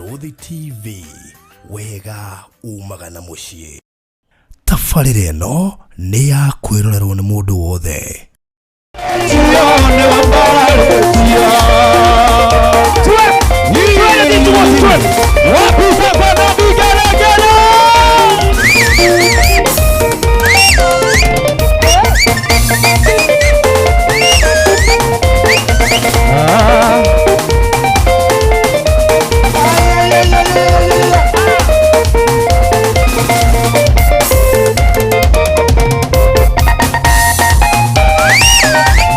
Barũthi TV, wega umaga na mũciĩ. Tabarĩra ĩno nĩ ya kwĩrorerwo nĩ mũndũ wothe.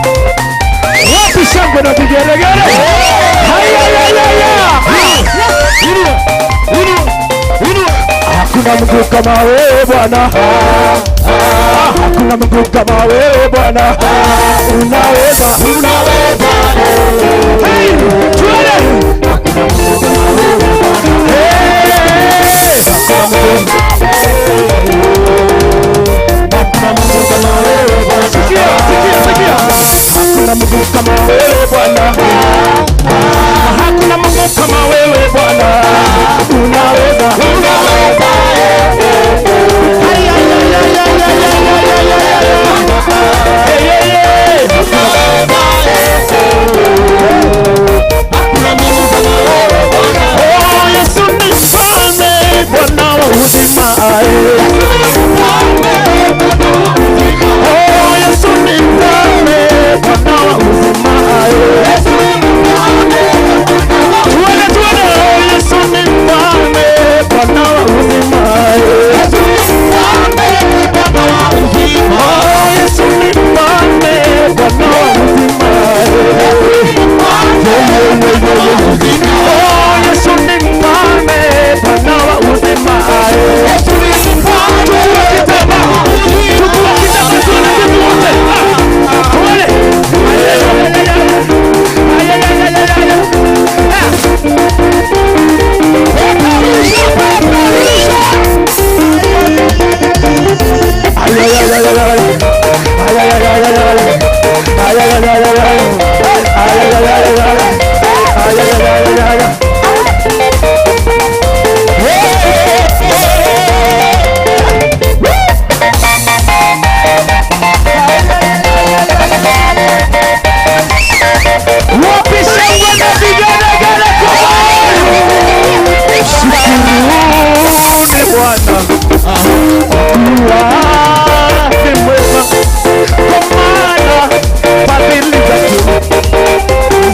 Wapi shangwe na vigelegele? Haya, haya, haya. Hakuna Mungu kama wewe Bwana, hakuna Mungu kama wewe Bwana, unaweza, unaweza. Hey, tuende. Hey, sikia, sikia, sikia. Hakuna Mungu kama wewe Bwana, hakuna Mungu kama wewe Bwana, unaweza, unaweza. Ay, ay, ay, ay, ay, ay, ay, ay, ay, ay, ay. Hey, hey, hey. Oh, Yesu ni mfalme, Bwana wa uzima. Oh, Yesu ni mfalme, Bwana wa uzima. Tuende, tuende. Oh, Yesu ni mfalme, Bwana wa uzima. Oh, Yesu ni mfalme, Bwana wa uzima. Oh, Yesu ni mfalme, Bwana wa uzima. Chukua kitambaa. Chukua kitambaa, tuende sisi wote. Ah, tuende. Ay, ay, ay, ay, ay, ay, ay, ay. Ah. Ay, ay, ay, ay, ay, ay. Ay, ay, ay, ay, ay, ay. Ay, ay, ay, ay, ay, ay. Ay, ay, ay, ay, ay, ay. Ay, ay, ay, ay, ay, ay. Wapi shangwe na vigelegele kwa Shukuruni Bwana kuwa ni mwema, kwa maana fadhili zake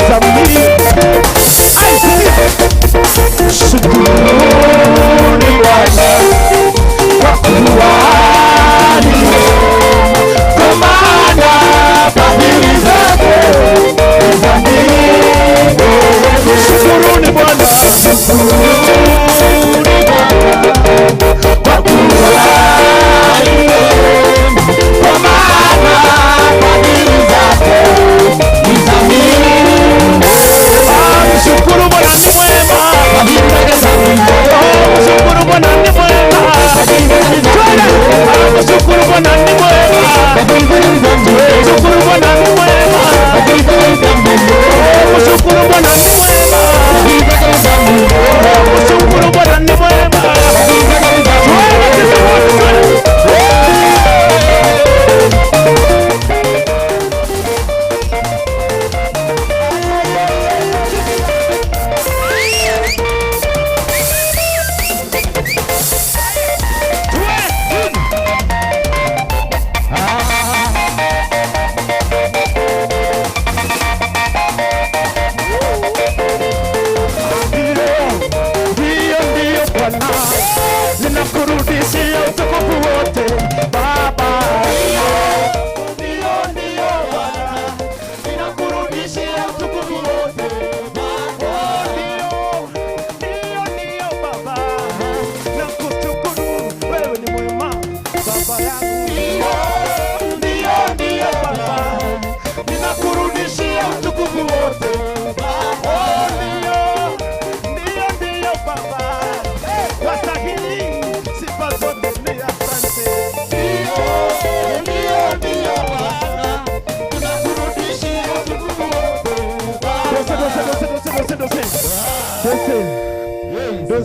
za milele. Ai, sikia.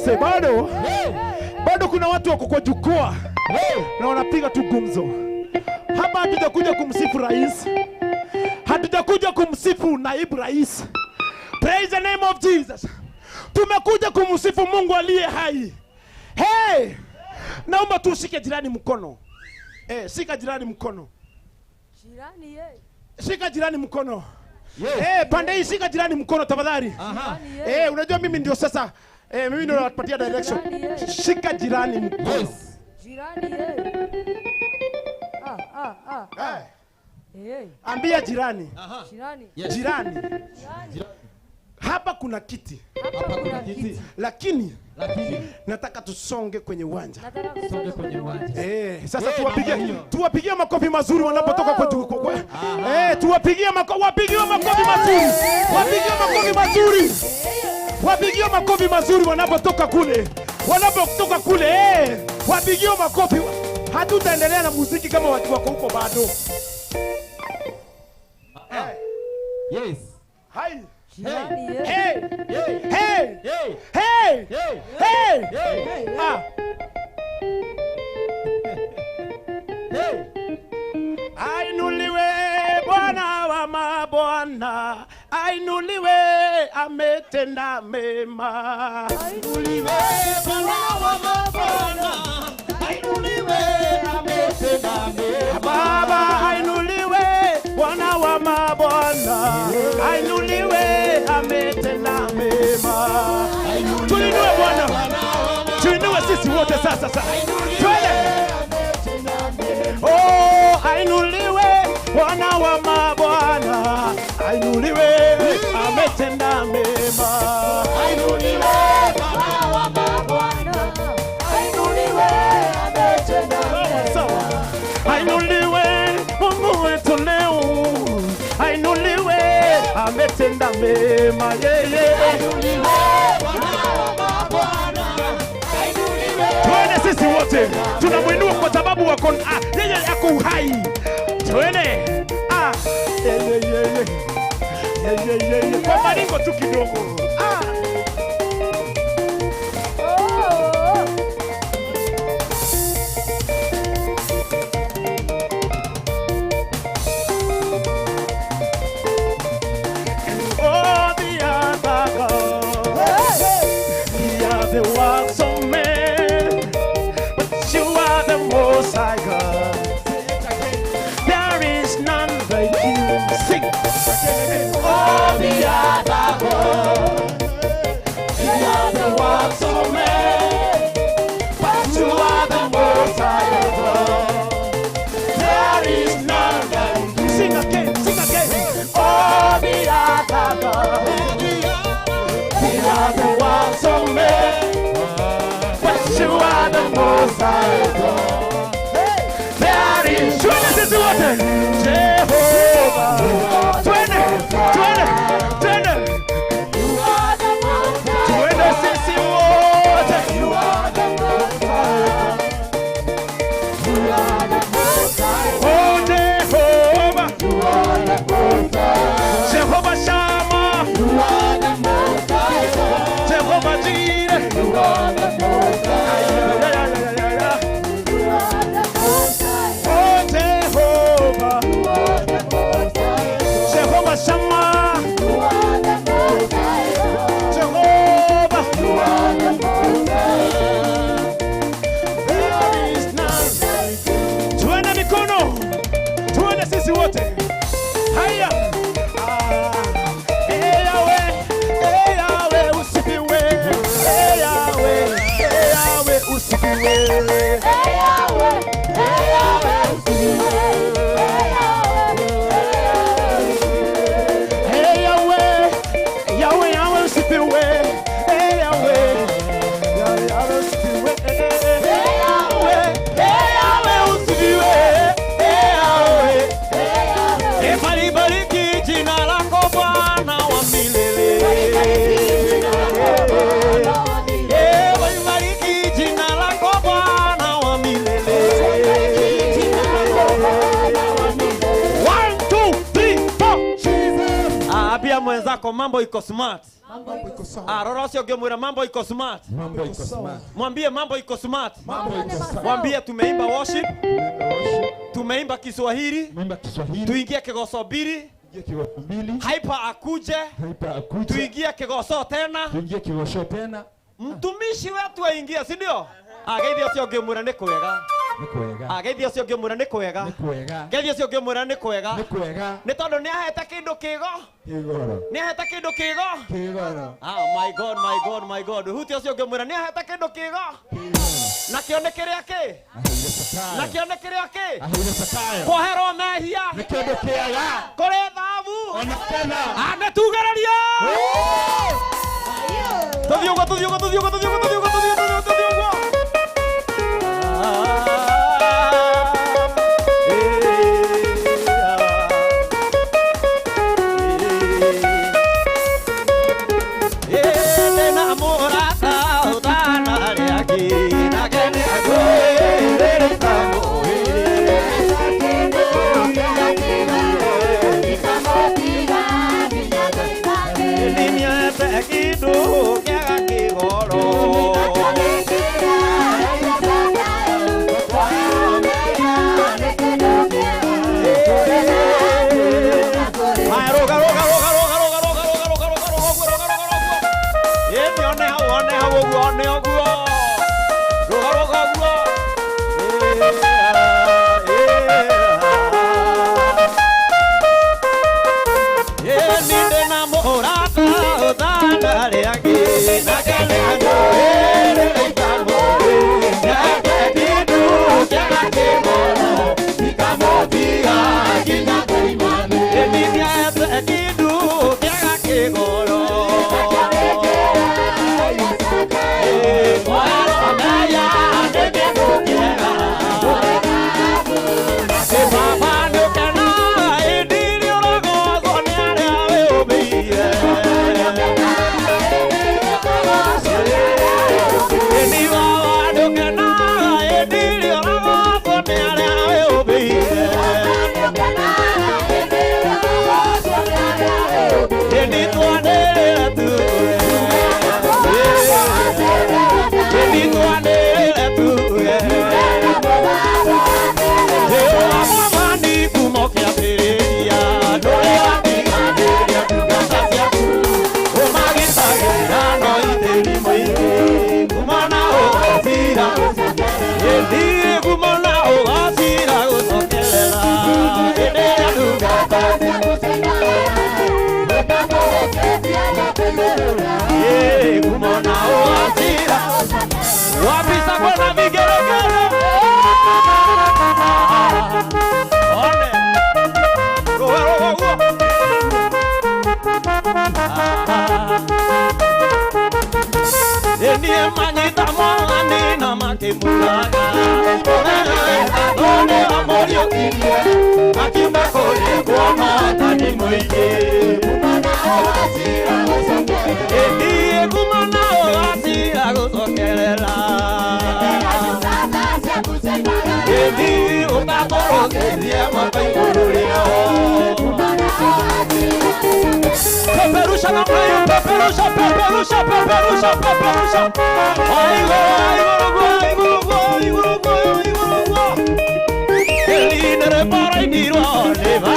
Beyonce. Bado bado kuna watu wako kwa jukwaa na wanapiga tu gumzo. Hapa hatujakuja kumsifu rais, hatujakuja kumsifu naibu rais. Praise the name of Jesus. Tumekuja kumsifu Mungu aliye hai. Hey! Naomba tu ushike jirani mkono. Shika jirani mkono. Jirani ye. Shika jirani mkono. Pande hii shika jirani mkono tafadhali. Unajua mimi ndio sasa mimi ndio napatia direction. Shika jirani mkono. Yes. Jirani ye. Ambia jirani. Jirani. Yes. Jirani. Hapa kuna kiti. Hapa kuna kiti. Lakini nataka tusonge kwenye uwanja. Tusonge kwenye uwanja. Sasa tuwapigie makofi mazuri wanapotoka kwa tuwapigie makofi, wapigie makofi mazuri. Wapigie makofi mazuri. Wapigie makofi mazuri wanapotoka kule. Wanapotoka kule, wapigie makofi. Hatutaendelea na muziki kama watu wako huko bado. Yes. Hai. Jirani ye. Hey. Hey. Hey. Hey. Hey. Ah. Hey. Ainuliwe Bwana wa mabwana, ainuliwe ametenda mema. Ainuliwe Bwana wa mabwana, ainuliwe ametenda mema. Baba ainuliwe Bwana wa mabwana, ainuliwe ametenda mema. Tuinue Bwana, tuinue sisi wote sasa sasa. Twende. Oh, ainuliwe Bwana wa mabwana, ainuliwe ametenda mema. Ainuliwe Bwana wa mabwana, ainuliwe ametenda mema. Ainuliwe Mungu wetu leo, ainuliwe ametenda mema. Yeye ainuliwe Bwana wa mabwana, ainuliwe. Twende sisi wote tunamuinua kwa sababu wako yeye ako uhai. Twende. Yeye. Kwa maringo tu kidogo. Oh, the other God, the other works of men, but you are the Most High God. There is none like you. Sing. Oh, the other God, the other works of men, but you are the Most High God. There is none like you. Sing again, sing again. Oh, the other God, the other works of men, but you are the Most High God. There is. Twende sisi wote. Jehovah. Twende, twende, twende. Twende sisi wote. Oh, Jehovah. Jehovah Shammah. Jehovah Jireh. Oh, Jehovah. Jehovah Shammah. Jehovah. There is none. Tuende mikono. Tuende sisi wote. Haya. Hey Yahweh, hey Yahweh usifiwe. Hey Yahweh, hey Yahweh usifiwe. Hey Yahweh, hey Yahweh usifiwe. Hey Yahweh, Yahweh, Yahweh usifiwe. Hey Yahweh, Yahweh, Yahweh usifiwe. Hey Yahweh, hey Yahweh usifiwe. Hey Yahweh, Libariki jina lako Bwana wa milele. Libariki jina lako Bwana wa milele. 1, 2, 3, 4. Ambia mwenzako mambo iko smart. Mambo iko sawa. Ah, rora ũcio ũngĩ mambo iko smart. Mambo iko smart. Mwambie mambo iko smart. Mambo iko sawa. Mwambie tumeimba worship, tumeimba Kiswahili, Tumeimba Kiswahili. tuingie kigoco mbili, Tuingie kigoco mbili. Hyper akuje, Hyper akuje. Tuingie kigoco tena. Tuingie kigoco tena. Mtumishi wetu aingie, si ndio? Ah, geithia ũcio ũngĩ mwĩre nĩ kwega. Nĩ kwega. Ah, geithia ũcio ũngĩ mwĩre nĩ kwega. Nĩ kwega. Geithia ũcio ũngĩ mwĩre nĩ kwega. Nĩ kwega. Nĩ tondũ nĩ ahete kĩndũ kĩgo. Kĩgoro. Nĩ ahete kĩndũ kĩgo. Kĩgoro. Ah, my God, my God, my God. Hutia ũcio ũngĩ mwĩre nĩ ahete kĩndũ kĩgo. Nakĩo nĩ kĩrĩa kĩ? Nakĩo nĩ kĩrĩa kĩ? Kwoherwo mehia. Nĩ kĩndũ kĩega. Kũrĩ thahabu. Ona betha. Ah, nĩ tugererie. Tũthiĩ ũguo, tũthiĩ ũguo, tũthiĩ ũguo, tũthiĩ ũguo, tũthiĩ ũguo, tũthiĩ ũguo, tũthiĩ ũguo. Peperusha na mlio, peperusha, peperusha, peperusha, peperusha. Aigo, aigo, aigo, aigo, aigo, aigo. Elinere para iniro, ne va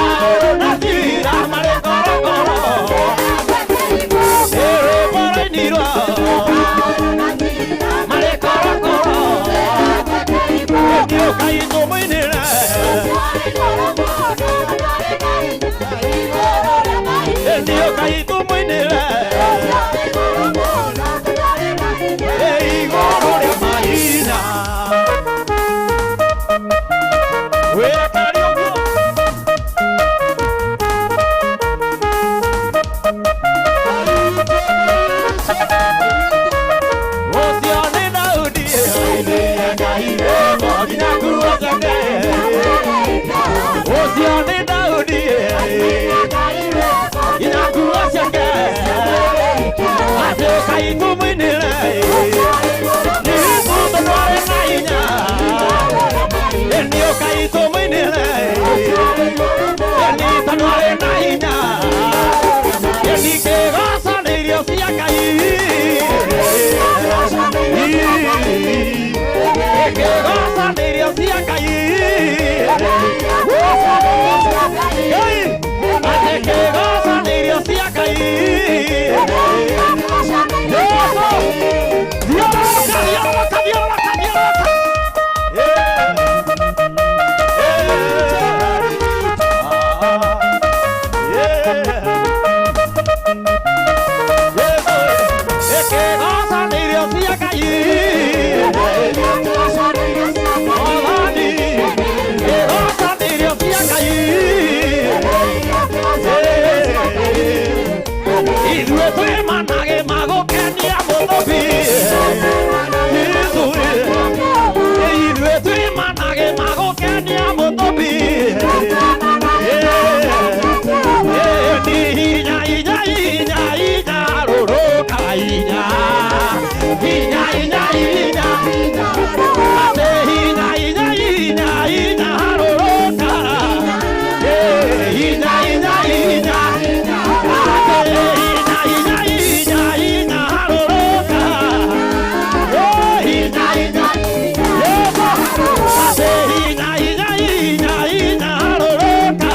natira mare koro koro. Ere para iniro, mare koro koro. Kio kaito muinire. Ndio kaito muinire. Igoro rĩa maina. Wĩra kari ũguo. Ũcio nĩ Daudi nginya nguo ciake. Ũcio nĩ Daudi nginya nguo ciake. Atĩ ũkai tũmũinĩre. Nĩ tũtware na Ngai atĩ kĩgoco nĩ irio cia Ngai. Yesu, thiũrũrũka, thiũrũrũka, thiũrũrũka, thiũrũrũka. Kĩgoco nĩ irio cia Ngai. Mwathani, kĩgoco nĩ irio cia Ngai. Ithuĩ twĩ manage magũkenia mũthũbi. Ithuĩ twĩ manage magũkenia mũthũbi. Hinya, hinya, hinya, hinya, rũrũka hinya. Hinya, hinya, hinya. Ate hinya, hinya, hinya, hinya, rũrũka. Hinya, hinya, hinya. Ate hinya, hinya, hinya, hinya, rũrũka. Hinya, hinya. Ate hinya, hinya, hinya, hinya, rũrũka.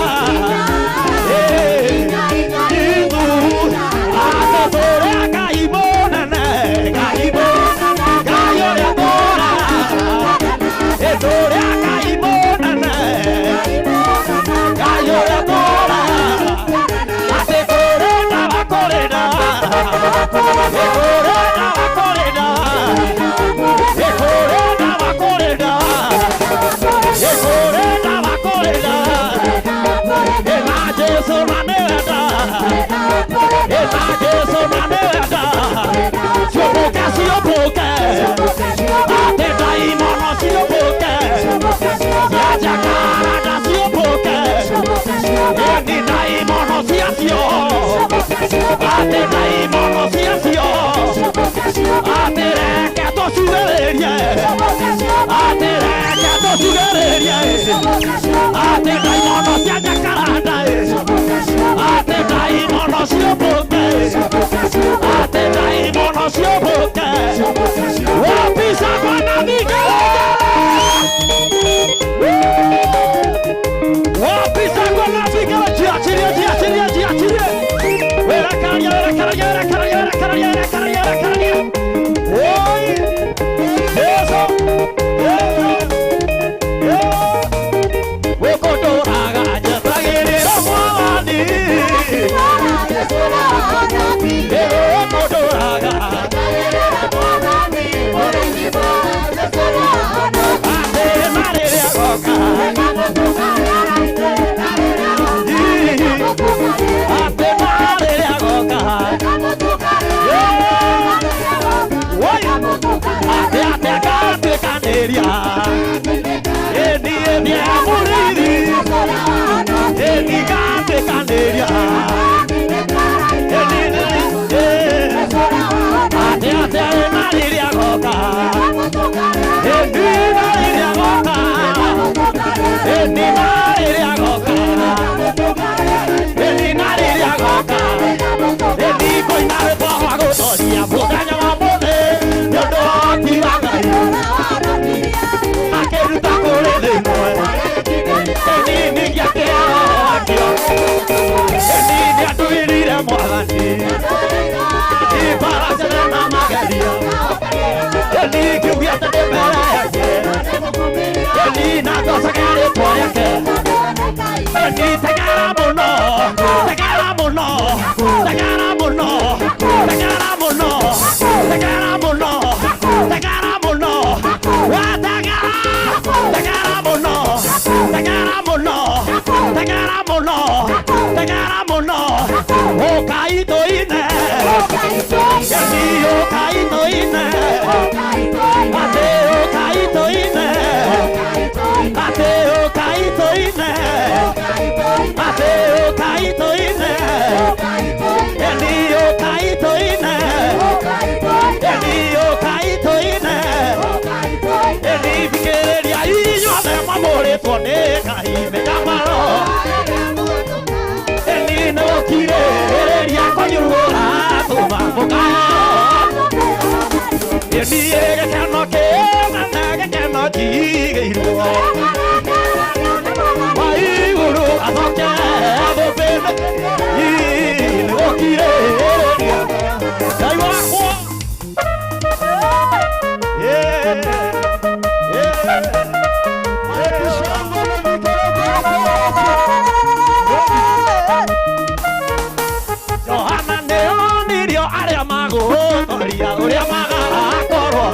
Yohana nĩonirio arĩa magũtoria ũrĩa magakorwo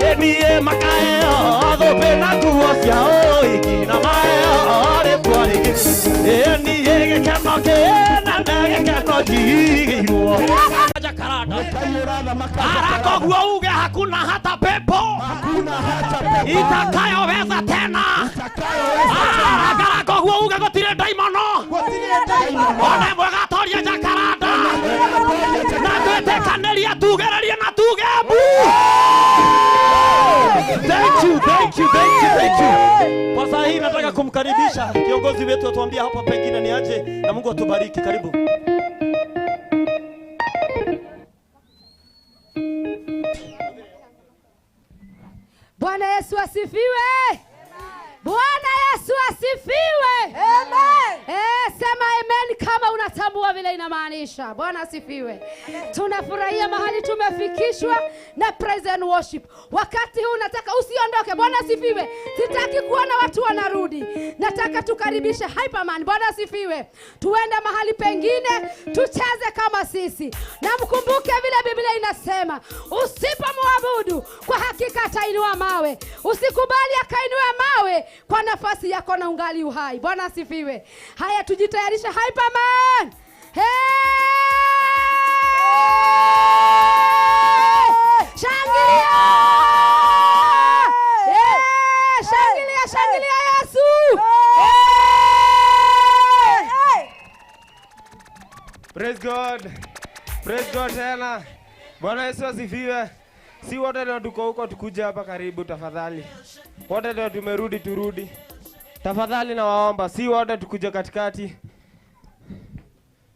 ĩniĩ makaheo thũmbĩ na nguo cia ũhiki na maheo rĩtwa rĩngĩ ĩniĩ gĩkeno kĩnene gĩkeno njigĩirwo Jacaranda Arakoguo uge hakuna hata pepo itakayoweza tena. Arakoguo uge gũtirĩ ndaimono ona ĩmwe gatoria Jacaranda na twĩtĩkanĩrie tugererie na tuge mbu. Thank you, thank you, thank you, thank you. Kwa saa hii nataka kumkaribisha kiongozi wetu atuambie hapa pengine ni aje na Mungu atubariki. Karibu. Bwana Yesu asifiwe. Bwana Yesu asifiwe. Amen. Sema amen kama unatambua vile inamaanisha. Bwana asifiwe. Tunafurahia mahali tumefikishwa na praise and worship. Wakati huu nataka usiondoke. Bwana asifiwe. Sitaki kuona watu wanarudi. Nataka tukaribishe Hyperman. Bwana asifiwe. Tuende mahali pengine tucheze kama sisi. Na mkumbuke vile Biblia inasema, usipomwabudu kwa hakika atainua mawe. Usikubali akainua mawe kwa nafasi yako na ungali uhai. Bwana asifiwe. Haya, tujitayarishe Hyperman. Hey! Shangilia! Hey! Shangilia, shangilia Yesu! Hey! Praise God. Praise God tena. Bwana Yesu asifiwe. Si wote ndio tuko huko, tukuja hapa karibu tafadhali. Wote ndio tumerudi, turudi. Tafadhali nawaomba, si wote tukuja katikati.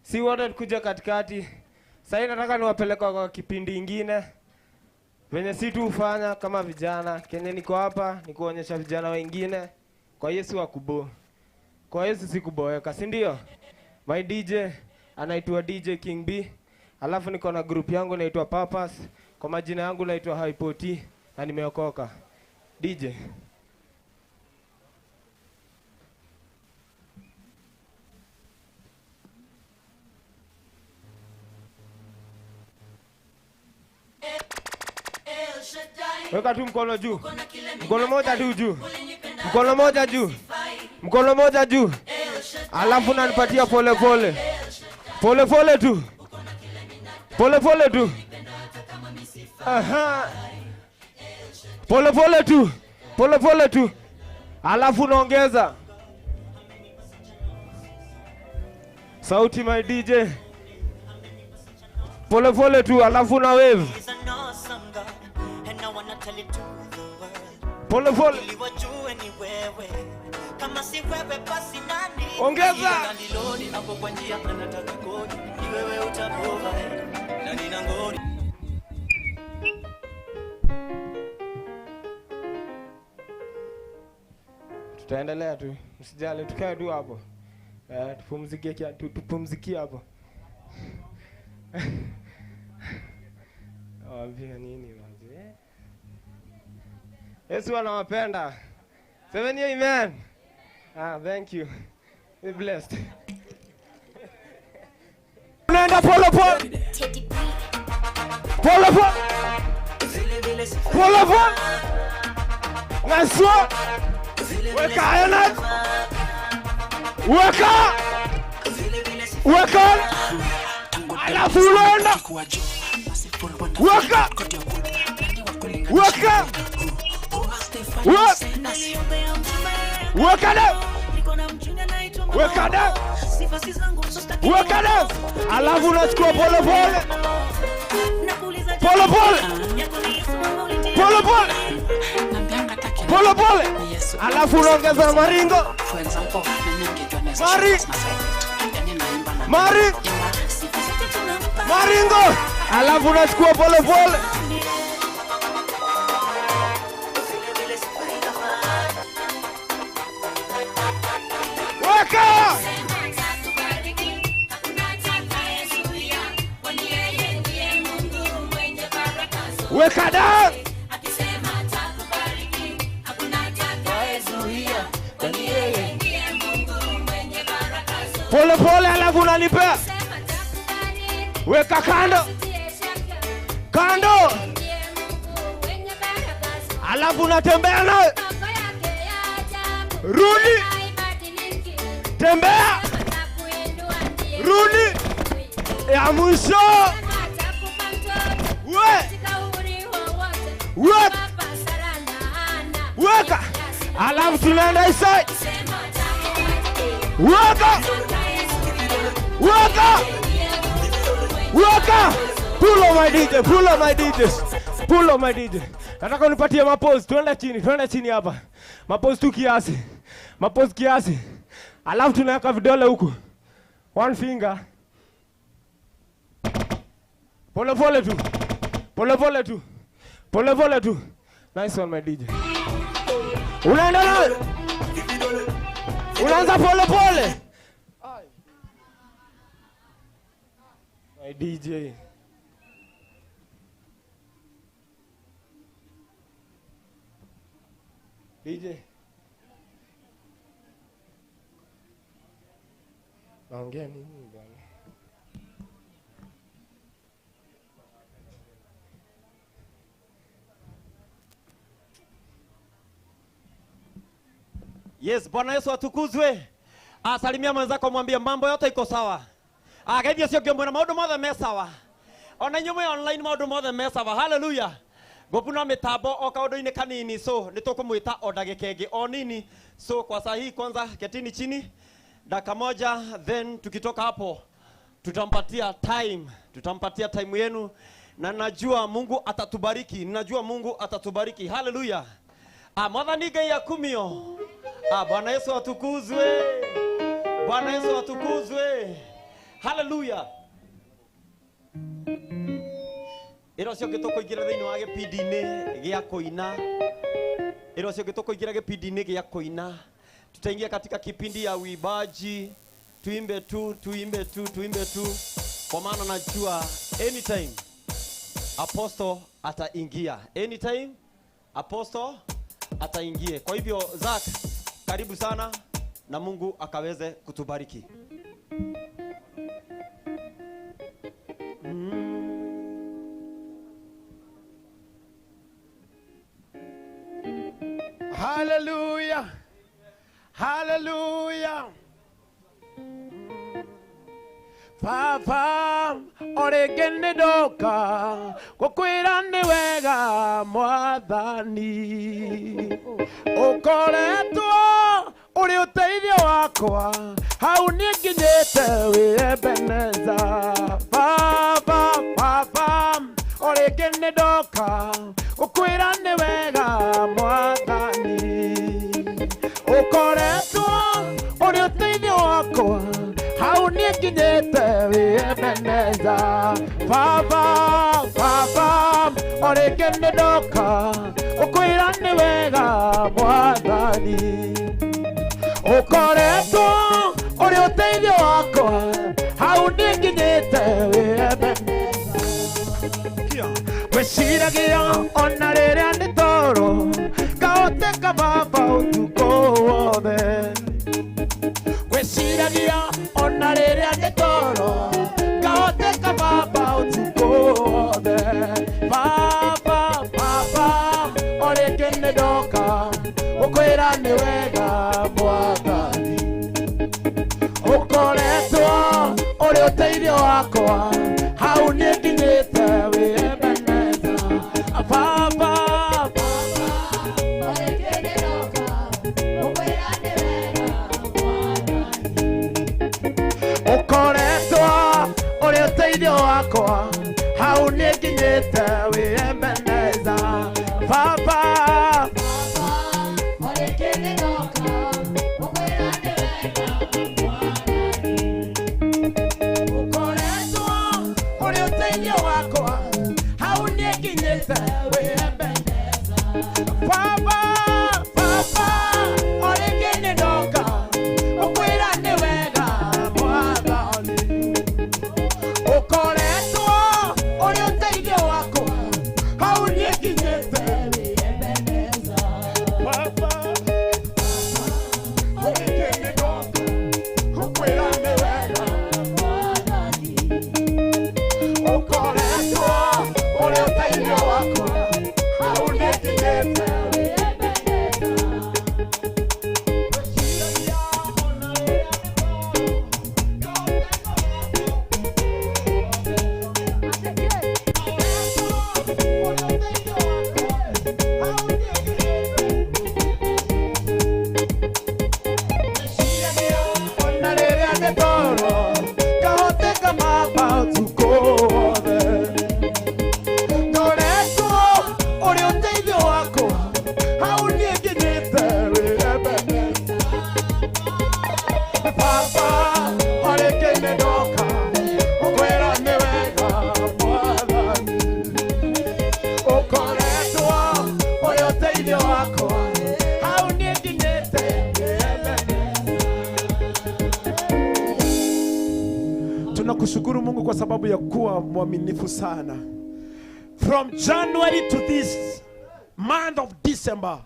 Si wote tukuja katikati. Sasa nataka niwapeleke kwa kipindi kingine. Venye si tu hufanya kama vijana. Kenye niko hapa ni kuonyesha vijana wengine kwa Yesu wakubo. Kwa Yesu sikuboeka, si ndio? My DJ anaitwa DJ King B. Alafu niko na group yangu inaitwa Purpose. Kwa majina yangu naitwa Hypoti na nimeokoka. DJ. Weka tu mkono juu. Mkono moja tu juu. Mkono moja juu. Mkono moja juu. Alafu unanipatia pole pole. Pole pole tu. Pole pole tu. Aha. Pole pole tu. Pole pole tu. Alafu unaongeza sauti my DJ. Pole pole tu alafu na wave. Pole pole. Ongeza. Tutaendelea tu, msijali, tukae tu hapo. Tupumzikie tupumzikie hapo. Waambia nini wazi? Yesu anawapenda. Seven amen. Ah, thank you. Be blessed. Unaenda pole pole. Pole pole. Pole pole. Naswa. Weka energy. Weka. Weka. Alafu unaenda. Weka. Weka. Weka. Weka. Weka. Weka. Alafu unachukua pole pole. Pole pole. Pole pole. Pole pole. Alafu unaongeza maringo. Mari. Mari. Maringo. Alafu unachukua pole pole. Weka. Weka down. Pole pole, alafu unanipea. Weka kando. Kando. Alafu unatembea nayo. Rudi. Tembea. Rudi. Ya mwisho. We. Weka. Alafu tunaenda inside. Weka. Weka. Weka. Pull on my DJ, pull on my DJ. Pull on my DJ. Nataka unipatie mapose, twende chini hapa. Mapose tu kiasi. Mapose kiasi. Alafu tunaweka vidole huku. One finger. Pole pole tu. Pole pole tu. Pole pole tu. Nice one my DJ. Unaenda na unaanza pole pole. My DJ. DJ. Naongea nini bwana? Yes, Bwana Yesu atukuzwe. Asalimia mwenzako mwambie mambo yote iko sawa. Akaivyo sio kiombo na maundu mothe me sawa. Ona inyuĩ mwĩ online maundu mothe me sawa. Hallelujah. Ngũpuna mitambo o kaundu-inĩ kanini, so nĩtũkũmwĩta o ndagĩka ĩngĩ o nini. So kwa saa hii kwanza ketini chini dakika moja, then tukitoka hapo tutampatia time, tutampatia time yenu, na najua Mungu atatubariki, najua Mungu atatubariki. Hallelujah. Mwathani Ngai akumio. Bwana Yesu atukuzwe. Bwana Yesu atukuzwe. Hallelujah. Ĩro cio ngĩtũkũingĩra thĩinĩ wa gĩpindi-inĩ gĩa kũina. Ĩro cio ngĩtũkũingĩra gĩpindi-inĩ gĩa kũina. Tutaingia katika kipindi ya uimbaji. Tuimbe tu, tuimbe tu, tuimbe tu. Kwa maana najua anytime Apostle ataingia. Anytime Apostle ataingie. Kwa hivyo Zack, karibu sana na Mungu akaweze kutubariki. Hallelujah. Hallelujah. Papa orege nĩ ndoka gũkwĩra nĩ wega Mwathani, ũkoretwo ũrĩ ũteithio wakwa hau niĩ nginyĩte wĩ Ebeneza. Baba, Baba orege nĩ ndoka gũkwĩra nĩ wega Mwathani, ũkoretwo ũrĩ ũteithio wakwa hau niĩ nginyĩte wĩ Ebeneza. Baba, Baba orege nĩ ndoka gũkwĩra nĩ wega Mwathani, ũkoretwo ũrĩ ũteithio wakwa hau niĩ nginyĩte wĩ Ebeneza. Wĩciragia ona rĩrĩa nĩ toro ngahoteka Baba ũtukũ wothe, wĩciragia ona rĩrĩa nĩ toro ngahoteka Baba ũtukũ wothe. Baba, Baba orĩngĩ nĩ ndoka gũkwĩra nĩ wega Mwathani, ũkoretwo ũrĩ ũteithio wakwa hau niĩ nginyĩte wĩ Ebeneza. Baba, Baba orĩngĩ nĩ ndoka gũkwĩra nĩ wega Mwathani, ũkoretwo ũrĩ ũteithio wakwa hau niĩ nginyĩte wĩ Ebeneza. Baba, Baba orĩngĩ nĩ ndoka gũkwĩra nĩ wega Mwathani, ũkoretwo ũrĩ ũteithio wakwa hau niĩ nginyĩte wĩ Ebeneza. Baba, Baba orĩngĩ nĩ ndoka gũkwĩra nĩ wega Mwathani, ũkoretwo ũrĩ ũteithio wakwa Ngĩkorwo ngahoteka matukũ wothe. Ngoretwo ũrĩ ũteithio wakwa, hau niĩ nginyĩte wĩ Ebeneza. Baba, orĩngĩ nĩ ndoka gũkwĩra nĩ wega Mwathani. Ũkoretwo ũrĩ ũteithio wakwa, hau niĩ nginyĩte wĩ Ebeneza. Tunakushukuru Mungu kwa sababu ya kuwa mwaminifu sana. From January to this month of December,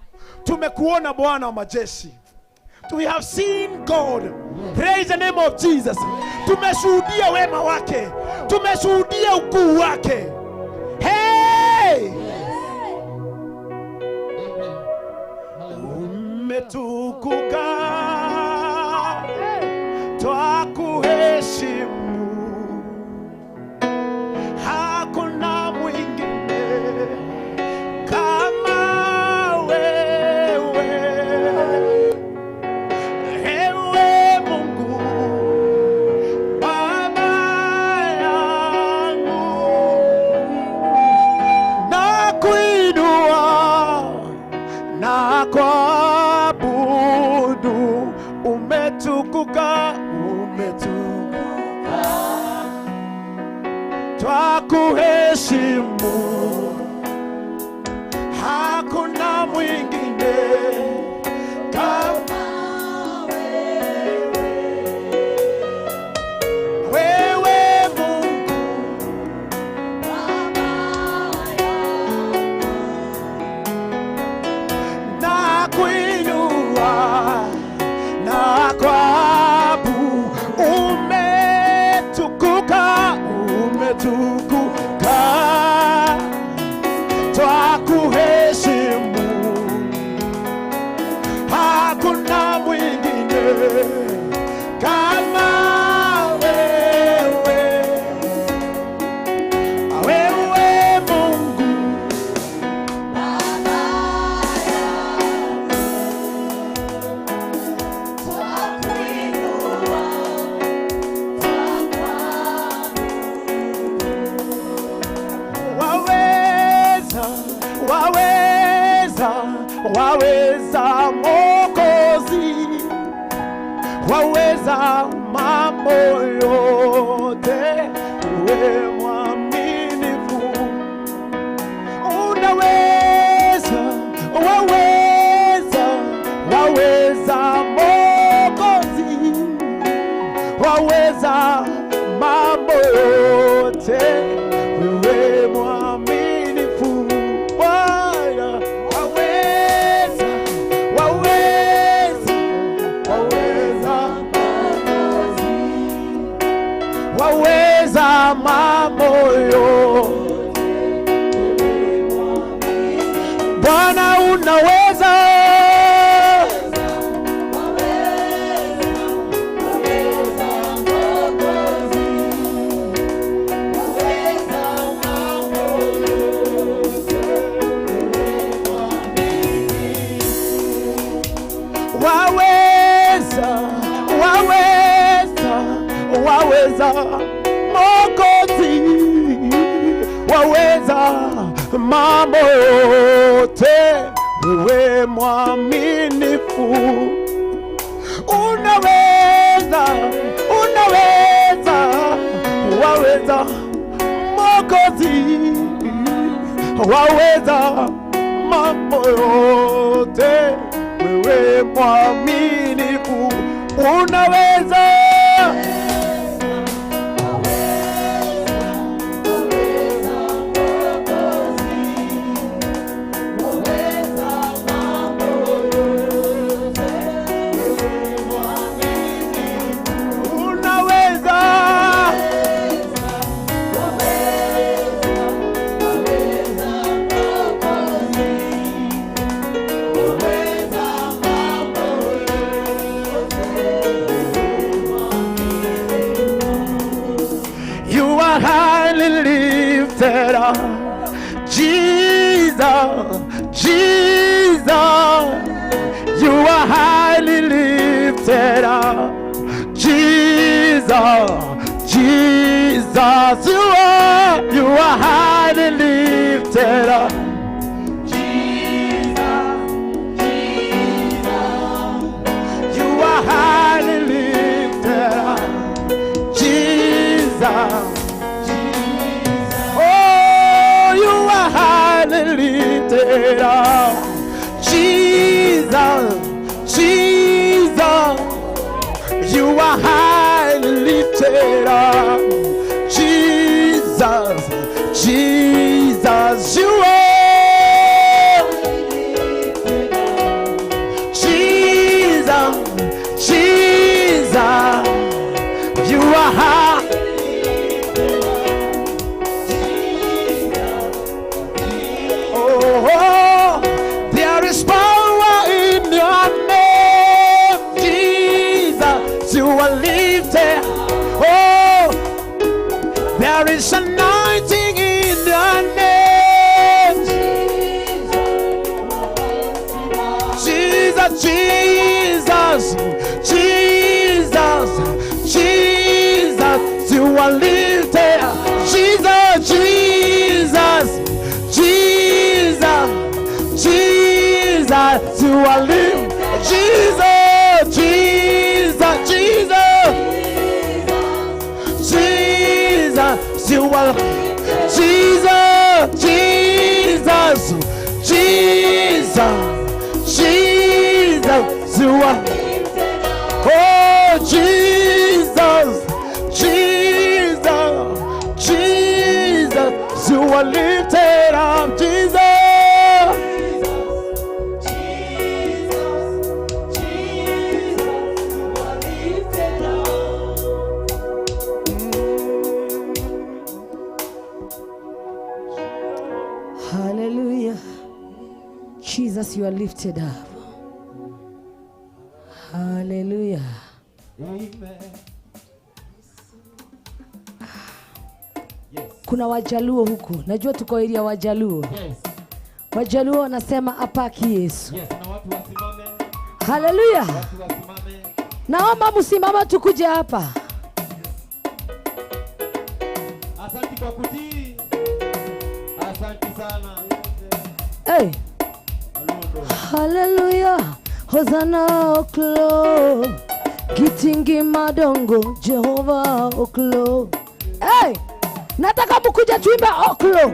tumekuona Bwana wa majeshi. We have seen God. Praise the name of Jesus. Tumeshuhudia wema wake, tumeshuhudia ukuu wake. Hey! Umetukuka, twakuheshimu, hakuna mwingine kama wewe. Ewe Mungu Baba yangu, nakuinua na kuabudu, umetukuka, umetukuka, twakuheshimu, hakuna mwingine kama wewe Mungu. Na kuinua na kuabudu, umetukuka, umetukuka, twakuheshimu, hakuna mwingine kama wewe, wewe Mungu. Waweza, waweza, waweza Mwokozi, waweza mambo yote, uwe mwaminifu. Unaweza, waweza, waweza Mwokozi, waweza mambo yote, wewe mwaminifu. Bwana, waweza, waweza, waweza, waweza mambo yote. Bwana unaweza, waweza, waweza, waweza Mwokozi, waweza mambo yote, wewe mwaminifu. Unaweza, unaweza, waweza Mwokozi, waweza mambo yote, wewe mwaminifu. Unaweza, unaweza, You are highly lifted up. Jesus, Jesus, you are highly lifted up. Jesus, Jesus, Jesus, you are highly lifted up. Jesus, Jesus, you are highly lifted up. Jesus, Jesus, oh, you are highly lifted up. Jesus, Jesus, you are highly lifted up. Jesus, Jesus, you are. Jesus, Jesus, you are high. Oh, there is power in your name, Jesus. You are lifted. Oh, there is anointing in your name, Jesus, Jesus, Jesus, Jesus. You are lifted. Jesus, Jesus, Jesus, Jesus. You are lifted. Jesus, Jesus, Jesus, Jesus. You are Jesus, Jesus, Jesus, Jesus. You are. Oh, Jesus, Jesus, Jesus. You are lifted up, Jesus. Hallelujah. Jesus, you are lifted up. Hallelujah. Amen. Yes. Kuna Wajaluo huku. Najua tuko area Wajaluo. Yes. Wajaluo wanasema apaki Yesu. Yes, na watu wasimame. Hallelujah. Watu wasimame. Naomba msimama tukuje hapa. Asante kwa kutii. Asante sana. Hey. Alundo. Hallelujah. Hosanna oklo. Gitingi madongo Jehova oklo. Hey! Nataka mkuja tuimbe oklo.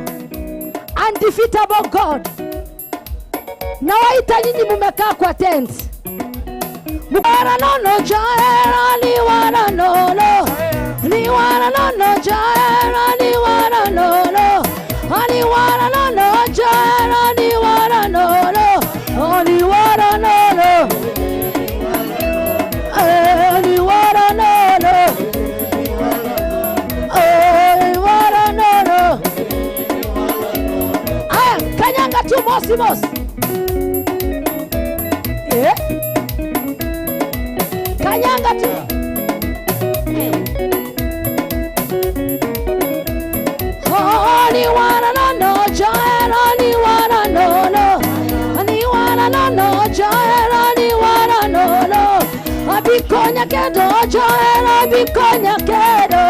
Undefeatable God. Nawaita nyinyi mumekaa kwa tent. Mukara nono jaera ni wana nono. Ni wana nono jaera ni wana nono. Ani wana nono jaera ni wana nono. Ani wana nono. Ani wana nono. Ani wana nono. Aya, kanyanga tu mosi mosi. Eh? Kanyanga tu. Ni wana no jaera ni wana no no. Ni wana no no jaera ni wana no no. Abikonya kedo jaera abikonya kedo.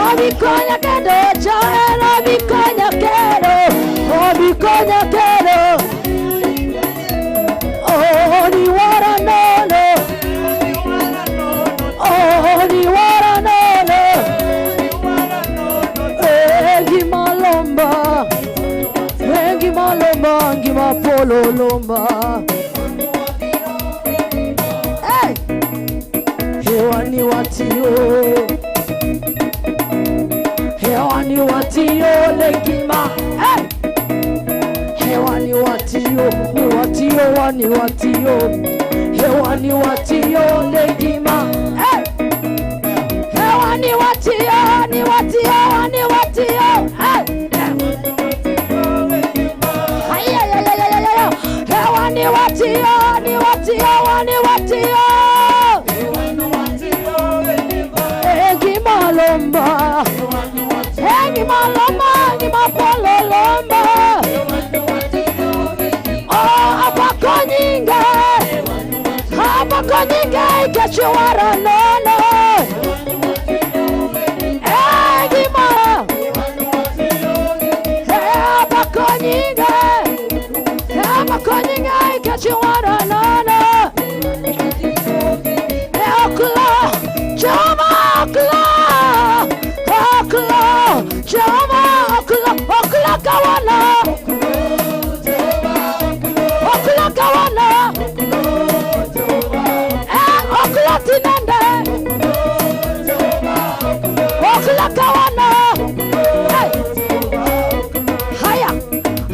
Abikonya kedo jaera abikonya kedo. Abikonya kedo. Oh ni wana no no. Oh ni wana no no. Malomba, engi malomba, engi mapolo lomba. Hey, hewani watio lekima. Hey, hewani watio, ni watio, wani watio, hewani watio lekima. Hey. Hewani watio, ni watio, ni watio. Hey. Ay, ay, ay, ay, ay, ay. Hewani watio, ni watio, ni watio. Engi malomba, engi malomba, engi mapolo lomba. Oh, apakonyinga, apakonyinga, ikachiwara nono. Jehova oklo oklo kawana oklo kawana oklo tinende oklo kawana. Haya,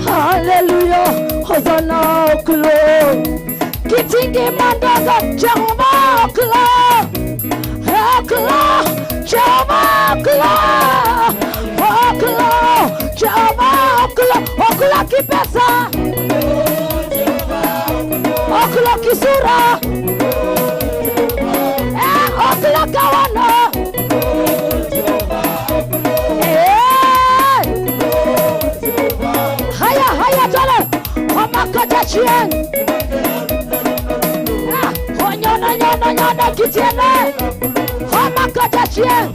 hallelujah, Hosanna oklo kitingi mandaga. Jehova oklo oklo Jehova oklo oklo Jehova oklo oklo kipesa oklo kisura oklo kawana. Haya haya tole homakoja chien honyona nyona nyona kitiene homakoja chien.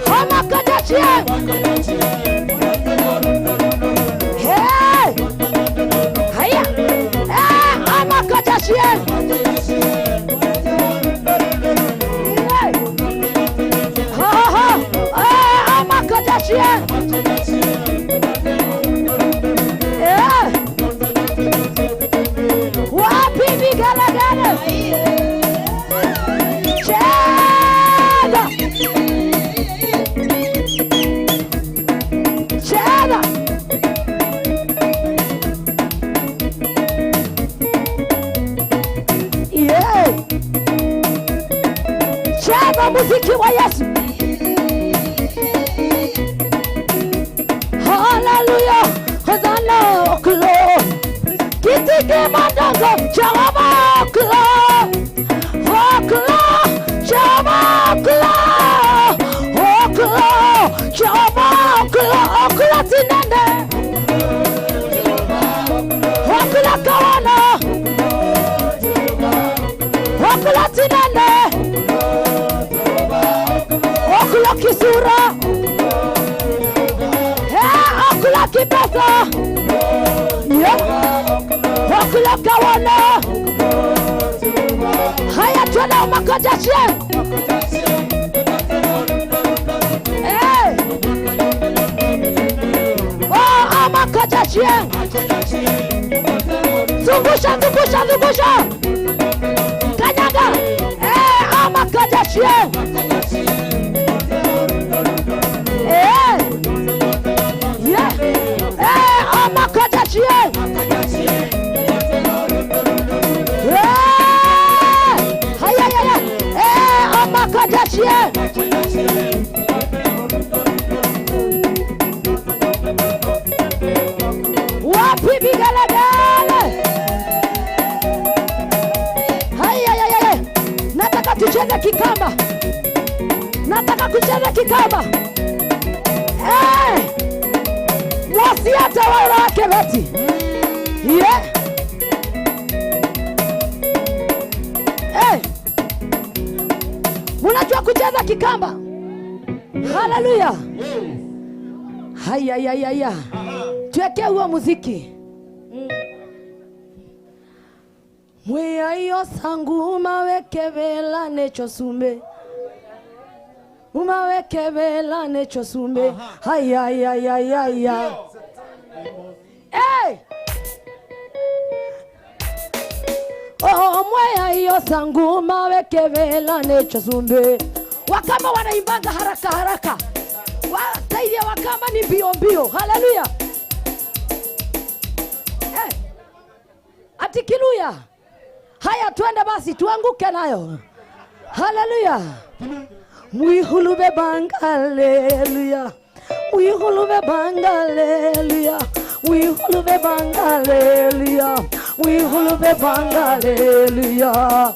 Homakoja chien. Hey haya homakoja chien. Wapi vigelegele? Cheza cheza. Yeah. Cheza muziki wa Yesu. Hallelujah, Hosanna oklo kitike mandago. Jehova oklo oklo Jehova oklo oklo Jehova oklo oklo tinende oklo kawana oklo tinende oklo kisura oklo kipesa oklo kawana. Haya tena umakoja chien. Oh, amakoja chien. Zungusha zungusha zungusha. Kanyaga. Amakoja chien. Yeah. Amakoja chien. Haya haya. Amakoja chien. Wapi vigelegele? Haya haya. Nataka tucheze kikamba. Nataka kucheza kikamba. Wasiata wake leti. Yeah. Unajua kucheza kikamba? Hallelujah. Haya haya haya. Tuweke huo muziki. Mweya iyo sangu mawekevela nechosume. Umawekevela nechosume. Haya haya haya haya. Hey! Oh, mweya iyo sangu mawekevela nechosume. Wakama wanaimbanga haraka haraka. Wasaidia wakama ni mbio mbio. Hallelujah. Hey. Atikiluya. Haya tuende basi tuanguke nayo. Hallelujah. Mwihulube banga hallelujah. Mwihulube banga hallelujah. Mwihulube banga hallelujah. Mwihulube banga hallelujah.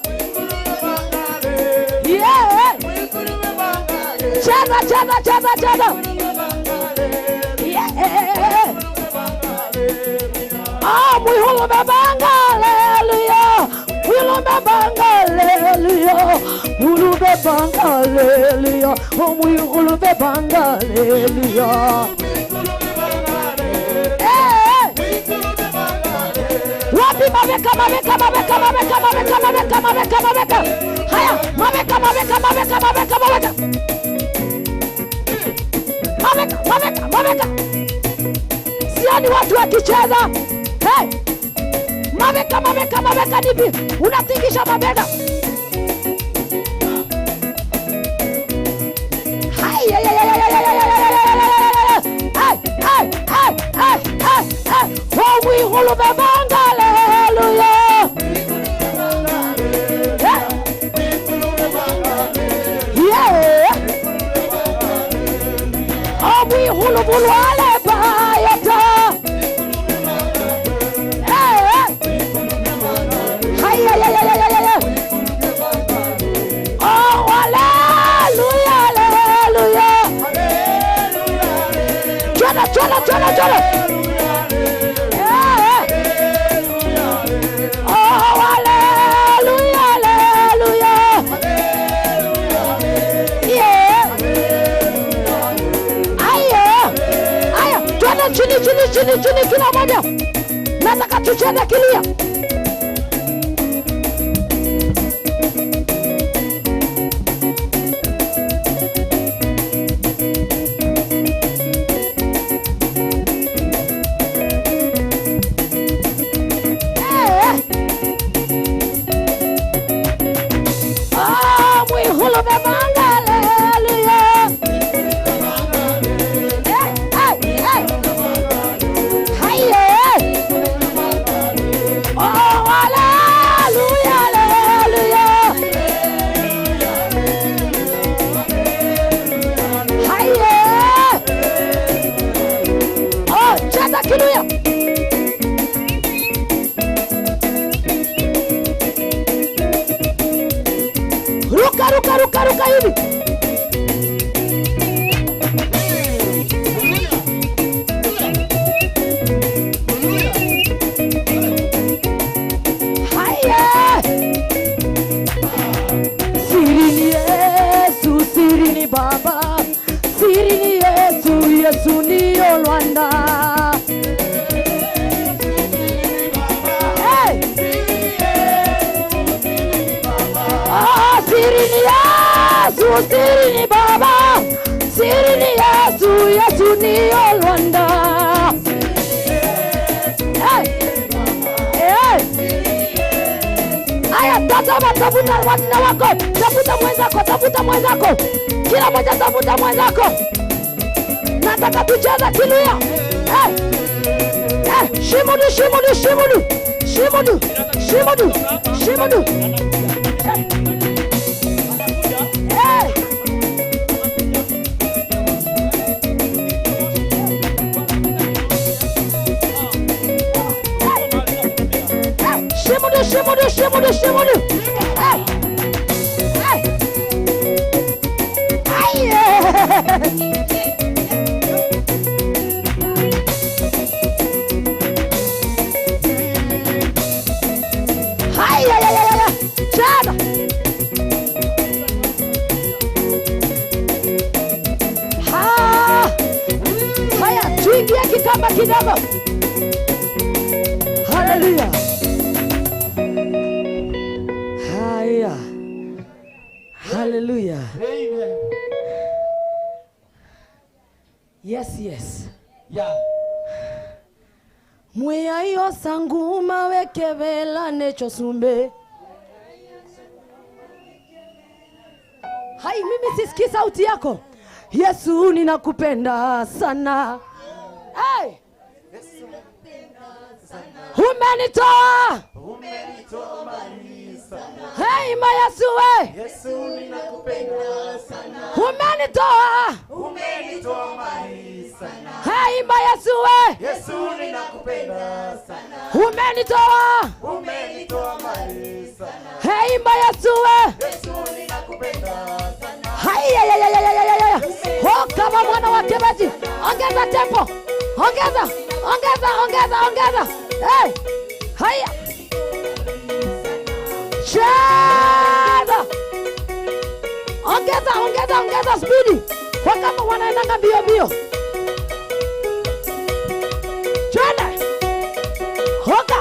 Yeah. Cheza cheza cheza cheza. Yeah. Ah, mwihulube banga hallelujah. Mwihulube banga hallelujah. Mwihulube banga hallelujah. Oh, mwihulube banga hallelujah. Eh. Wapi Wapi mabeka, mabeka, mabeka, mabeka, mabeka, mabeka, mabeka, mabeka. Haya, mabeka, mabeka, mabeka, mabeka, mabeka. Mabeka, mabeka, mabeka. Sioni watu wakicheza. Hey! Mabeka, mabeka, mabeka nipi? Unatingisha mabega. Hai, ay, ay, ay, ay, ay, ay, ay, ay, ay, ay, ay, ay, ay. Oh, we hulu bebanga, hallelujah. Yeah. Oh, we hulu bulwale bayata. Hey. Hai, ay, ay, ay, ay, ay. Oh, hallelujah, hallelujah. Chana, chana, chana, chana. Oh, hallelujah, hallelujah. Yeah. Aya. Aya, twende chini, chini, chini, chini kila moja. Nataka tucheze kilia. Ruka, ruka, ruka, ruka hivi. Haya. Siri ni Yesu, siri ni Baba. Siri ni Yesu, Yesu ni Olwanda. Hey. Ah, siri ni Yesu, siri ni Baba. Siri ni Yesu, Yesu ni Olwanda. Hey. Hey. Aya, tazama, tafuta wanna wako, tafuta mwenzako, tafuta mwenzako. Kila mmoja tafuta mwenzako. Nataka tucheze kilia. Hey. Hey, shimudu, shimudu, shimudu. Shimudu, shimudu, shimudu. Hey. Hey. Hey. Shimudu, shimudu, shimudu, shimudu. Hey. Hey. Ay. Ay, ay, ay, ay, ay. Cheza. Ha. Haya, tuingie kikamba kidogo. Hallelujah. Haya. Hallelujah. Amen. Yes, yes. Yeah. Mweya iyo sanguma wekevela necho sumbe. Hai, mimi sisikii sauti yako. Yesu ninakupenda sana. Hey. Umenitoa. Umenitoa mbali sana. Hey, ma Yesu we. Yesu ninakupenda sana. Umenitoa. Umenitoa mbali sana. Hey, ma Yesu we. Yesu ninakupenda sana. Umenitoa. Umenitoa mbali sana. Hey, ma Yesu we. Yesu ninakupenda sana. Hai, ay, ay, ay, ay, ay, ay. Oh, kama mwana wa kebeji. Ongeza tempo. Ongeza, ongeza, ongeza, ongeza. Hey. Haya. Cheza. Ongeza, ongeza, ongeza spidi. Kwa kama wanaendanga mbio mbio. Twende. Hoka.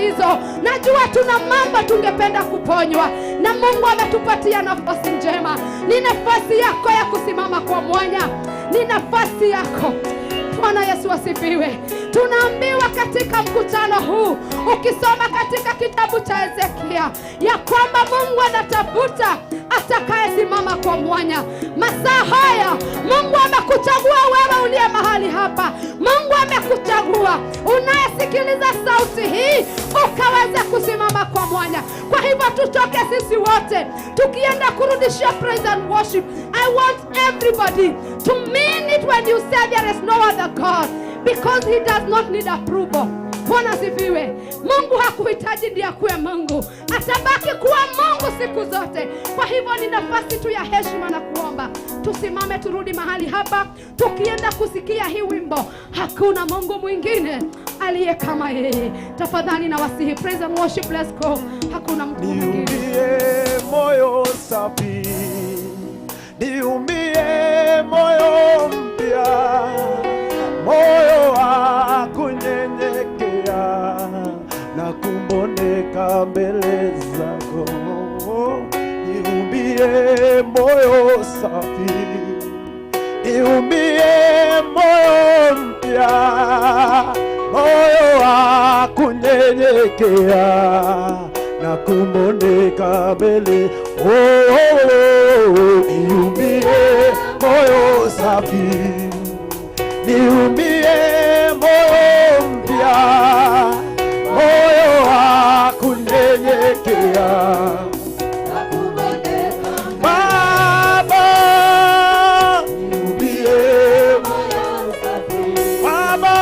matatizo, najua tuna mambo tungependa kuponywa, na Mungu ametupatia nafasi njema. Ni nafasi yako ya kusimama kwa mwanya, ni nafasi yako. Bwana Yesu asifiwe. Tunaambiwa katika mkutano huu, ukisoma katika kitabu cha Ezekia, ya kwamba Mungu anatafuta atakayesimama kwa mwanya. Masaa haya Mungu amekuchagua wewe uliye mahali hapa. Mungu amekuchagua unayesikiliza sauti hii, ukaweza kusimama kwa mwanya. Kwa hivyo tutoke sisi wote tukienda kurudishia praise and worship. I want everybody to mean it when you say there is no other God, because he does not need approval. Bwana asifiwe. Mungu hakuhitaji ndiye akuwe Mungu, atabaki kuwa Mungu siku zote. Kwa hivyo ni nafasi tu ya heshima na kuomba. Tusimame turudi mahali hapa, tukienda kusikia hii wimbo, hakuna Mungu mwingine aliye kama yeye. Tafadhali na wasihi, praise and worship, let's go. Hakuna Mungu mwingine. Niumbie moyo safi, niumbie moyo mpya, moyo wa kunyenyekea na kumboneka mbele zako. Niumbie moyo safi, niumbie moyo mpya, moyo wa kunyenyekea na kumboneka mbele. Oh, oh, oh, niumbie moyo safi, niumbie moyo mpya, moyo wa kunyenyekea. Baba, niumbie. Baba,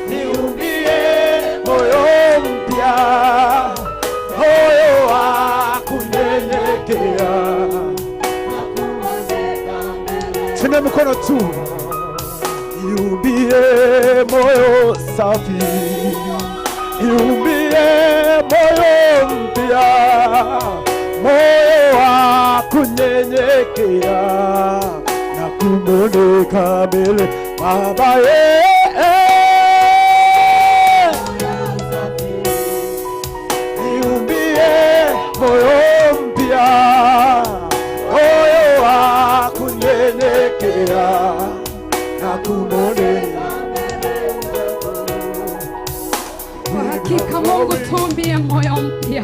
niumbie moyo mpya, moyo wa kunyenyekea. Tuna mikono tu, niumbie moyo safi, niumbie moyo mpya, moyo wa kunyenyekea na kumboneka mbele Baba, eh. Niumbie moyo mpya, moyo wa kunyenyekea na kumboneka. Kwa hakika Mungu, tuumbie moyo mpya,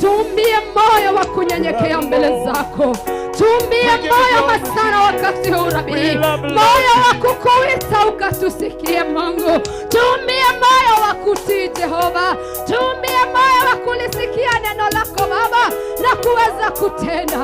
tuumbie moyo wa kunyenyekea mbele zako, tuumbie moyo masana wakati huu Rabii, moyo wa kukuita ukatusikie Mungu, tuumbie moyo wa kutii Jehova, tuumbie moyo wa kulisikia neno lako Baba na kuweza kutenda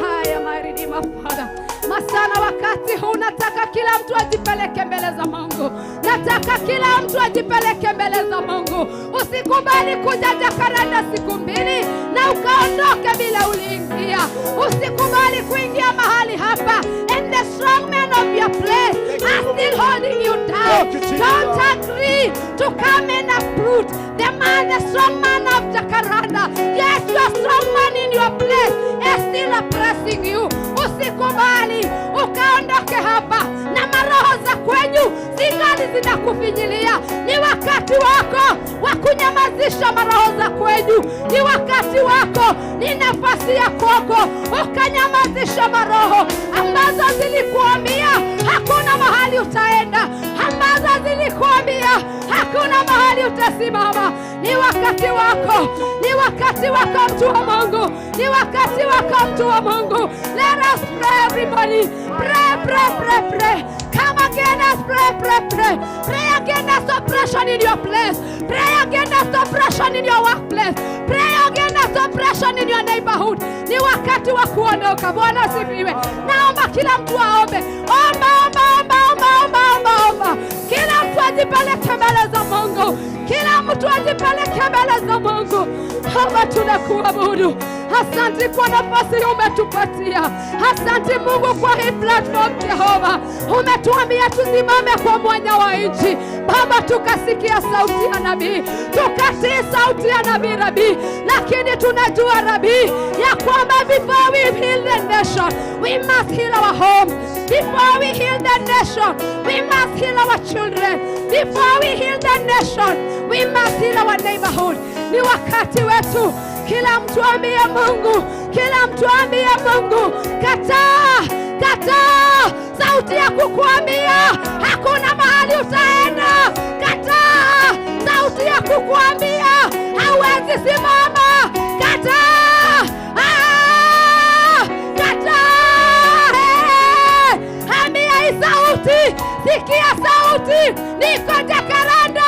haya. My Redeemer Father, masana wakati huu nataka kila mtu ajipeleke mbele za Mungu. Nataka kila mtu ajipeleke mbele za Mungu. Usikubali kuja Jacaranda siku mbili na ukaondoke bila uliingia. Usikubali kuingia mahali hapa and the strong men of your place are still holding you down. Thank you, Jesus. Don't agree to come and uproot the man, the strong man of Jacaranda. Yes, your strong man in your place is still oppressing you. Usikubali ukaondoke hapa na maroho za kwenyu zingali zinakufinyilia. Ni wakati wako wa kunyamazisha maroho za kwenyu, ni wakati wako, ni nafasi ya kwako ukanyamazisha maroho ambazo zilikuambia hakuna mahali utaenda, ambazo zilikuambia hakuna mahali utasimama. Ni wakati wako, ni wakati wako mtu wa Mungu, ni wakati wako mtu wa Mungu. Let us pray, everybody. Pray, pray, pray, pray. Come again us, pray, pray, pray. Pray against oppression in your place. Pray against oppression in your workplace. Pray against oppression in your neighborhood. Ni wakati wa kuondoka. Bwana asifiwe. Naomba kila mtu aombe. Omba, omba, omba, omba, omba, omba, omba. Kila mtu ajipeleke mbele za Mungu. Kila mtu ajipeleke mbele za Mungu. Baba, tunakuabudu. Asante kwa nafasi hii umetupatia. Asante Mungu kwa hii platform Jehova. Umetuambia tusimame kwa mwanya wa nchi. Baba, tukasikia sauti ya nabii, tukatii sauti ya nabii Rabii, lakini tunajua Rabii ya kwamba before we heal the nation, we must heal our home. Before we heal the nation, we must heal our children. Before we heal the nation, we must heal our neighborhood. Ni wakati wetu. Kila mtu ambie Mungu, kila mtu ambie Mungu, kataa, kataa sauti ya kukuambia hakuna mahali utaenda. Kataa sauti ya kukuambia hauwezi simama. Kataa, ah, kataa. Hey, ambia hii sauti, sikia sauti, niko Jacaranda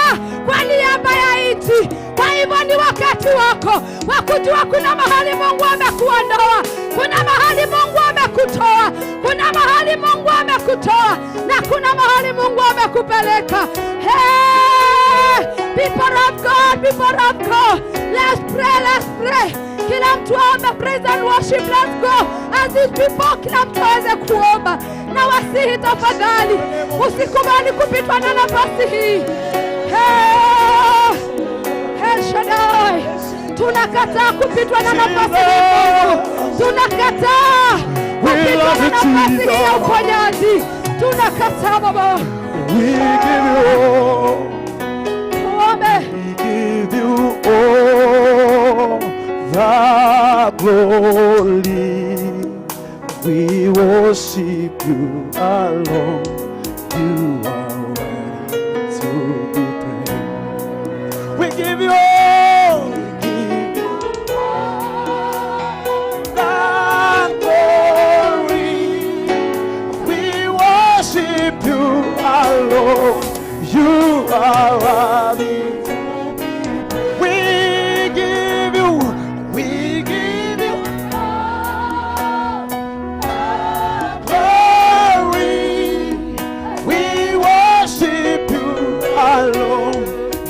kwa niaba ya nchi. Kwa hivyo ni wakati wako wa kujua kuna mahali Mungu amekuondoa, kuna mahali Mungu amekutoa, kuna mahali Mungu amekutoa na kuna mahali Mungu amekupeleka. Hey, people of God, people of God, let's pray, let's pray. Kila mtu aombe, praise and worship, let's go. As these people, kila mtu aweze kuomba. Na wasihi tafadhali, usikubali kupitwa na nafasi hii. Hey, El Shaddai, tunakataa kupitwa na nafasi hii Mungu. Tunakataa kupitwa na nafasi hii ya uponyaji. Tunakataa Baba. We give you all. Tuombe. We give you all the glory. We worship you alone. You are worthy to be praised. We give you all. We give you all the glory. We worship you alone. You are worthy to be praised. We give you all glory. We worship you alone.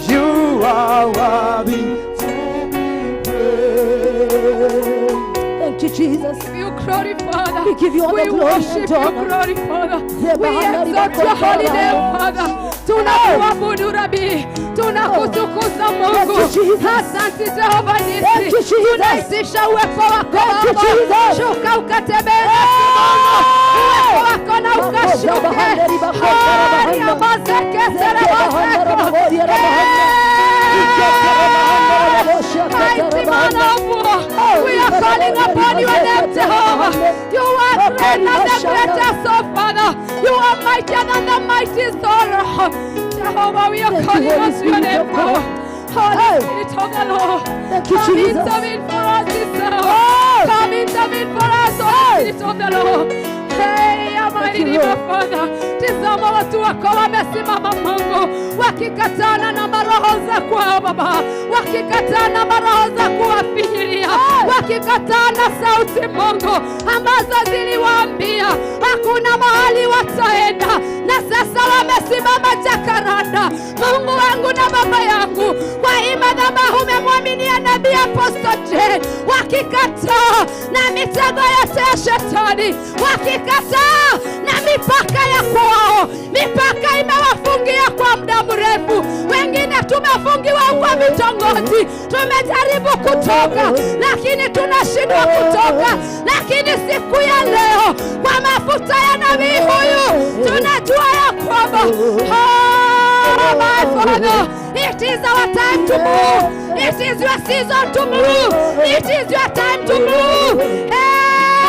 You are worthy to be praised. Thank you, Jesus. Give you glory, Father. We give you all We the glory worship and you, honor. glory, Father. We exalt your holy name, Father. Tunakuabudu Rabi, tunakutukuza Mungu. Thank you, Jesus. Asante Jehova Thank you, Nisi, Jesus. tunaitisha uwepo wako Thank you, Baba. Jesus. Shuka ukatembee nasi Mungu, uwepo wako na ukashuke. Hari amazekesere maseko. Mighty man of war, we are calling upon your name, Jehovah. You are greater than the greatest, oh Father. You are mightier than the mightiest, oh Lord. Jehovah, we are Thank you, calling Holy on to your Spirit name, of God. Holy Hey. Spirit of the Lord. Thank you, Come Jesus. intervene for us this hour. Oh. Come intervene for us, Holy Spirit of the Lord. Hey, mighty you, name, Lord. Father. Tizama watu wako wamesimama Mungu, wakikatana na maroho za kwao Baba, wakikatana maroho za kuwafinyilia, wakikatana sauti Mungu ambazo ziliwaambia hakuna mahali wataenda, na sasa wamesimama Jacaranda. Mungu wangu na Baba yangu, kwa hii madhabahu umemwaminia nabii Apostle J, wakikataa na mitego yote ya shetani, wakikataa na mipaka ya kwao. Mipaka imewafungia kwa muda mrefu, wengine tumefungiwa huko vitongoji, tumejaribu kutoka lakini tunashindwa kutoka. Lakini siku ya leo kwa mafuta ya nabii huyu tunajua ya kwamba, oh, my Father, it is our time to move. It is your season to move. It is your time to move.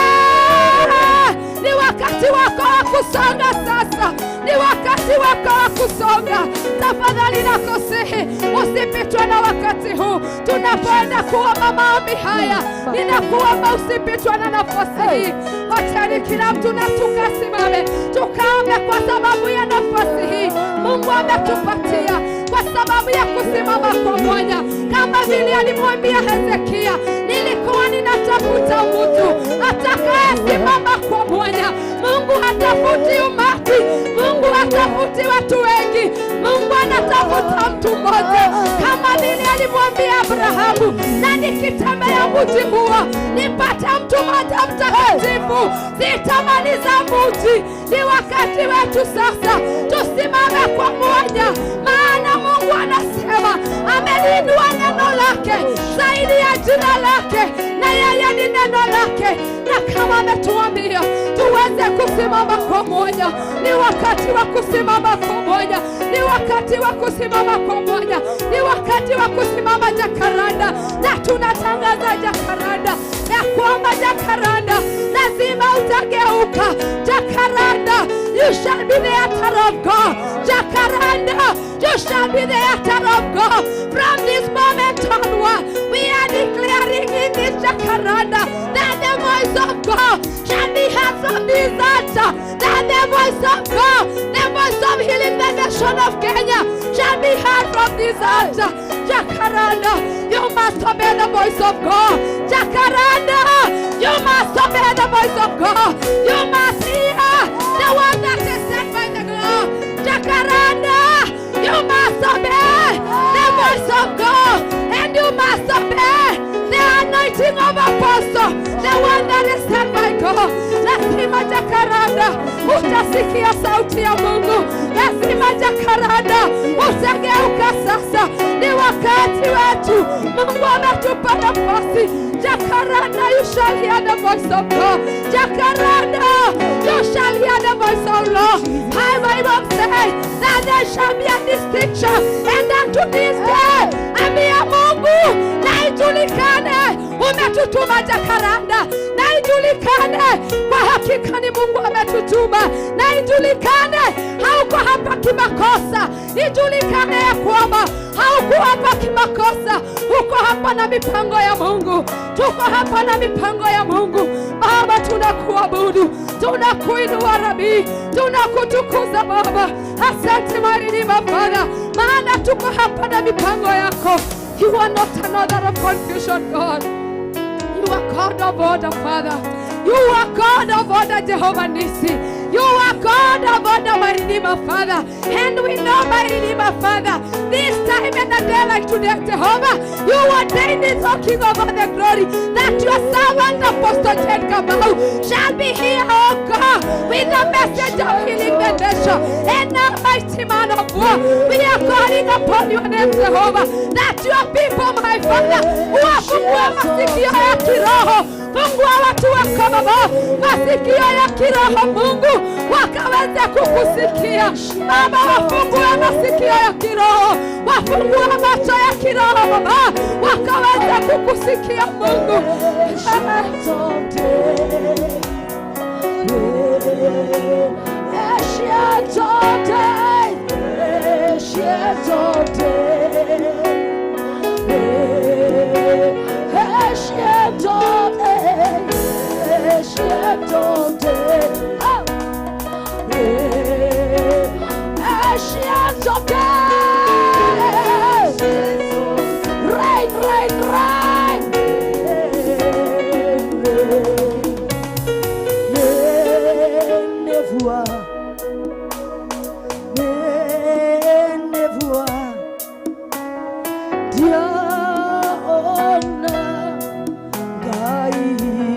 Hey! Ni wakati wako wa kusonga sasa, ni wakati wako wa kusonga. Tafadhali nakusihi usipitwe na wakati huu tunapoenda kuomba maombi haya, ninakuomba usipitwe na nafasi hii. Wachani kila mtu na tukasimame tukaombe kwa sababu ya nafasi hii Mungu ametupatia, kwa sababu ya kusimama kwa mwanya, kama vile alimwambia Hezekia, nilikuwa ninatafuta mtu atakayesimama kwa mwanya. Mungu hatafuti umati, Mungu hatafuti watu wengi, Mungu anatafuta mtu mmoja, kama vile alimwambia Abrahamu, na nikitembea mji huo nipate mtu mmoja mtakatifu, sitamaliza mji. Ni wakati wetu sasa tusimame kwa mwanya, maana Mungu anasema ameliinua neno lake zaidi ya jina lake, na Yeye ni neno lake, na kama ametuambia tuweze kusimama kwa moja, ni wakati wa kusimama kwa moja, ni wakati wa kusimama kwa moja, ni wakati wa kusimama Jacaranda. Na tunatangaza Jacaranda ya kwamba Jacaranda lazima utageuka. Jacaranda, you shall be the altar of God. Jacaranda, you shall be the altar of God. From this moment onward, we are declaring in this Jacaranda that the voice of God shall be heard from this altar. That the voice of God, the voice of healing the nation of Kenya, shall be heard from this altar. Jacaranda, you must obey the voice of God. Jacaranda, you must obey the voice of God. You must hear the one that is sent by the God. Jacaranda, you must obey the voice of God, and you must obey the anointing of apostle, the one that is sent by God. Lazima Jacaranda utasikia sauti ya Mungu. Lazima Jacaranda utageuka sasa. Ni wakati wetu. Mungu ametupa nafasi. Jacaranda, you shall hear the voice of God. Jacaranda, you shall hear the voice of Lord. I will say that there shall be a distinction, and unto this day, ambia Mungu na ijulikane umetutuma Jacaranda, na ijulikane kwa hakika ni Mungu ametutuma, na ijulikane hauko hapa kimakosa, ijulikane ya kwamba hauko hapa kimakosa, uko hapa na mipango ya Mungu, tuko hapa na mipango ya Mungu. Baba, tunakuabudu, tunakuinua Rabi, tunakutukuza Baba. Asante my Father, maana tuko hapa na mipango yako. You are not another of confusion, God. You are God of order, Father. You are God of order, Jehovah Nissi. You are God of order, my Redeemer, Father. And we know, my Redeemer, Father, this time and a day like today, Jehovah, you ordained it, O King of all the glory, that your servant, Apostle Jane Kamau, shall be here, O God, with the message of healing the nation. And now, mighty man of war, we are calling upon your name, Jehovah, that your people, my Father, wafungue masikio ya kiroho, fungua watu wako Baba, masikio ya kiroho Mungu, wakaweze kukusikia Baba, wafungue masikio ya kiroho, wafungue macho ya kiroho Baba, wakaweze kukusikia Mungu. Rain, rain, rain. Nenevua, nenevua, diaona ngaitaku.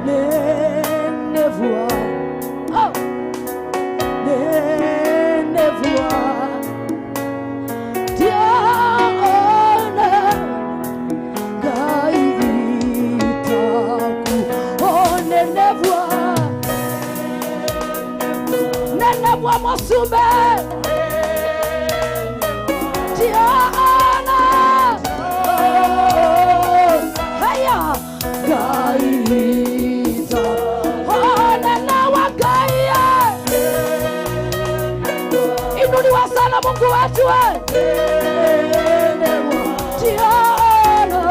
Nenevua, nenevua, diaona ngaitaku. Oh, nenevua, Nenevua mwasumbe Diana, haya gaita. Oh, nenewa gaia, inuliwa sana Mungu wetu we. Diana,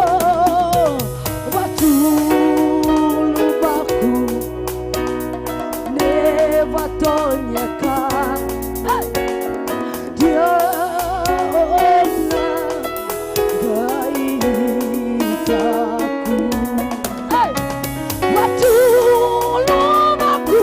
Oh, batulu baku nevatonyeka. Diona gaitaku. Hey, batulu baku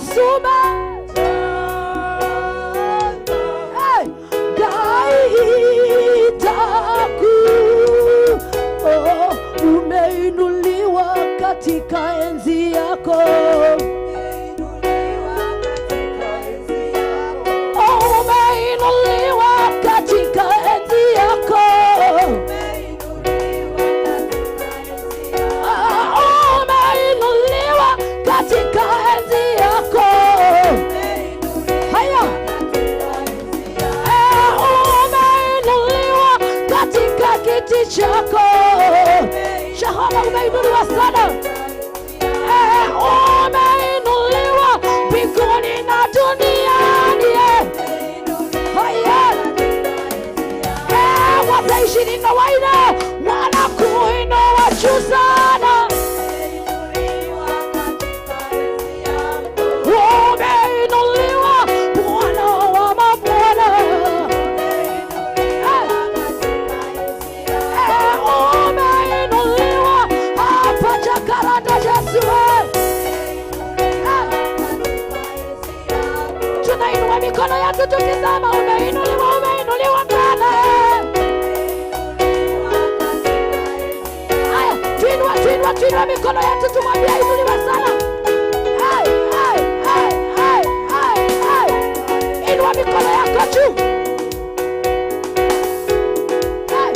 Yesu Hey, Ngai taku. Oh, umeinuliwa katika enzi yako. Oh, umeinuliwa katika enzi yako. Ah, umeinuliwa katika enzi yako. Haya. Eh, umeinuliwa katika kiti chako. Jehova, umeinuliwa sana. Eh, umeinuliwa mbinguni na duniani. Haya. Eh, wazee 24 wanakuinua juu sana. Umeinuliwa Bwana wa mabwana. Eh, umeinuliwa hapa Jakarta, Yesu. Eh, tunainua mikono yetu tukisema umeinuliwa, umeinuliwa Bwana. Haya, tuinua, tuinua, tuinua mikono yetu tumwambie inuliwa sana. Hai, hai, hai, hai, hai, hai. Inua mikono yako juu. Hai.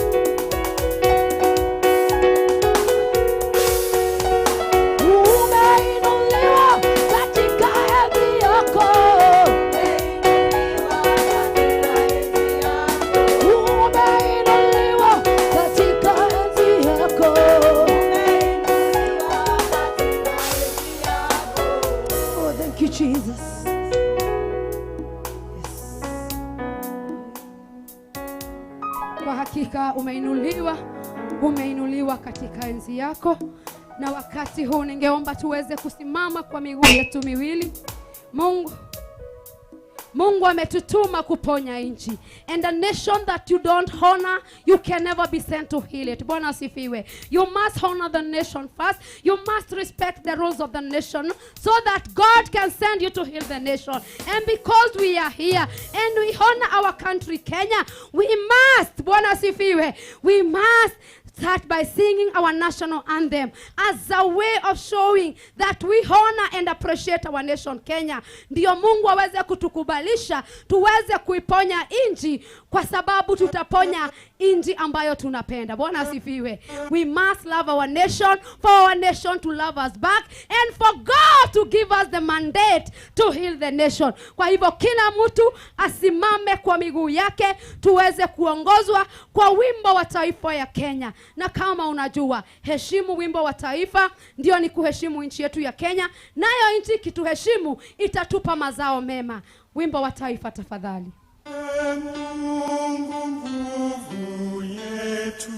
Umeinuliwa katika enzi yako. Umeinuliwa katika enzi yako. Oh, thank you, Jesus. Yes. Kwa hakika umeinuliwa, umeinuliwa katika enzi yako. Na wakati huu ningeomba tuweze kusimama kwa miguu yetu miwili. Mungu ametutuma kuponya nchi. And a nation that you don't honor, you can never be sent to heal it. Bwana asifiwe. You must honor the nation first. You must respect the rules of the nation so that God can send you to heal the nation. And because we are here and we honor our country, Kenya, we must, Bwana asifiwe, we must start by singing our national anthem as a way of showing that we honor and appreciate our nation Kenya. Ndio Mungu aweze kutukubalisha tuweze kuiponya nchi, kwa sababu tutaponya nchi ambayo tunapenda. Bwana asifiwe. We must love our nation for our nation to love us back and for God to give us the mandate to heal the nation. Kwa hivyo kila mtu asimame kwa miguu yake tuweze kuongozwa kwa wimbo wa taifa ya Kenya. Na kama unajua, heshimu wimbo wa taifa, ndio ni kuheshimu nchi yetu ya Kenya. Nayo nchi ikituheshimu itatupa mazao mema. Wimbo wa taifa, tafadhali. Mungu nguvu yetu.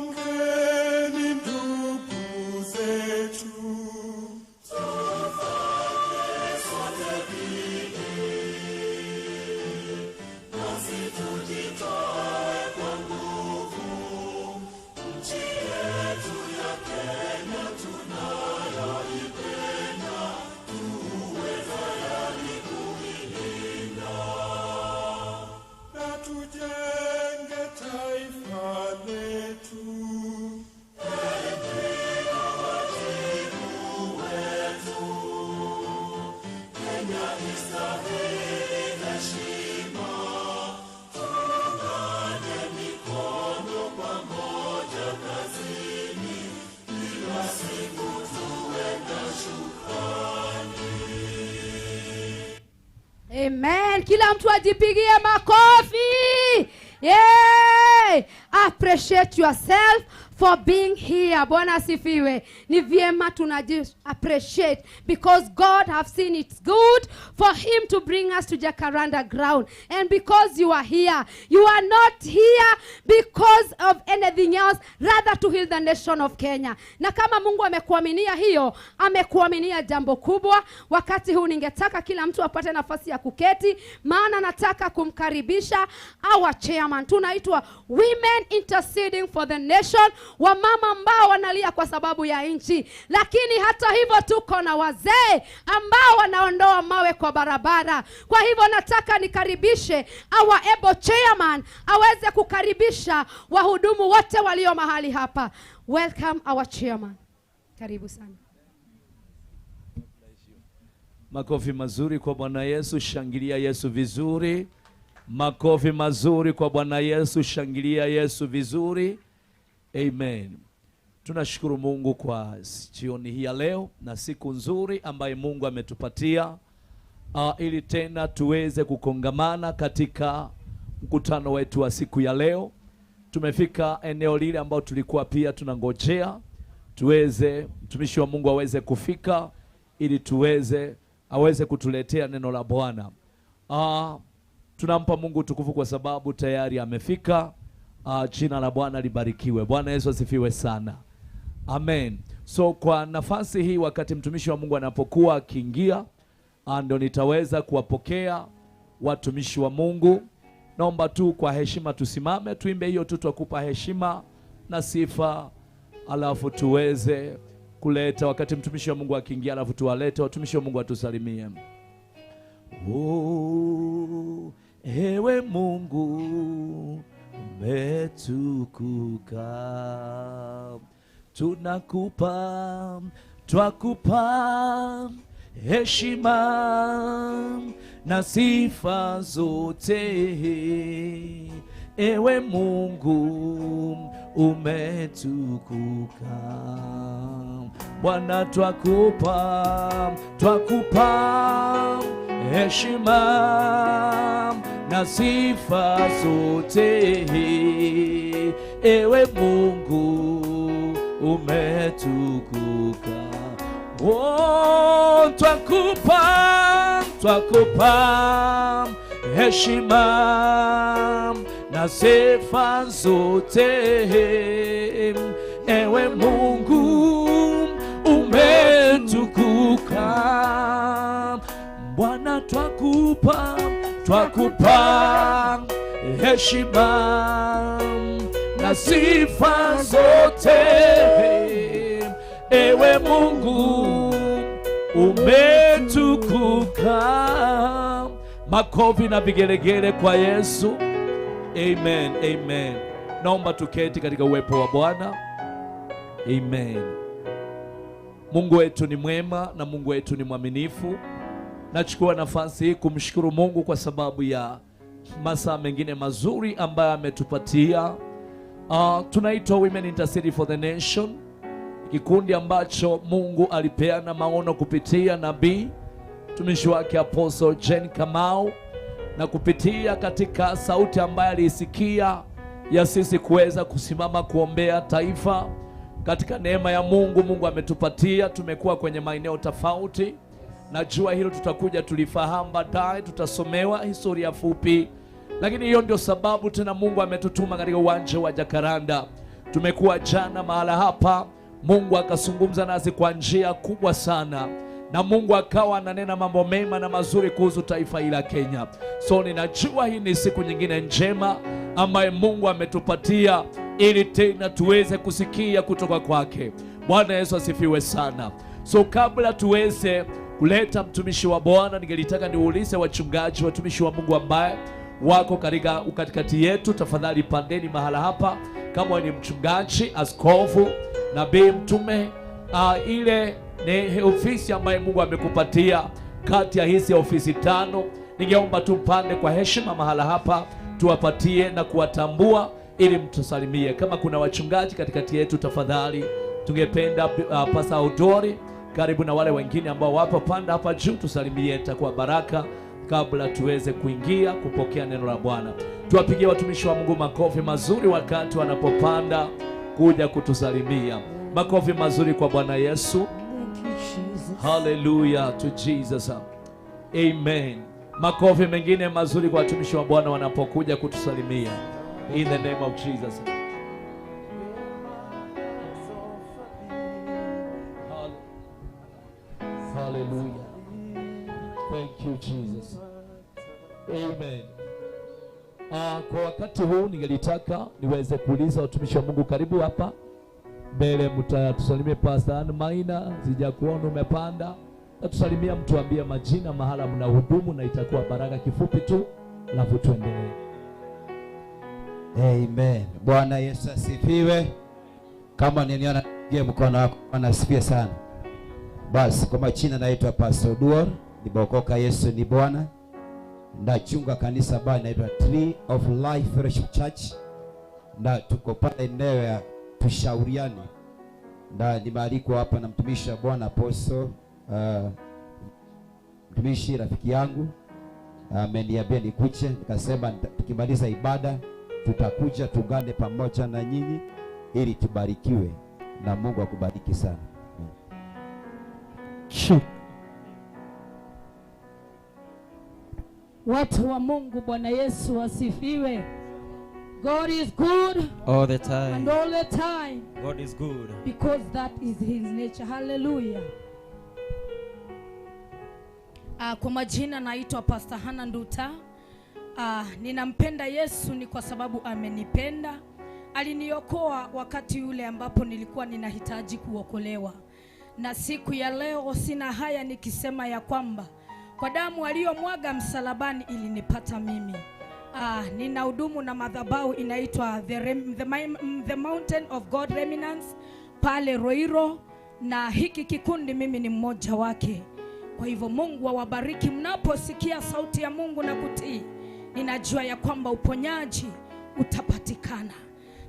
Amkeni ndugu zetu, tufanye sote bidii, nasi tujitoe kwa nguvu, nchi yetu ya Kenya tunayoipenda, tuwe tayari kuilinda na tujenge taifa letu. Ndio wajibu wetu. Kenya istahili heshima, tuungane mikono pamoja kazini, kila siku tuwe na shukrani. Amen. Kila mtu ajipigie makofi. Yeah. Appreciate yourself for for being here. Bwana asifiwe. Ni vyema tunaji appreciate because God have seen it's good for him to bring us to Jacaranda ground. And because you are here, you are not here because of anything else, rather to heal the nation of Kenya. Na kama Mungu amekuaminia hiyo, amekuaminia jambo kubwa. Wakati huu ningetaka kila mtu apate nafasi ya kuketi, maana nataka kumkaribisha our chairman. Tunaitwa Women Interceding for the Nation, wamama ambao wanalia kwa sababu ya nchi. Lakini hata hivyo tuko na wazee ambao wanaondoa mawe kwa barabara. Kwa hivyo nataka nikaribishe our able chairman aweze kukaribisha wahudumu wote walio mahali hapa. Welcome our chairman. Karibu sana. Makofi mazuri kwa Bwana Yesu, shangilia Yesu vizuri. Makofi mazuri kwa Bwana Yesu, shangilia Yesu vizuri. Amen. Tunashukuru Mungu kwa jioni hii ya leo na siku nzuri ambayo Mungu ametupatia ili tena tuweze kukongamana katika mkutano wetu wa siku ya leo. Tumefika eneo lile ambao tulikuwa pia tunangojea tuweze, mtumishi wa Mungu aweze kufika ili tuweze aweze kutuletea neno la Bwana. Tunampa Mungu utukufu kwa sababu tayari amefika. Jina la Bwana libarikiwe. Bwana Yesu asifiwe sana. Amen. So kwa nafasi hii, wakati mtumishi wa Mungu anapokuwa akiingia, ndio nitaweza kuwapokea watumishi wa Mungu. Naomba tu kwa heshima tusimame, tuimbe hiyo tu, twakupa heshima na sifa, alafu tuweze kuleta wakati mtumishi wa Mungu akiingia, alafu tuwalete watumishi wa Mungu atusalimie. Oh, ewe Mungu umetukuka, tunakupa, twakupa heshima na sifa zote. Ewe Mungu umetukuka, Bwana twakupa, twakupa heshima na sifa zote. Ewe Mungu umetukuka. Oh, twakupa, twakupa heshima na sifa zote. Ewe Mungu umetukuka, Bwana twakupa, twakupa heshima na sifa zote. Ewe Mungu umetukuka. Makofi na vigelegele kwa Yesu. Amen, amen. Naomba tuketi katika uwepo wa Bwana. Amen. Mungu wetu ni mwema na Mungu wetu ni mwaminifu. Nachukua nafasi hii kumshukuru Mungu kwa sababu ya masaa mengine mazuri ambayo ametupatia. Tunaitwa Women Intercede for the Nation, kikundi ambacho Mungu alipeana maono kupitia nabii mtumishi wake Apostle Jane Kamau, na kupitia katika sauti ambayo aliisikia ya sisi kuweza kusimama kuombea taifa. Katika neema ya Mungu, Mungu ametupatia, tumekuwa kwenye maeneo tofauti. Najua hilo tutakuja tulifahamu baadaye, tutasomewa historia fupi. Lakini hiyo ndio sababu tena Mungu ametutuma katika uwanja wa Jacaranda. Tumekuwa jana mahala hapa, Mungu akazungumza nasi kwa njia kubwa sana, na Mungu akawa ananena mambo mema na mazuri kuhusu taifa hili la Kenya. So ninajua hii ni siku nyingine njema ambaye Mungu ametupatia ili tena tuweze kusikia kutoka kwake. Bwana Yesu asifiwe sana. So kabla tuweze kuleta mtumishi wa Bwana, ningelitaka niulize wachungaji, watumishi wa Mungu ambaye wako katika katikati yetu, tafadhali pandeni mahala hapa. Kama ni mchungaji, askofu, nabii, mtume, ile ni ofisi ambayo Mungu amekupatia kati ya hizi ofisi 5, ningeomba tu pande kwa heshima mahala hapa, tuwapatie na kuwatambua ili mtusalimie. Kama kuna wachungaji katikati yetu, tafadhali tungependa Pastor Odori karibu na wale wengine ambao wapo, panda hapa juu tusalimie, itakuwa baraka kabla tuweze kuingia kupokea neno la Bwana. Tuwapigie watumishi wa Mungu makofi mazuri wakati wanapopanda kuja kutusalimia. Makofi mazuri kwa Bwana Yesu. Hallelujah to Jesus. Amen. Makofi mengine mazuri kwa watumishi wa Bwana wanapokuja kutusalimia. In the name of Jesus. Hallelujah. Thank you Jesus. Amen. Kwa wakati huu ningelitaka niweze kuuliza watumishi wa Mungu karibu hapa mbele, mtatusalimie. Pastor Ann Maina, sijakuona umepanda. Natusalimia, mtuambie majina, mahala mnahudumu, na itakuwa baraka. Kifupi tu alafu tuendelee. Amen. Bwana Yesu asifiwe. Kama niliona je mkono wako, Bwana asifiwe sana. Basi kwa majina naitwa Pastor Duor, nimeokoka, Yesu ni Bwana. Nachunga kanisa bali inaitwa Tree of Life Fellowship Church, na tuko pale eneo ya Tushauriane, na nimealikwa hapa na mtumishi wa Bwana Apostle, mtumishi rafiki yangu ameniambia nikuje, nikasema tukimaliza ibada tutakuja tuungane pamoja na nyinyi ili tubarikiwe, na Mungu akubariki sana. Watu wa Mungu, Bwana Yesu asifiwe. God is good all the time. And all the time. God is good. Because that is his nature. Hallelujah. Kwa majina naitwa Pastor Hannah Nduta. Ninampenda Yesu ni kwa sababu amenipenda. Aliniokoa wakati ule ambapo nilikuwa ninahitaji kuokolewa. Na siku ya leo sina haya nikisema ya kwamba kwa damu aliyomwaga msalabani ilinipata mimi. Ninahudumu na madhabahu inaitwa the Mountain of God Remnants pale Roiro, na hiki kikundi mimi ni mmoja wake. Kwa hivyo Mungu awabariki mnaposikia sauti ya Mungu na kutii. Ninajua ya kwamba uponyaji utapatikana.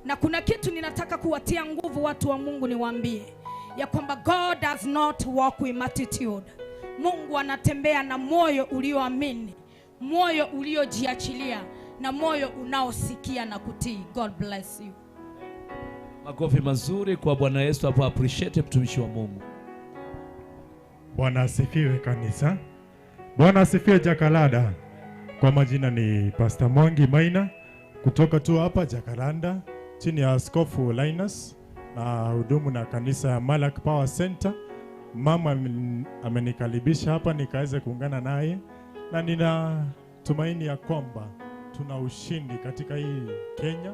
Na kuna kitu ninataka kuwatia nguvu watu wa Mungu, niwaambie ya kwamba God does not walk with multitude. Mungu anatembea na moyo ulioamini, moyo uliojiachilia, na moyo unaosikia na kutii. God bless you. Makofi mazuri kwa Bwana Yesu hapo, appreciate mtumishi wa Mungu. Bwana asifiwe kanisa. Bwana asifiwe Jacaranda. Kwa majina ni Pastor Mwangi Maina kutoka tu hapa Jacaranda chini ya Askofu Linus, na hudumu na kanisa ya Malak Power Center. Mama amenikaribisha hapa nikaweze kuungana naye, na nina tumaini ya kwamba tuna ushindi katika hii Kenya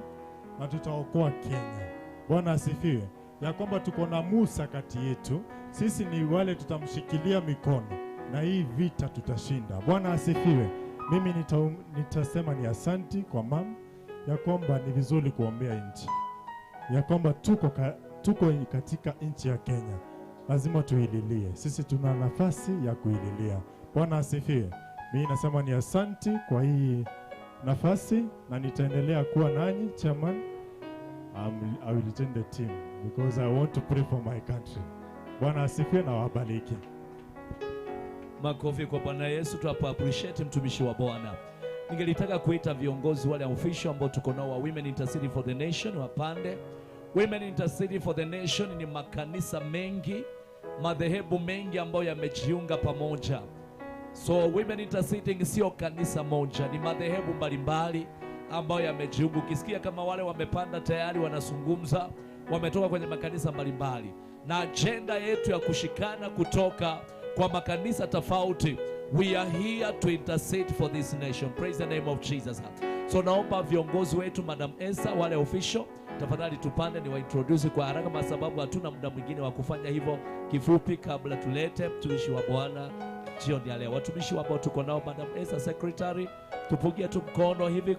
na tutaokoa Kenya. Bwana asifiwe. Ya kwamba tuko na Musa kati yetu, sisi ni wale tutamshikilia mikono na hii vita tutashinda. Bwana asifiwe. Mimi nitasema ni asanti kwa mama ya kwamba ni vizuri kuombea nchi, ya kwamba tuko katika nchi ya Kenya, lazima tuililie. Sisi tuna nafasi ya kuililia. Bwana asifiwe. Mimi nasema ni asanti kwa hii nafasi, na nitaendelea kuwa nanyi chairman. I will join the team because I want to pray for my country. Bwana asifiwe na wabariki. Makofi kwa Bwana Yesu, tunapo appreciate mtumishi wa Bwana. Ningelitaka kuita viongozi wale official ambao tuko nao wa Women Interceding for the Nation wapande. Women Interceding for the Nation ni makanisa mengi, madhehebu mengi ambayo yamejiunga pamoja. So Women Interceding sio kanisa moja, ni madhehebu mbalimbali ambayo yamejiunga. Ukisikia kama wale wamepanda tayari wanazungumza, wametoka kwenye makanisa mbalimbali. Na agenda yetu ya kushikana kutoka kwa makanisa tofauti, we are here to intercede for this nation. Praise the name of Jesus. So naomba viongozi wetu, Madam Esther, wale official, tafadhali tupande ni waintroduce kwa haraka, kwa sababu hatuna muda mwingine wa kufanya hivyo. Kifupi kabla tulete mtumishi wa Bwana jioni ya leo. Watumishi ambao tuko nao, Madam Esther secretary, tupungie tu mkono hivi,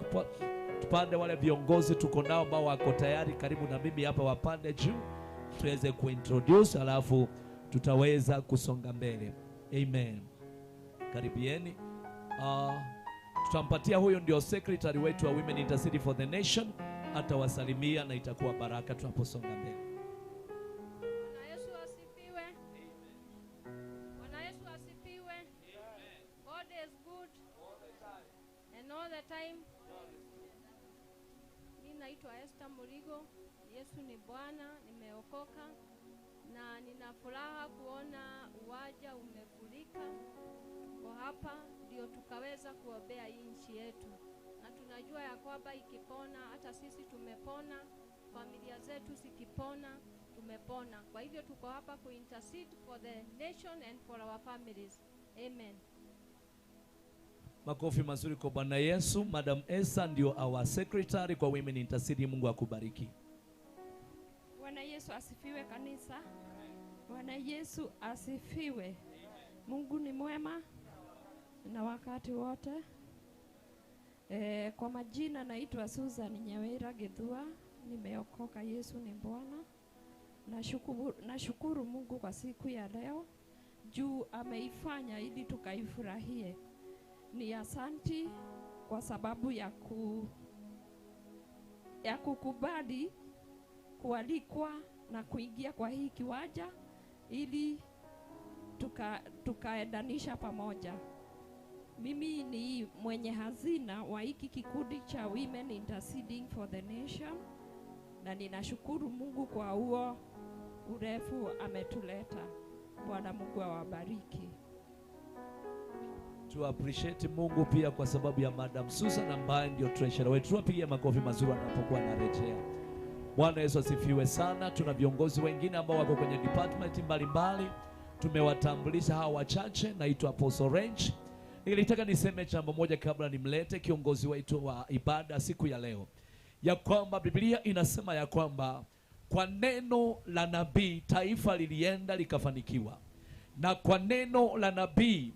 tupande wale viongozi tuko nao ambao wako tayari karibu na mimi hapa, wapande juu tuweze kuintroduce, alafu tutaweza kusonga mbele. Amen. Karibieni. Tutampatia huyo ndio secretary wetu wa Women Interceding for the Nation, atawasalimia na itakuwa baraka tunaposonga mbele. Bwana Yesu asifiwe. Bwana Yesu asifiwe. God is good and all the time. Mimi naitwa Esther Murigo. Yesu ni Bwana, nimeokoka na nina furaha kuona uwanja umefurika. Kwa hapa ndio tukaweza kuombea hii nchi yetu, na tunajua ya kwamba ikipona hata sisi tumepona, familia zetu zikipona tumepona. Kwa hivyo tuko hapa kuintercede for the nation and for our families. Amen. Makofi mazuri kwa Bwana Yesu. Madam Esther ndio our secretary kwa Women Intercede. Mungu akubariki. Bwana Yesu asifiwe kanisa. Bwana Yesu asifiwe. Mungu ni mwema na wakati wote. Kwa majina naitwa Susan Nyawira Githua, nimeokoka, Yesu ni Bwana. Nashukuru Mungu kwa siku ya leo juu ameifanya ili tukaifurahie. Ni asanti kwa sababu ya kukubali kualikwa na kuingia kwa hii kiwanja ili tukaendanisha pamoja. Mimi ni mwenye hazina wa hiki kikundi cha Women Interceding for the Nation, na ninashukuru Mungu kwa huo urefu ametuleta. Bwana Mungu awabariki. Tu appreciate Mungu pia kwa sababu ya Madam Susan ambaye ndio treasurer wetu. Tuwapigie makofi mazuri anapokuwa anarejea. Bwana Yesu asifiwe sana. Tuna viongozi wengine ambao wako kwenye department mbalimbali. Tumewatambulisha hawa wachache. Naitwa Apostle Range. Nilitaka niseme jambo moja kabla nimlete kiongozi wetu wa ibada siku ya leo, ya kwamba Biblia inasema ya kwamba kwa neno la nabii taifa lilienda likafanikiwa, na kwa neno la nabii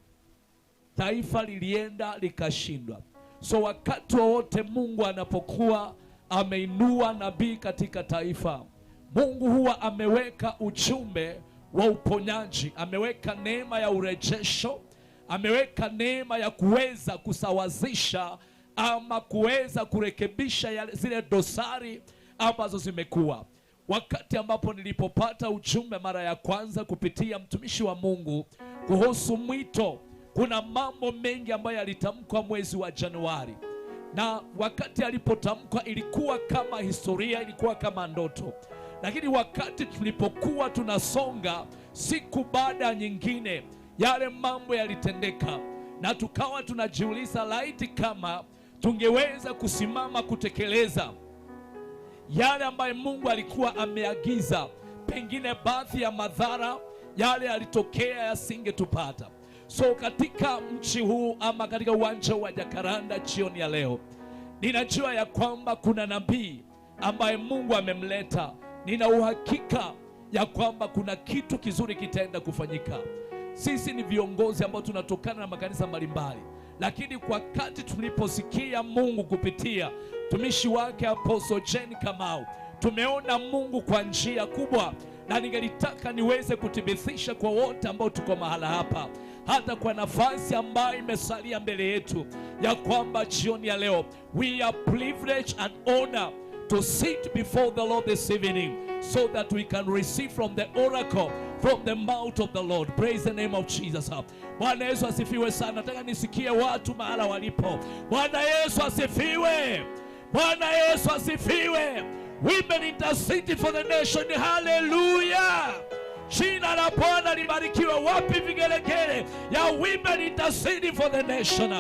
taifa lilienda likashindwa. So wakati wote Mungu anapokuwa ameinua nabii katika taifa, Mungu huwa ameweka ujumbe wa uponyaji, ameweka neema ya urejesho, ameweka neema ya kuweza kusawazisha ama kuweza kurekebisha zile dosari ambazo zimekuwa. Wakati ambapo nilipopata ujumbe mara ya kwanza kupitia mtumishi wa Mungu kuhusu mwito, kuna mambo mengi ambayo yalitamkwa mwezi wa Januari, na wakati alipotamkwa ilikuwa kama historia, ilikuwa kama ndoto. Lakini wakati tulipokuwa tunasonga siku baada nyingine, yale mambo yalitendeka, na tukawa tunajiuliza laiti kama tungeweza kusimama kutekeleza yale ambayo Mungu alikuwa ameagiza, pengine baadhi ya madhara yale yalitokea yasingetupata. So katika mchi huu ama katika uwanja wa Jacaranda jioni ya leo, ninajua ya kwamba kuna nabii ambaye Mungu amemleta. Nina uhakika ya kwamba kuna kitu kizuri kitaenda kufanyika. Sisi ni viongozi ambao tunatokana na makanisa mbalimbali, lakini kwa wakati tuliposikia Mungu kupitia mtumishi wake Apostle Jane Kamau, tumeona Mungu kwa njia kubwa, na ningelitaka niweze kuthibitisha kwa wote ambao tuko mahala hapa, hata kwa nafasi ambayo imesalia mbele yetu, ya kwamba jioni ya leo we are privileged and honored to sit before the Lord this evening so that we can receive from the oracle, from the mouth of the Lord. Praise the name of Jesus. Bwana Yesu asifiwe sana. Nataka nisikie watu mahala walipo. Bwana Yesu asifiwe. Bwana Yesu asifiwe. Women intercede for the nation. Hallelujah. Jina la Bwana libarikiwe. Wapi vigelegele ya women intercede for the nation?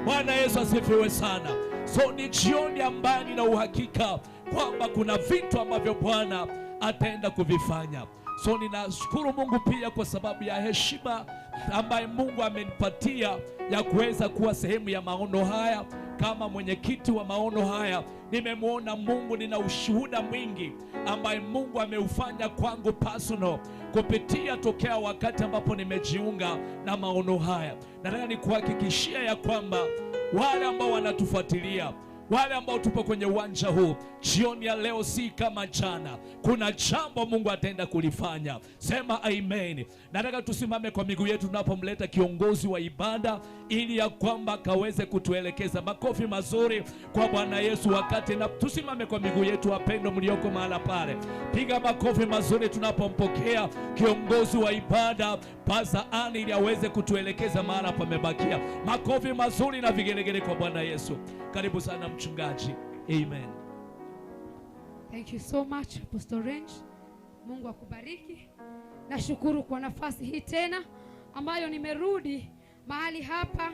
Bwana Yesu asifiwe sana. So ni jioni ambayo nina uhakika kwamba kuna vitu ambavyo Bwana ataenda kuvifanya. So ninashukuru Mungu pia kwa sababu ya heshima ambayo Mungu amenipatia ya kuweza kuwa sehemu ya maono haya. Kama mwenyekiti wa maono haya, nimemwona Mungu, nina ushuhuda mwingi ambaye Mungu ameufanya kwangu personal kupitia tokea wakati ambapo nimejiunga na maono haya. Nataka nikuhakikishia ya kwamba wale ambao wanatufuatilia, wale ambao tupo kwenye uwanja huu jioni ya leo, si kama jana. Kuna jambo Mungu ataenda kulifanya. Sema amen. Nataka tusimame kwa miguu yetu tunapomleta kiongozi wa ibada ili ya kwamba kaweze kutuelekeza. Makofi mazuri kwa Bwana Yesu wakati na tusimame kwa miguu yetu, wapendwa mlioko mahala pale. Piga makofi mazuri tunapompokea kiongozi wa ibada Pastor Ann ili aweze kutuelekeza mahala pamebakia. Makofi mazuri na vigelegele kwa Bwana Yesu. Karibu sana mchungaji. Amen. Thank you so much, Apostle Range. Mungu akubariki. Nashukuru kwa nafasi hii tena ambayo nimerudi mahali hapa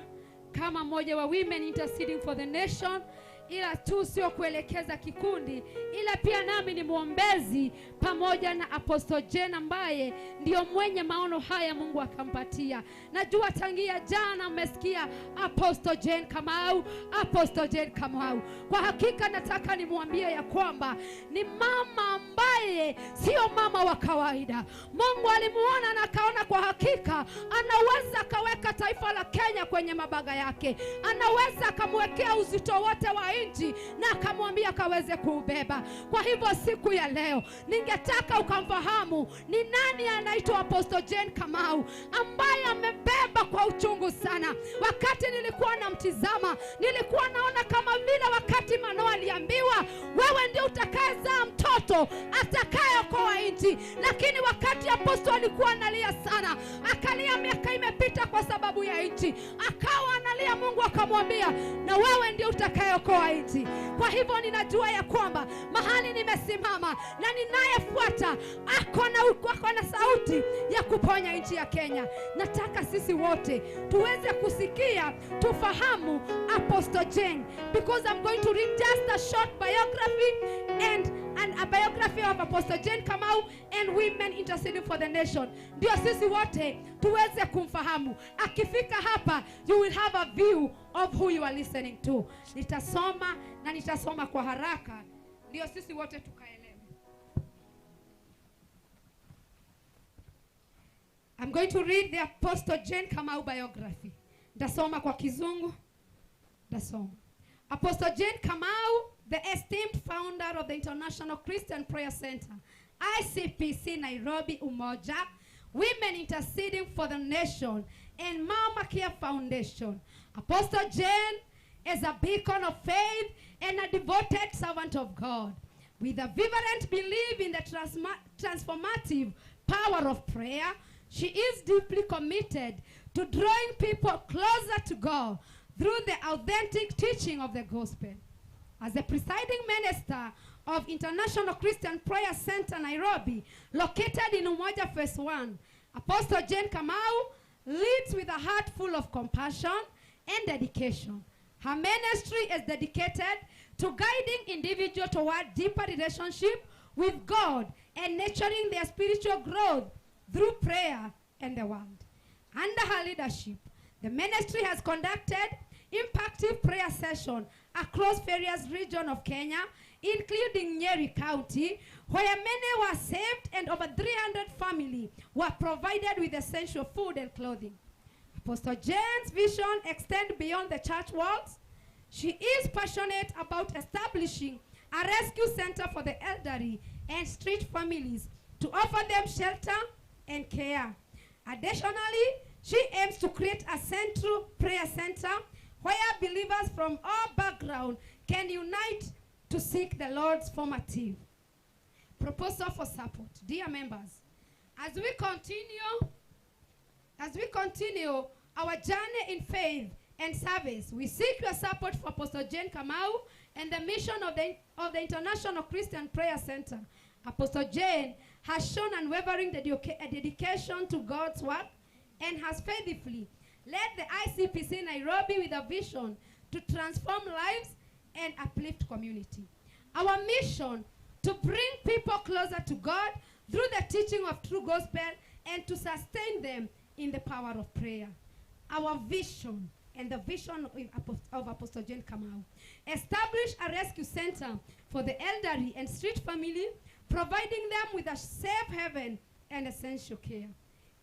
kama mmoja wa Women Interceding for the Nation, ila tu sio kuelekeza kikundi, ila pia nami ni mwombezi pamoja na Apostle Jane ambaye ndio mwenye maono haya Mungu akampatia. Najua tangia jana mmesikia Apostle Jane Kamau, Apostle Jane Kamau. Kwa hakika nataka nimwambie ya kwamba ni mama ambaye sio mama wa kawaida. Mungu alimuona na akaona kwa hakika anaweza akaweka taifa la Kenya kwenye mabaga yake, anaweza akamwekea uzito wote wa nchi na akamwambia akaweze kuubeba. Kwa hivyo siku ya leo ningetaka ukamfahamu ni nani anaitwa Apostle Jane Kamau, ambaye amebeba kwa uchungu sana. Wakati nilikuwa namtizama, nilikuwa naona kama vile wakati Manoa aliambiwa wewe ndio utakayezaa mtoto atakayeokoa nchi, lakini wakati Apostle alikuwa analia sana, akalia miaka imepita kwa sababu ya nchi, akawa analia, Mungu akamwambia na wewe ndio utakayeokoa nchi. Kwa hivyo ninajua ya kwamba mahali nimesimama na ninayefuata ako na sauti ya kuponya nchi ya Kenya. Nataka sisi wote tuweze kusikia, tufahamu Apostle Jane, because I'm going to read just a short biography and a biography of Apostle Jane Kamau and Women Interceding for the Nation. Ndio sisi wote tuweze kumfahamu. Akifika hapa, you will have a view of who you are listening to. Nitasoma na nitasoma kwa haraka ndio sisi wote tukaelewe. I'm going to read the Apostle Jane Kamau biography. Nitasoma kwa Kizungu. Nitasoma. Apostle Jane Kamau, the esteemed founder of the International Christian Prayer Center, ICPC Nairobi Umoja, Women Interceding for the Nation, and Mama Care Foundation. Apostle Jane is a beacon of faith and a devoted servant of God, with a vibrant belief in the transformative power of prayer. She is deeply committed to drawing people closer to God through the authentic teaching of the gospel. As the presiding minister of International Christian Prayer Center, Nairobi, located in Umoja Phase 1, Apostle Jane Kamau leads with a heart full of compassion and dedication. Her ministry is dedicated to guiding individuals toward deeper relationship with God and nurturing their spiritual growth through prayer and the word. Under her leadership, the ministry has conducted impactful prayer sessions across various regions of Kenya, including Nyeri County, where many were saved and over 300 families were provided with essential food and clothing. Apostle Jane's vision extends beyond the church walls. She is passionate about establishing a rescue center for the elderly and street families to offer them shelter and care. Additionally, she aims to create a central prayer center where believers from all backgrounds can unite to seek the Lord's formative. Proposal for support. Dear members, as we continue our journey in faith and service, we seek your support for Apostle Jane Kamau and the mission of the International Christian Prayer Center. Apostle Jane has shown unwavering dedication to God's work and has faithfully led the ICPC Nairobi with a vision to transform lives and uplift community. Our mission to bring people closer to God through the teaching of true gospel and to sustain them in the power of prayer. Our vision and the vision of Apostle Jane Kamau: establish a rescue center for the elderly and street family, providing them with a safe haven and essential care.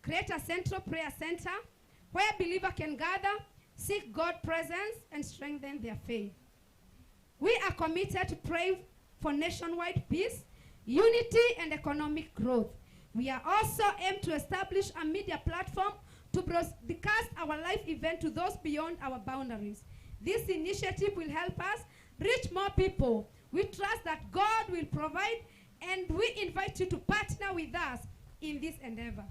Create a central prayer center where believers can gather, seek God's presence, and strengthen their faith. We are committed to pray for nationwide peace, unity, and economic growth. We are also aimed to establish a media platform to broadcast our life event to those beyond our boundaries. This initiative will help us reach more people. We trust that God will provide, and we invite you to partner with us in this endeavor.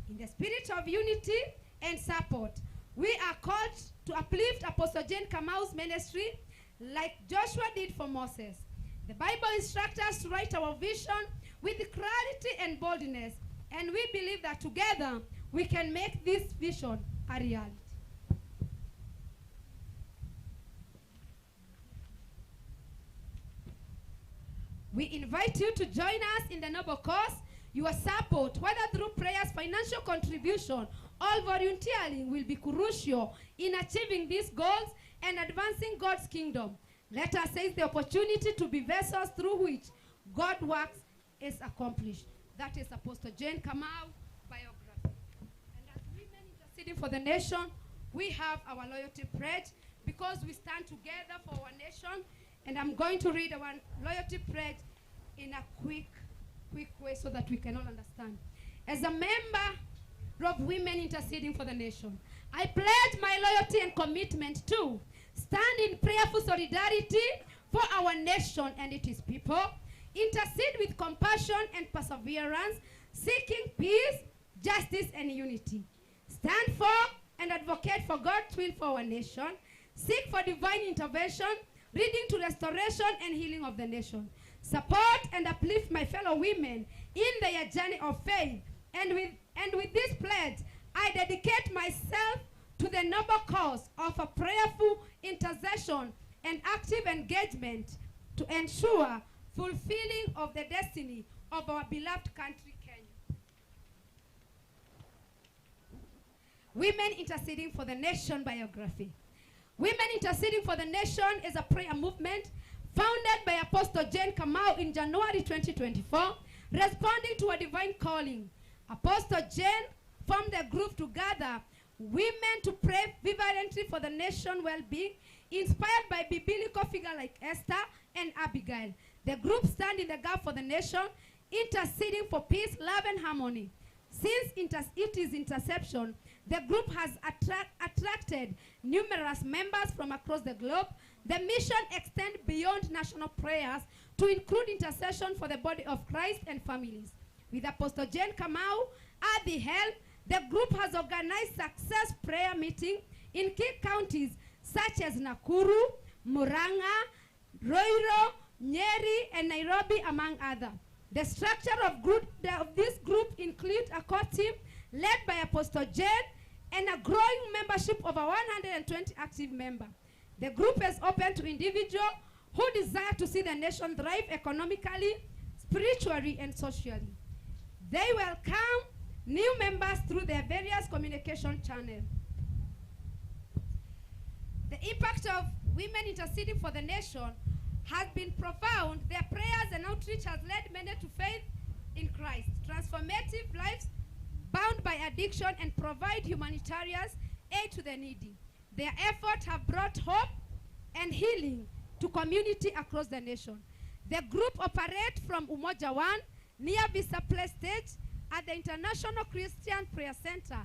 In the spirit of unity and support, we are called to uplift Apostle Jane Kamau's ministry like Joshua did for Moses. The Bible instructs us to write our vision with clarity and boldness, and we believe that together we can make this vision a reality. We invite you to join us in the noble cause. Your support, whether through prayers, financial contribution, or volunteering, will be crucial in achieving these goals and advancing God's kingdom. Let us seize the opportunity to be vessels through which God works is accomplished. That is Apostle Jane Kamau biography. And as women interceding for the nation, we have our loyalty pledge because we stand together for our nation. And I'm going to read our loyalty pledge in a quick way so that we can all understand. As a member of Women Interceding for the Nation, I pledge my loyalty and commitment to stand in prayerful solidarity for our nation and its people, intercede with compassion and perseverance, seeking peace, justice, and unity. Stand for and advocate for God's will for our nation, seek for divine intervention, leading to restoration and healing of the nation. Support and uplift my fellow women in their journey of faith. And with this pledge, I dedicate myself to the noble cause of a prayerful intercession and active engagement to ensure fulfilling of the destiny of our beloved country, Kenya. Women Interceding for the Nation biography. Women Interceding for the Nation is a prayer movement founded by Apostle Jane Kamau in January 2024, responding to a divine calling. Apostle Jane formed a group to gather women to pray fervently for the nation well-being, inspired by biblical figures like Esther and Abigail. The group stand in the gap for the nation, interceding for peace, love, and harmony. Since it is interception, the group has attracted numerous members from across the globe. The mission extends beyond national prayers to include intercession for the body of Christ and families. With Apostle Jane Kamau at the helm, the group has organized success prayer meetings in key counties such as Nakuru, Murang'a, Ruiru, Nyeri, and Nairobi, among others. The structure of this group includes a core team led by Apostle Jane and a growing membership of 120 active members. The group is open to individuals who desire to see the nation thrive economically, spiritually, and socially. They welcome new members through their various communication channels. The impact of women interceding for the nation has been profound. Their prayers and outreach has led many to faith in Christ, transformative lives bound by addiction, and provide humanitarian aid to the needy. Their efforts have brought hope and healing to community across the nation. The group operates from Umoja One, near Vista Place Stage, at the International Christian Prayer Center,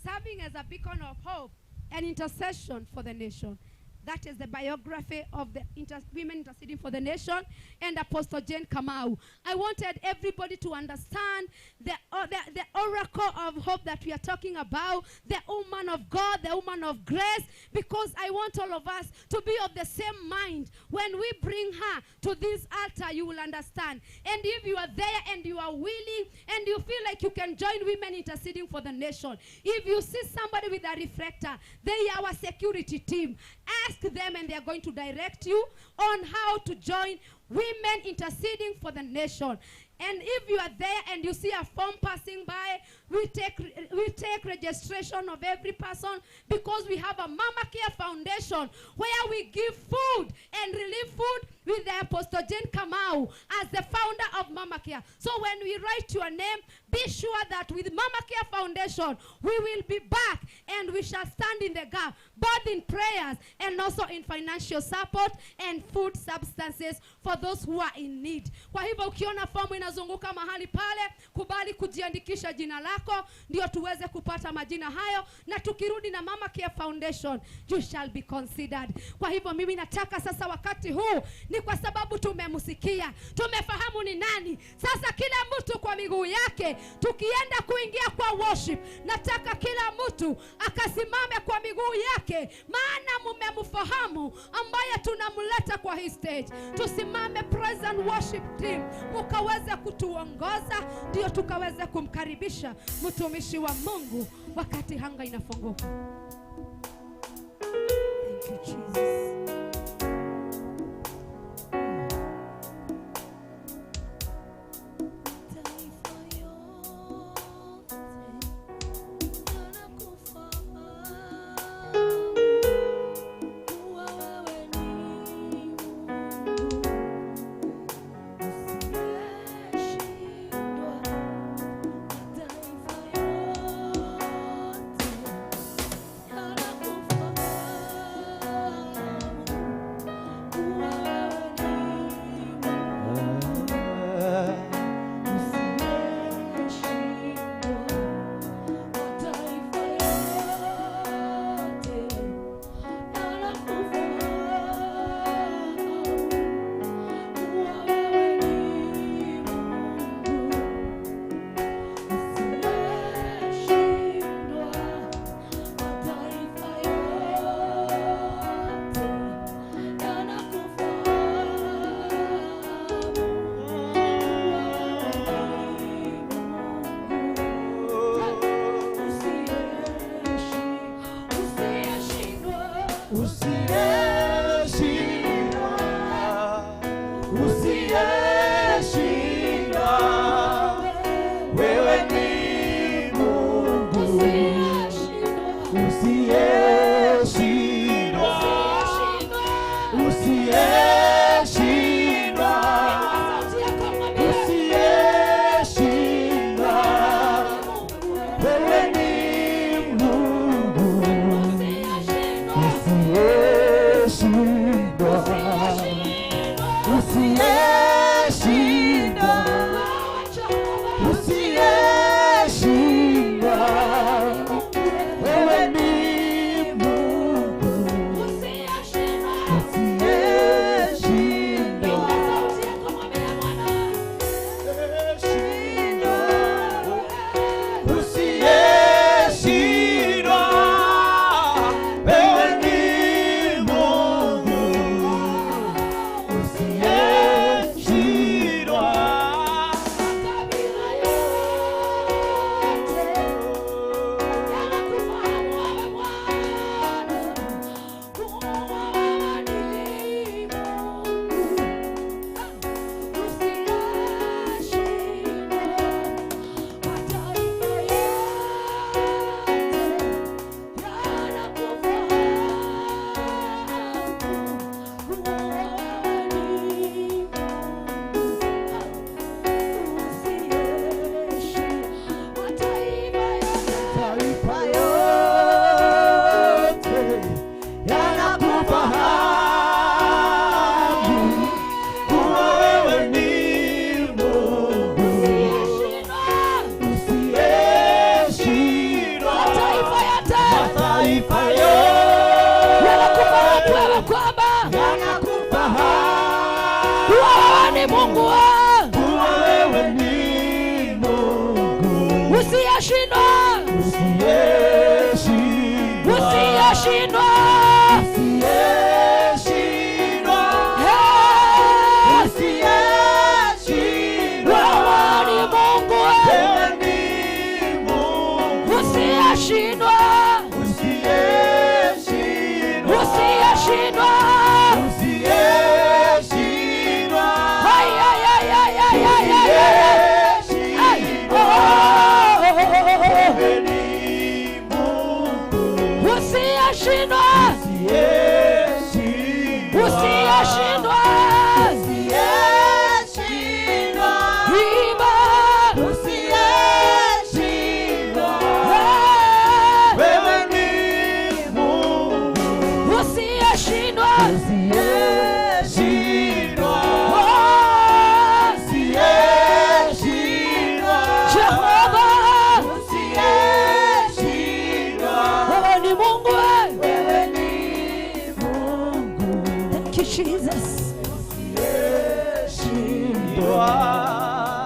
serving as a beacon of hope and intercession for the nation. That is the biography of the Women Interceding for the Nation and Apostle Jane Kamau. I wanted everybody to understand the oracle of hope that we are talking about, the woman of God, the woman of grace, because I want all of us to be of the same mind. When we bring her to this altar, you will understand. And if you are there and you are willing and you feel like you can join Women Interceding for the Nation, if you see somebody with a reflector, they are our security team. Ask them and they are going to direct you on how to join Women Interceding for the Nation. And if you are there and you see a form passing by, we take registration of every person, because we have a Mama Care Foundation where we give food and relieve food with the Apostle Jane Kamau as the founder of Mama Care. So when we write your name, be sure that with Mama Care Foundation, we will be back and we shall stand in the gap, both in prayers and also in financial support and food substances for those who are in need. Kwa hivyo ukiona fomu inazunguka mahali pale, kubali kujiandikisha jina lako, ndio tuweze kupata majina hayo, na tukirudi na Mama Care Foundation, you shall be considered. Kwa hivyo mimi nataka sasa wakati huu Ni kwa sababu tumemsikia, tumefahamu ni nani. Sasa kila mtu kwa miguu yake, tukienda kuingia kwa worship, nataka kila mtu akasimame kwa miguu yake, maana mumemfahamu ambaye tunamleta kwa hii stage. Tusimame praise and worship team, mukaweze kutuongoza, ndio tukaweze kumkaribisha mtumishi wa Mungu wakati hanga inafunguka. Thank you, Jesus.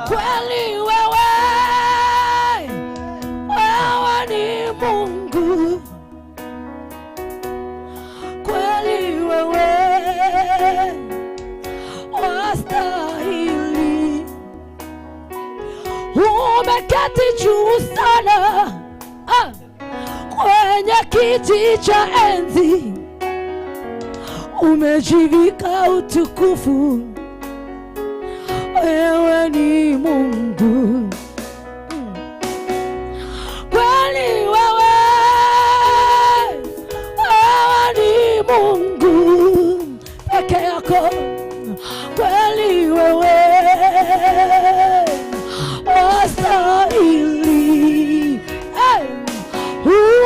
Kweli wewe, wewe ni Mungu. Kweli wewe wastahili. Umeketi juu sana kwenye kiti cha enzi, umejivika utukufu. Wewe ni Mungu. Kweli wewe, wewe ni Mungu peke yako. Kweli wewe wastahili. Hey!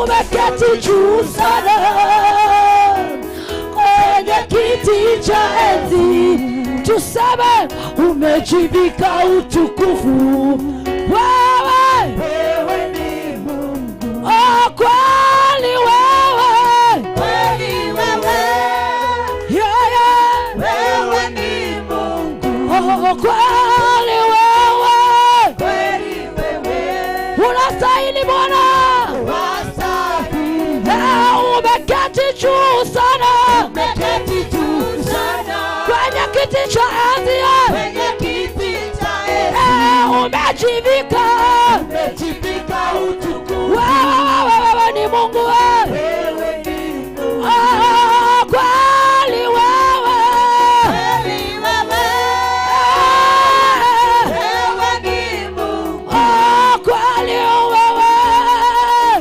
Umeketi juu sana kwenye kiti cha enzi, tuseme umejivika utukufu. Wewe, wewe ni Mungu. Oh, kweli wewe, kweli wewe, yeah, yeah. Wewe ni Mungu. Oh, kweli wewe, kweli wewe, unastahili Bwana, wastahili. Umeketi juu sana, umeketi juu sana kwenye kiti cha enzi, kwenye kiti cha enzi. Umejivika, umejivika utukufu. Wewe, wewe ni Mungu, wewe ni Mungu. Oh, kweli wewe, kweli wewe, wewe ni Mungu. Oh, kweli wewe,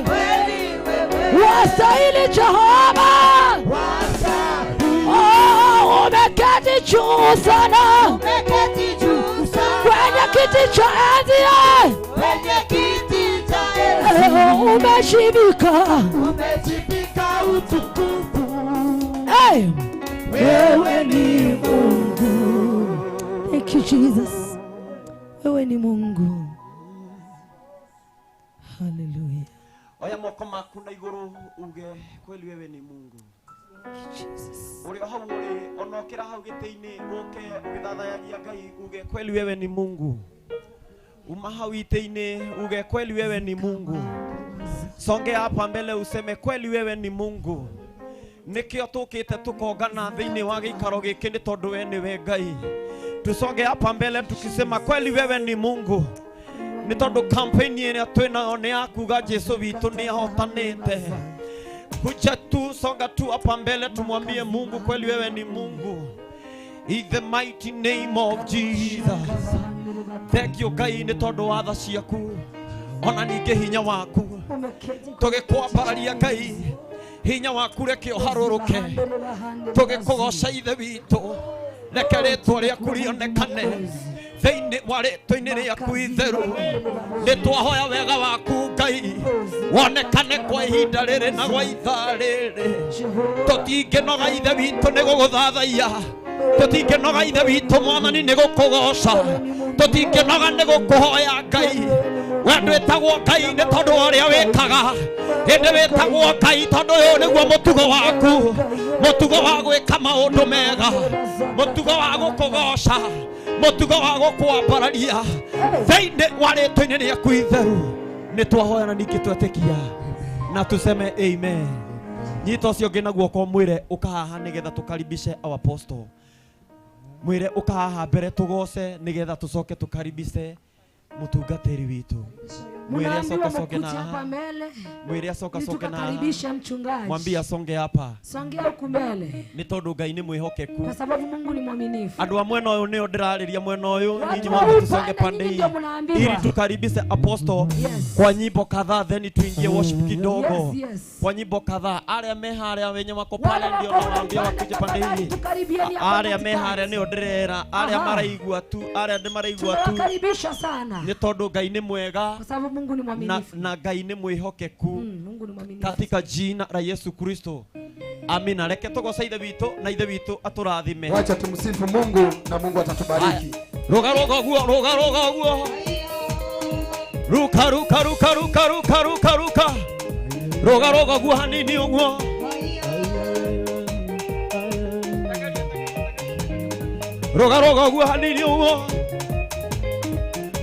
kweli wewe, wastahili Jehova, wastahili. Oh, umeketi juu sana, umeketi juu sana kwenye kiti cha enzi, kwenye kiti cha enzi. Umejivika, umejivika utukufu. Hey! Wewe ni Mungu. Thank you Jesus. Wewe ni Mungu. Hallelujah. Oya moko maku na iguru uge kweli wewe ni Mungu. Uri hau uri onokera hau gĩtĩ-inĩ ũke ũgĩthathayagia Ngai uge kweli wewe ni Mungu. Uma hau itĩ-inĩ uge kweli wewe ni Mungu. Songea hapa mbele useme kweli wewe ni Mungu. Nĩkĩo tũkĩte tũkongana thĩinĩ wa gĩikaro gĩkĩ nĩ tondũ we nĩwe Ngai. Tusonge hapa mbele tukisema kweli wewe ni Mungu. Nĩ tondũ campaign ĩrĩa twĩnayo nĩ ya kuga Jesu witũ nĩ ahotanĩte. Kuja tu, songa tu hapa mbele tumwambie Mungu kweli wewe ni Mungu. In the mighty name of Jesus. Thank you Ngai nĩ tondũ wa tha ciaku ona ningĩ hinya waku. Tũgĩkwambararia Ngai, hinya waku reke ũharũrũke. Tũgĩkũgoca Ithe witũ, reke rĩtwa rĩaku rĩonekane thĩinĩ wa rĩtwa-inĩ rĩaku itheru. Nĩ twahoya wega waku Ngai wonekane kwa ihinda rĩrĩ na gwa ithaa rĩrĩ. Tũtingĩnoga Ithe witũ nĩ gũgũthathaiya, tũtingĩnoga Ithe witũ Mwathani nĩ gũkũgoca, tũtingĩnoga nĩ gũkũhoya Ngai. We ndwĩtagwo Ngai nĩ tondũ wa ũrĩa wĩkaga, ĩndĩ wĩtagwo Ngai tondũ ũyũ nĩguo mũtugo waku, mũtugo wa gwĩka maũndũ mega, mũtugo wa gũkũgoca, mũtugo wa gũkwambararia thĩinĩ wa rĩtwa-inĩ rĩaku itheru. Nĩ twahoya na ningĩ twetĩkia na tuseme amen. Nyita ũcio ũngĩ na guoko mwĩre ũka haha nĩgetha tũkaribishe our apostle. Mwĩre ũka haha mbere tũgoce nĩgetha tũcoke tũkaribishe mũtungatĩri witũ. Mwĩre Mnaambiwa acoka soke na mkuje hapa haha. mbele Mwĩre acoka ili soke na haha. tukakaribishe mchungaji. Mwambie asonge hapa. Songea huku mbele Nĩ tondũ Ngai nĩ mwĩhokeku. kwa sababu Mungu ni mwaminifu. Andũ a mwena ũyũ nĩo ndĩrarĩria mwena ũyũ, Watu nyinyi wa mwambe huu tusonge pande, pande nyinyi hii ndio mnaambiwa. ili tukaribishe apostle kwa nyimbo kadhaa, then tuingie worship kidogo. Yes, yes. Kwa nyimbo kadhaa, arĩa me harĩa wenye wako pale Wale ndio wako nawaambia wakuje pande hii. Tukaribieni hapa Arĩa me harĩa nĩo ndĩrera, arĩa Aha. maraigua tu, arĩa nĩ maraigua tu. Tunawakaribisha sana Nĩ tondũ Ngai nĩ mwega kwa sababu Mungu ni na, mwaminifu. na Ngai nĩ mwĩhokeku. Mungu ni mwaminifu. Katika jina la Yesu Kristo. Amina. Reke tũgoce Ithe witũ na Ithe witũ atũrathime. Wacha tumsifu Mungu na Mungu atatubariki. Ruga ruga guo, ruga ruga guo. Ruka ruka ruka ruka ruka ruka ruka. Ruga ruga guo hanini ũguo. Ruga ruga guo hanini ũguo.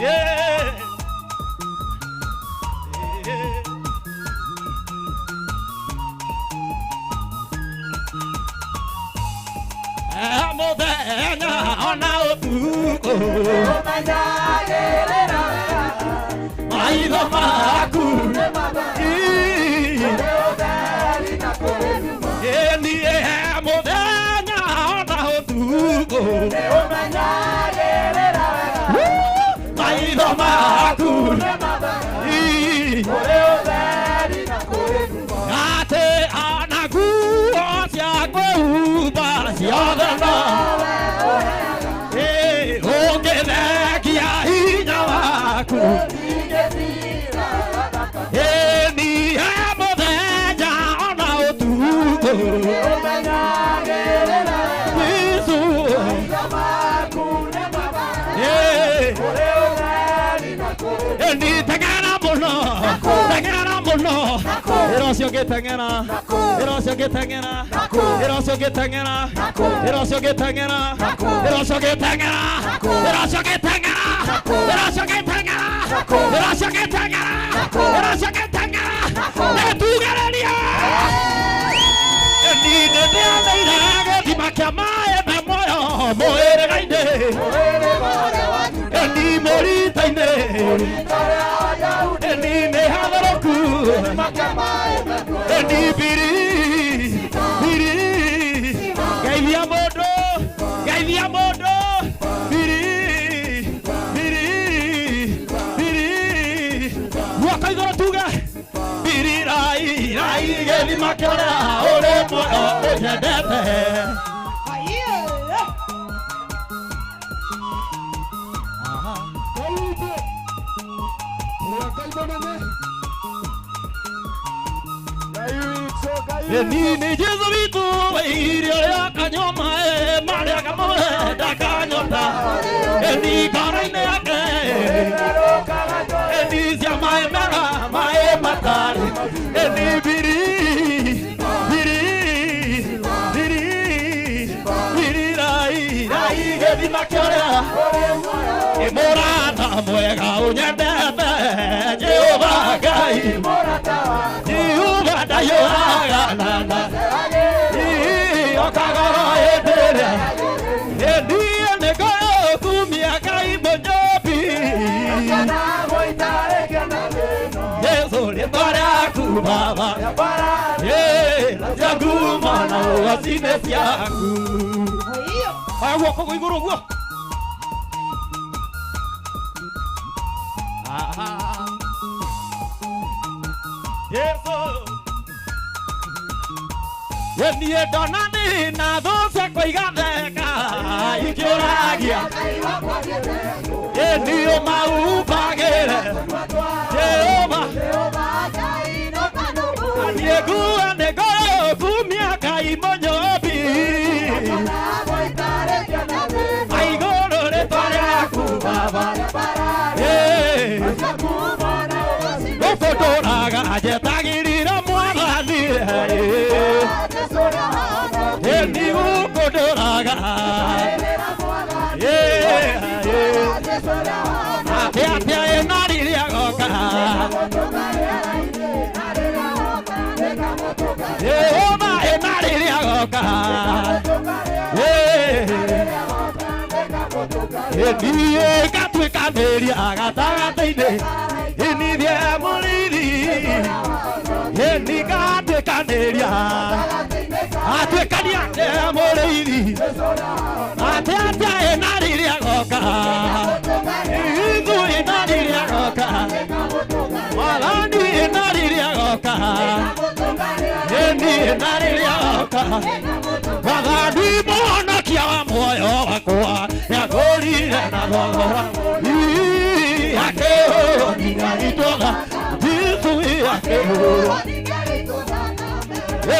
Yeah. Mũthenya ona ũtukũ maitho maku niĩ mũthenya ona ũtukũ maitho maku atĩ ona nguo cia kwĩhumba ciothe no ũngĩthekia hinya waku niĩ mũthenya ona ũtukũ Jesũ ni teng'era mũno teng'era mũno ĩra ũcio ũngĩ teng'era ĩra ũcio ũngĩ teng'era ĩra ũcio ũngĩ teng'era ĩra ũcio ũngĩ teng'era ĩra ũcio ũngĩ teng'era ĩra ũcio ũngĩ teng'era ĩra ũcio ũngĩ teng'era ĩra ũcio ũngĩ teng'era ĩra ũcio ũngĩ teng'era nĩtugĩrĩrie ni nĩndĩameire gĩthima kĩa maĩ me muoyo mũhĩrĩga-inĩ ni mũrita-inĩ ni nĩ hatharũku ni biri biri geithia mũndũ biri biri biri guoko igũrũ tuge biri rai rai gĩthima kĩrĩa ũrĩ muoyo ũnyendete. Ni Jesu witũ irio rĩa kanyua maĩ marĩa kamũhe ndakanyota ni ngoro-inĩ yake ni cia maĩ mega maĩ matarĩ ni biri biri biri biri rai rai gĩthima kĩrĩa mũrata mwega ũnyendete Jehova Ngai Jehova ndayũraga nana okagoro hĩndĩ ĩrĩa niĩ nĩngũkumia Ngai mũnyũmbi Jesũ rĩtwa rĩaku Baba cia ngumo na ũgoci nĩ ciaku. Oya guoko igũrũ guo. Jesũ niĩ ndona ndĩ na thũ ciakwa igatheka ikĩũragia niĩ ũmaumbagĩre Jehova niĩ ngua nĩngũkumia Ngai mũnyũmbi aigũrũ rĩtwa rĩaku Baba gũkũndũraga njetagĩrĩra Mwathani ni gũkũndũraga atĩ atĩa ĩna rĩrĩa goka Jehova ĩna rĩrĩa goka niĩ ngatuĩkanĩria gatagatĩ-inĩ nithiĩ mũrĩithi ni ngatuĩkanĩria atuĩkania mũrĩithi atĩ atĩa ĩna rĩrĩa goka ithu ĩna rĩrĩa goka Mwathani ĩna rĩrĩa goka ni ĩna rĩrĩa goka Mwathani mũhonokia wa muoyo wakwa nĩangũrire na thogora akĩhũrwo nginya gĩtũga Jesũ akĩhũrwo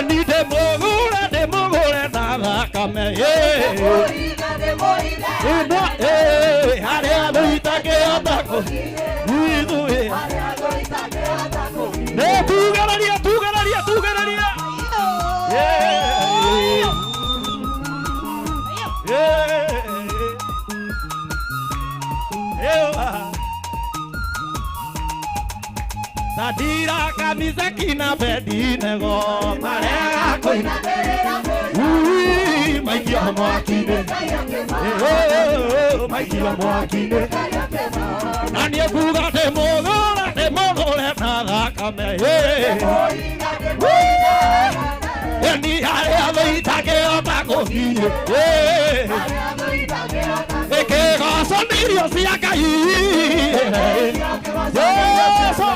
ni ndĩmũgũre na thakame harĩa thũ itangĩhota ithuĩ nĩ tugĩrĩrie tugĩrĩrie tugĩrĩrie. Yeah. Yeah. Sadiraka Misaki na Abednego marega kũinamĩrĩra Ui, maikio mwaki-inĩ, maikio mwaki-inĩ. Na niĩ nguga ndĩmũgũre, ndĩmũgũre na thakame. Ni arĩa thũ itangĩhota gũthiĩ. Ĩkĩgoco nĩ irio cia Ngai. Yesu.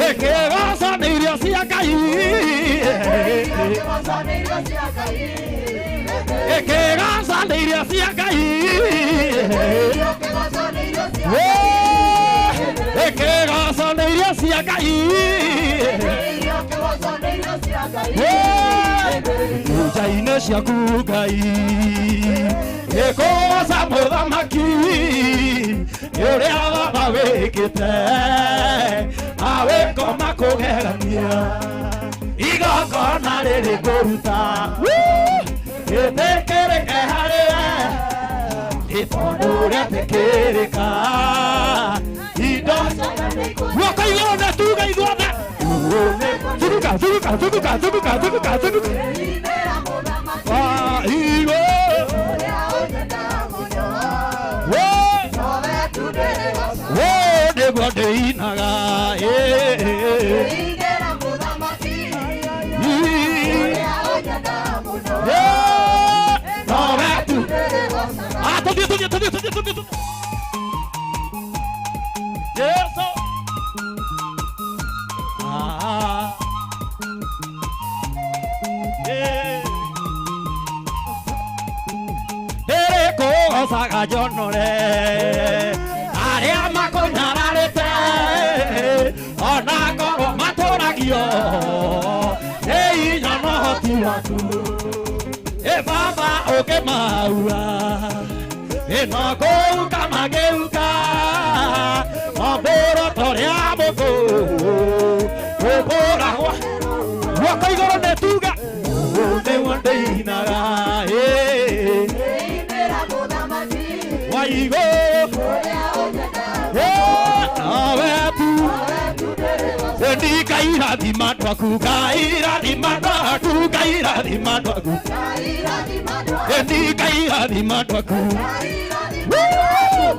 Ĩkĩgoco nĩ irio cia Ngai. Ĩkĩgoco nĩ irio cia Ngai. Ĩkĩgoco nĩ irio cia Ngai. Nja-inĩ ciaku Ngai ĩkũgoca mũthamaki nĩ ũrĩa baba wĩkĩte mawĩko makũgegania igongona rĩrĩ ngũruta rĩtĩkĩrĩke harĩ we nĩ tondũ rĩetĩkĩrĩka indo guoko igũrũ na tuge ithuothe. Zuruka, zuruka, zuruka, zuruka, zuruka, zuruka. Iwe. We, nĩguo ndĩinaga. Nowe tu. Tũthiĩ, tũthiĩ, tũthiĩ, tũthiĩ, tũthiĩ. Yesu. Ndĩrĩkũgocaga njonore arĩa makũnyararĩte ona korwo matũragio nĩ hinya na ũhoti waku. Ĩ baba ũkĩmaura ĩno kũuka magĩuka mambũro torĩa mũkũ kũbũragwo guoko igũrũ nĩ tuga nĩguo ndĩinaga. Waigo nawe tu Nĩ ngairathima andũ aku, ngairathima andũ aku, ngairathima andũ aku. Nĩ ngairathima andũ aku,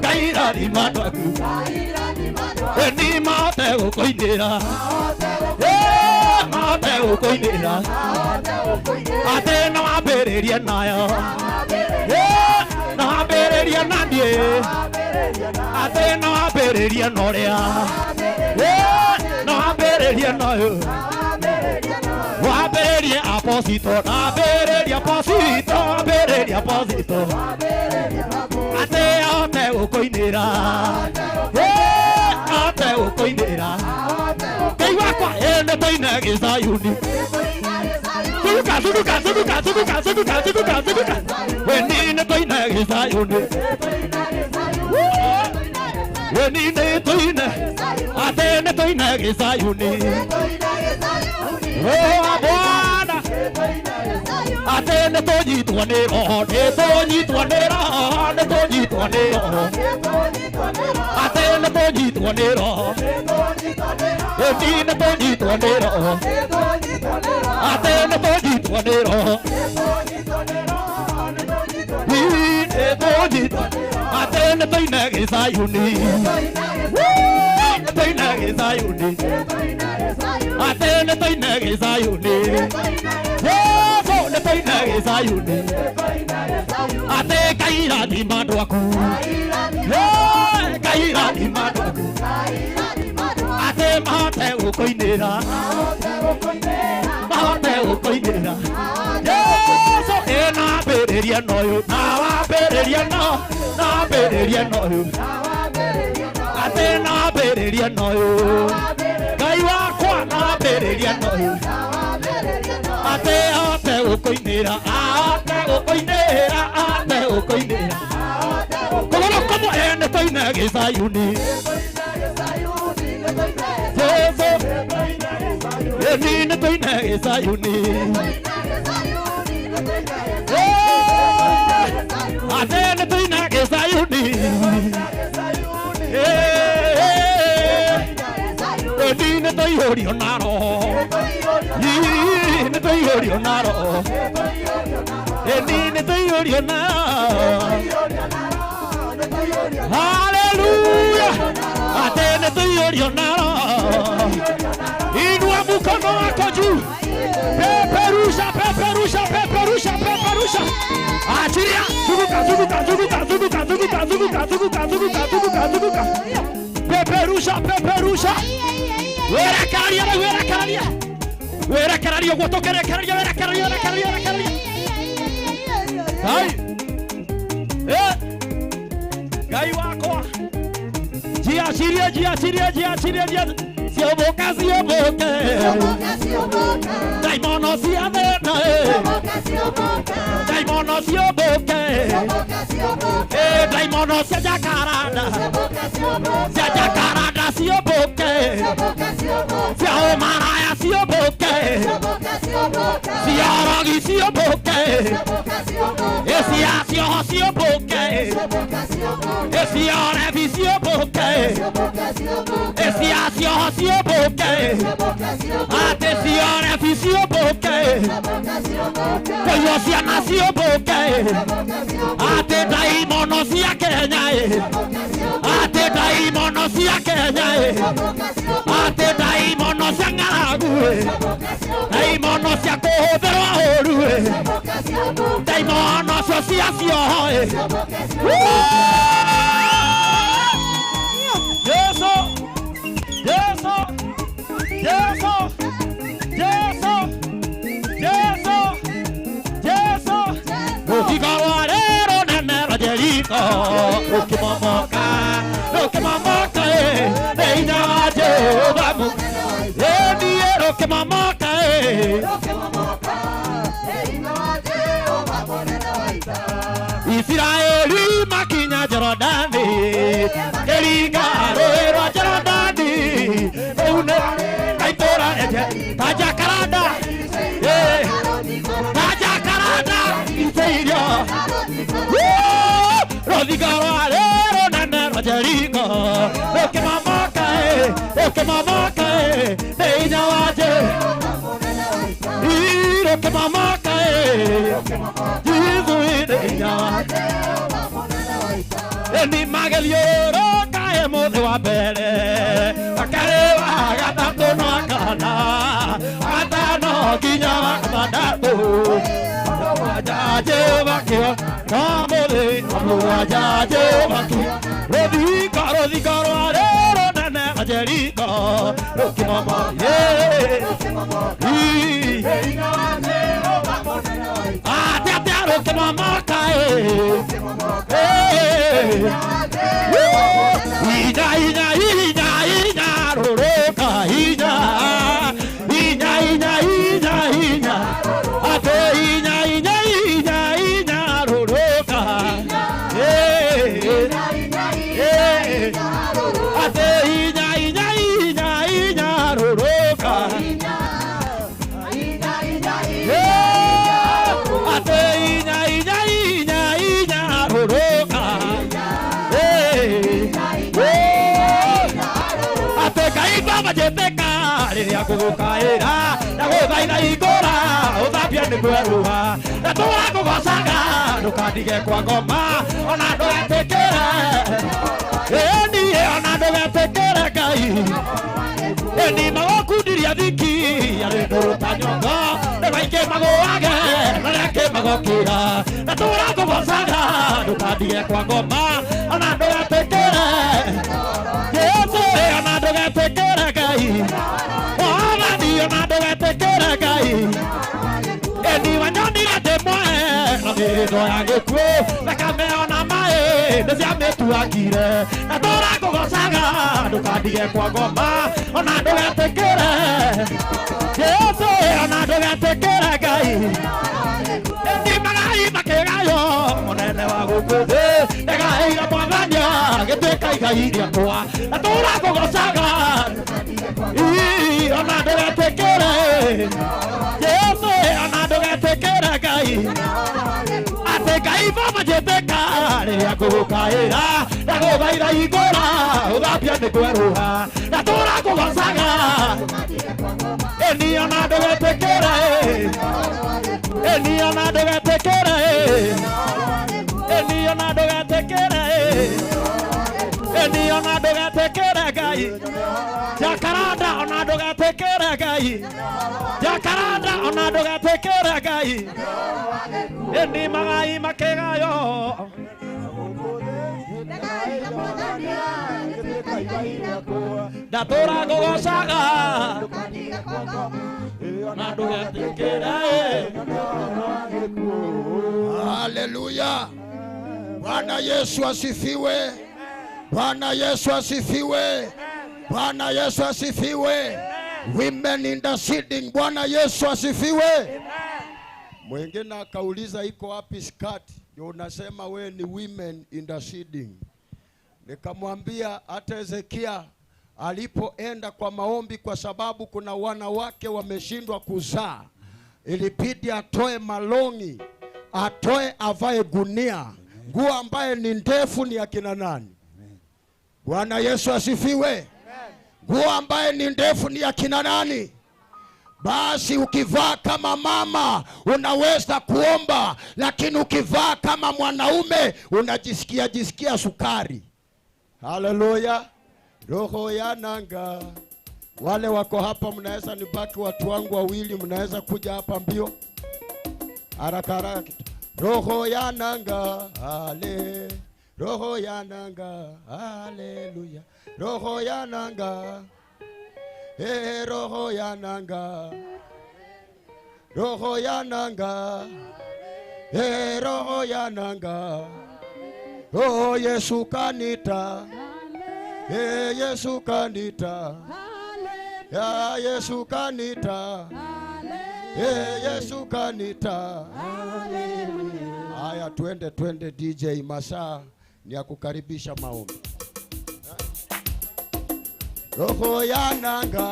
ngairathima andũ aku. Nĩ mahote gũkũinĩra, mahote gũkũinĩra. Atĩ no wambĩrĩrie nayo, no wambĩrĩrie na niĩ, atĩ no wambĩrĩrie na ũrĩa, no wambĩrĩrie nayo. Wambĩrĩrie aposito, wambĩrĩrie aposito, wambĩrĩrie aposito. Atĩ ahote gũkũinĩra, ahote gũkũinĩra. Ngai wakwa nĩ tũine gĩcayuni. Zuruka, zuruka, zuruka, zuruka, zuruka, zuruka, zuruka. Weni nĩ tũine gĩcayuni. Weni nĩ tũine, atĩ nĩ tũine gĩcayuni. Oh Bwana, atĩ nĩ tũnyitwo nĩ roho, nĩ tũnyitwo nĩ roho, nĩ tũnyitwo nĩ roho. Atĩ nĩ tũnyitwo nĩ roho, weni nĩ tũnyitwo nĩ roho. Atĩ nĩ tũnyitwo nĩ roho, nĩ tũnyitwo. Atĩ nĩ tũine gĩcayuni, nĩ tũine gĩcayuni. Atĩ nĩ tũine gĩcayuni, Yesu nĩ tũine gĩcayuni. Atĩ ngairathima andũ aku, ngairathima andũ aku. Atĩ mahote gũkũinĩra, mahote gũkũinĩra. Yesu ĩ nambĩrĩria na ũyũ, na wambĩrĩria na, nambĩrĩria na ũyũ. Atĩ nambĩrĩria na ũyũ, Ngai wakwa nambĩrĩria na ũyũ. Atĩ ahote gũkũinĩra, ahote gũkũinĩra, ahote gũkũinĩra. Kũgũrũ kũmwe nĩ tũine gĩcayuni. Yesu ĩ nĩ tũine gĩcayuni. Atĩ nĩ tũine gĩcayuni. nĩtũihũrio na roho nĩtũihũrio na roho ĩni nĩtũihũrio na haleluya atĩ nĩtũihũrio na roho. Inua mkono wako juu, peperusha peperusha peperusha peperusha, achilia, zunguka zunguka zunguka zunguka zunguka zunguka zunguka zunguka zunguka zunguka, peperusha peperusha, werekararia werekararia werekararia ũguo tũkĩrekereria werekararia werekararia werekararia. Ngai Ngai wakwa, jiachirie jiachirie jiachirie jiachirie. Sioboka sioboke daimono siathena daimono sioboke daimono cia Jacaranda cia Jacaranda sioboke cia Omaraya sioboke cia Orogi sioboke cia Cioho sioboke cia Orebi sioboke cia Cioho sioboke ate cia Orebi sioboke koyo ciana sioboke ate daimono cia Kenya ate daimono cia Kenya ate daimono cia ng'aragu daimono cia kũhũthĩrwo ũũru daimono cio cia cioho. Yesu Yesu Yesu Yesu Yesu Yesu rũthingo rwa rĩrũ nene rwa Jeriko rũkĩmomoka rũkĩmomoka nĩ hinya wa Jehova ĩniĩ rũkĩmomoka Isiraeli makinya Jorodani kĩringa rũĩ rwa Jorodani rũu nĩ kaitũra ta Jacaranda ta Jacaranda iteirio rũthingo rwa rĩrũ nene rwa Jeriko rũkĩmomoka rũkĩmomoka nĩ hinya wa Jehova rũkĩmomoka Jesu nĩ hinya wa ni mageliũrũka mũthĩ wa mbere wakerĩ wa gatatũ na wa kana gatano nginya wa gatandatũ mũgwanja Jehova kĩo no mũthĩ wa mũgwanja Jehova kĩo rũthingo rũthingo rwa rũrũ nene rwa Jeriko rũkĩmomoka atĩ atĩa rũkĩmomoka inya inya inya inya rũrũka inya inya inya inya inya ate inya inya inya inya rũrũka ate inya inya inya inya rũrũka ate inya inya inya inya rũrũka ate Ngai baba njĩtĩka rĩrĩa ngũgũkaĩra na gũthaitha hingũra ũthambie nĩ kwerũha na tũra ngũgocaga ndũkandige kwa ngoma ona ndũgetĩkĩre ĩniĩ ona ndũgetĩkĩre Ngai ĩni magũkundiria thiki arĩ ndũrũ ta nyongo nĩ maingĩ magũage na arĩa angĩ magokĩra na tũra ngũgocaga ndũkandige kwa ngoma ona ndũgetĩkĩre Yesu ona ndũgetĩkĩre Ngai Mwathani ona ndũgetĩkĩre Ngai ĩni wanyonire ndĩ mwae na mĩhĩndo ya gĩkuũ thakame ona maĩ nĩciamĩtuangire na tũra ngũgocaga ndũkandige kwa ngoma ona ndũgetĩkĩre Yesu ona ndũgetĩkĩre Ngai ĩni magai makĩgaywo mũnene wa gũkũ thĩ ndĩgaĩire Mwathani agĩtuĩka igai rĩakwa na tũra ngũgocaga ona ndũgetĩkĩre Yesu ona ndũgetĩkĩre Ngai atĩ Ngai baba njĩtĩka rĩrĩa ngũgũkaĩra na gũthaitha hingũra ũthambie nĩ kwerũha na tũra ngũgocaga ngũgocaga. Eni ona ndũgetĩkĩre, eni ona ndũgetĩkĩre, eni ona ndũgetĩkĩre, eni ona ndũgetĩkĩre Ngai. Jacaranda ona ndũgetĩkĩre Ngai. Jacaranda ona ndũgetĩkĩre Ngai. Eni magai makĩgayo. Ndatũra ngũgocaga na ndũgetĩkĩre. Haleluya. Bwana Yesu asifiwe. Bwana Yesu asifiwe. Bwana Yesu asifiwe. Women interceding. Bwana Yesu asifiwe. Mwingine akauliza iko wapi skirt? Ndio unasema we ni women interceding. Nikamwambia hata Hezekia alipoenda kwa maombi, kwa sababu kuna wanawake wameshindwa kuzaa, ilibidi atoe malongi, atoe avae gunia. Nguo ambaye ni ndefu ni akina nani? Bwana Yesu asifiwe. Nguo ambaye ni ndefu ni akina nani? Basi ukivaa kama mama unaweza kuomba, lakini ukivaa kama mwanaume unajisikia jisikia sukari. Haleluya. Roho ya nanga. Wale wako hapa mnaweza nibaki watu wangu wawili, mnaweza kuja hapa mbio. Haraka haraka. Roho ya nanga, hale. Roho ya nanga, haleluya. Roho ya nanga. Eh, roho ya nanga. Roho ya nanga. Eh, roho ya nanga. Oh, Yesu kanita. Eh, Yesu kanita. Ya Yesu kanita. Eh, Yesu kanita. Haya, twende twende DJ, masaa ni ya kukaribisha maombi. Roho ya nanga,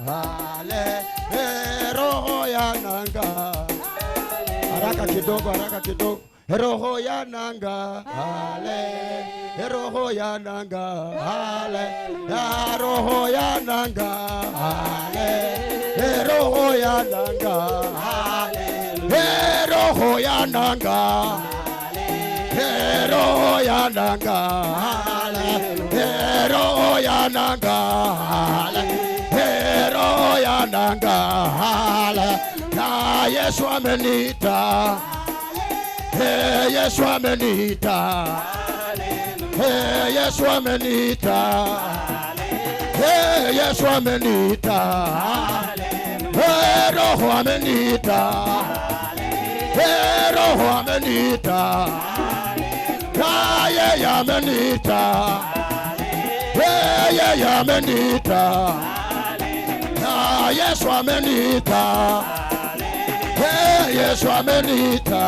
hale, eh, roho ya nanga. Haraka kidogo, haraka kidogo. Roho ya nanga, hale, roho ya nanga, hale, ya roho ya nanga, hale, roho ya nanga, hale, roho ya nanga, roho ya nanga, hale, roho ya nanga, hale, roho ya nanga, hale, na Yesu ameniita. Hey, Yesu ameniita. Hey, Yesu ameniita. Hey, Yesu ameniita. Hey, Roho ameniita. Hey, Roho ameniita. Hey, ameniita. Hey, ameniita. Yesu ameniita. Hey, Yesu ameniita.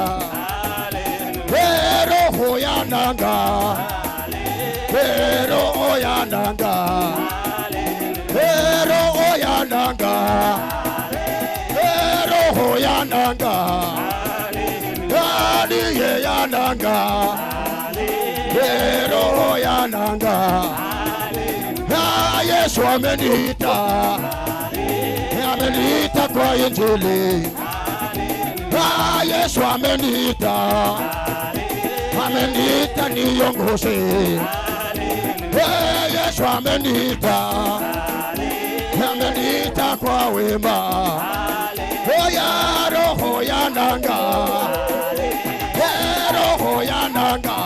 Hey, roho ya nanga. Hey, roho ya nanga. Hey, roho ya nanga. Hey, roho ya nanga. Dadi ya nanga. Hey, roho ya nanga. Yesu ameniita. Ameniita kwa Injili. Yesu ameniita. Ameniita niongoze. Yesu ameniita. Ameniita kwa wema. Oya roho ya nanga. Roho ya nanga.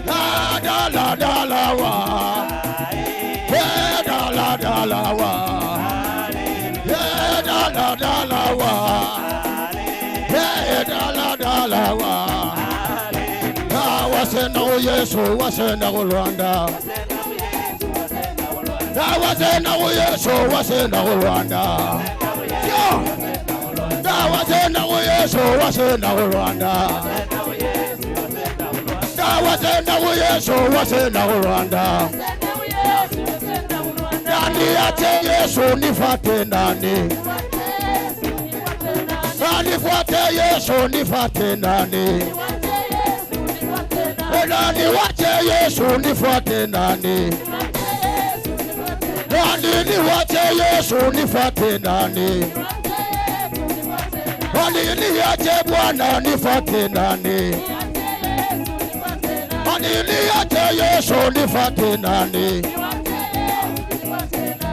La da la da la wa. Da la da la wa. Da la da la wa. Da la da la wa. Wasenda Yesu, wasenda Rwanda. Wasenda Yesu, wasenda Rwanda. Wasenda Yesu, wasenda Rwanda. Wasenda Yesu, wasenda Rwanda. Nani ache Yesu nifuate nani? Nifuate Yesu nifuate nani? Nani wache Yesu nifuate nani? Nani niwache Yesu nifuate nani? Nani niache Bwana nifuate nani? Nani niache Yesu nifuate nani?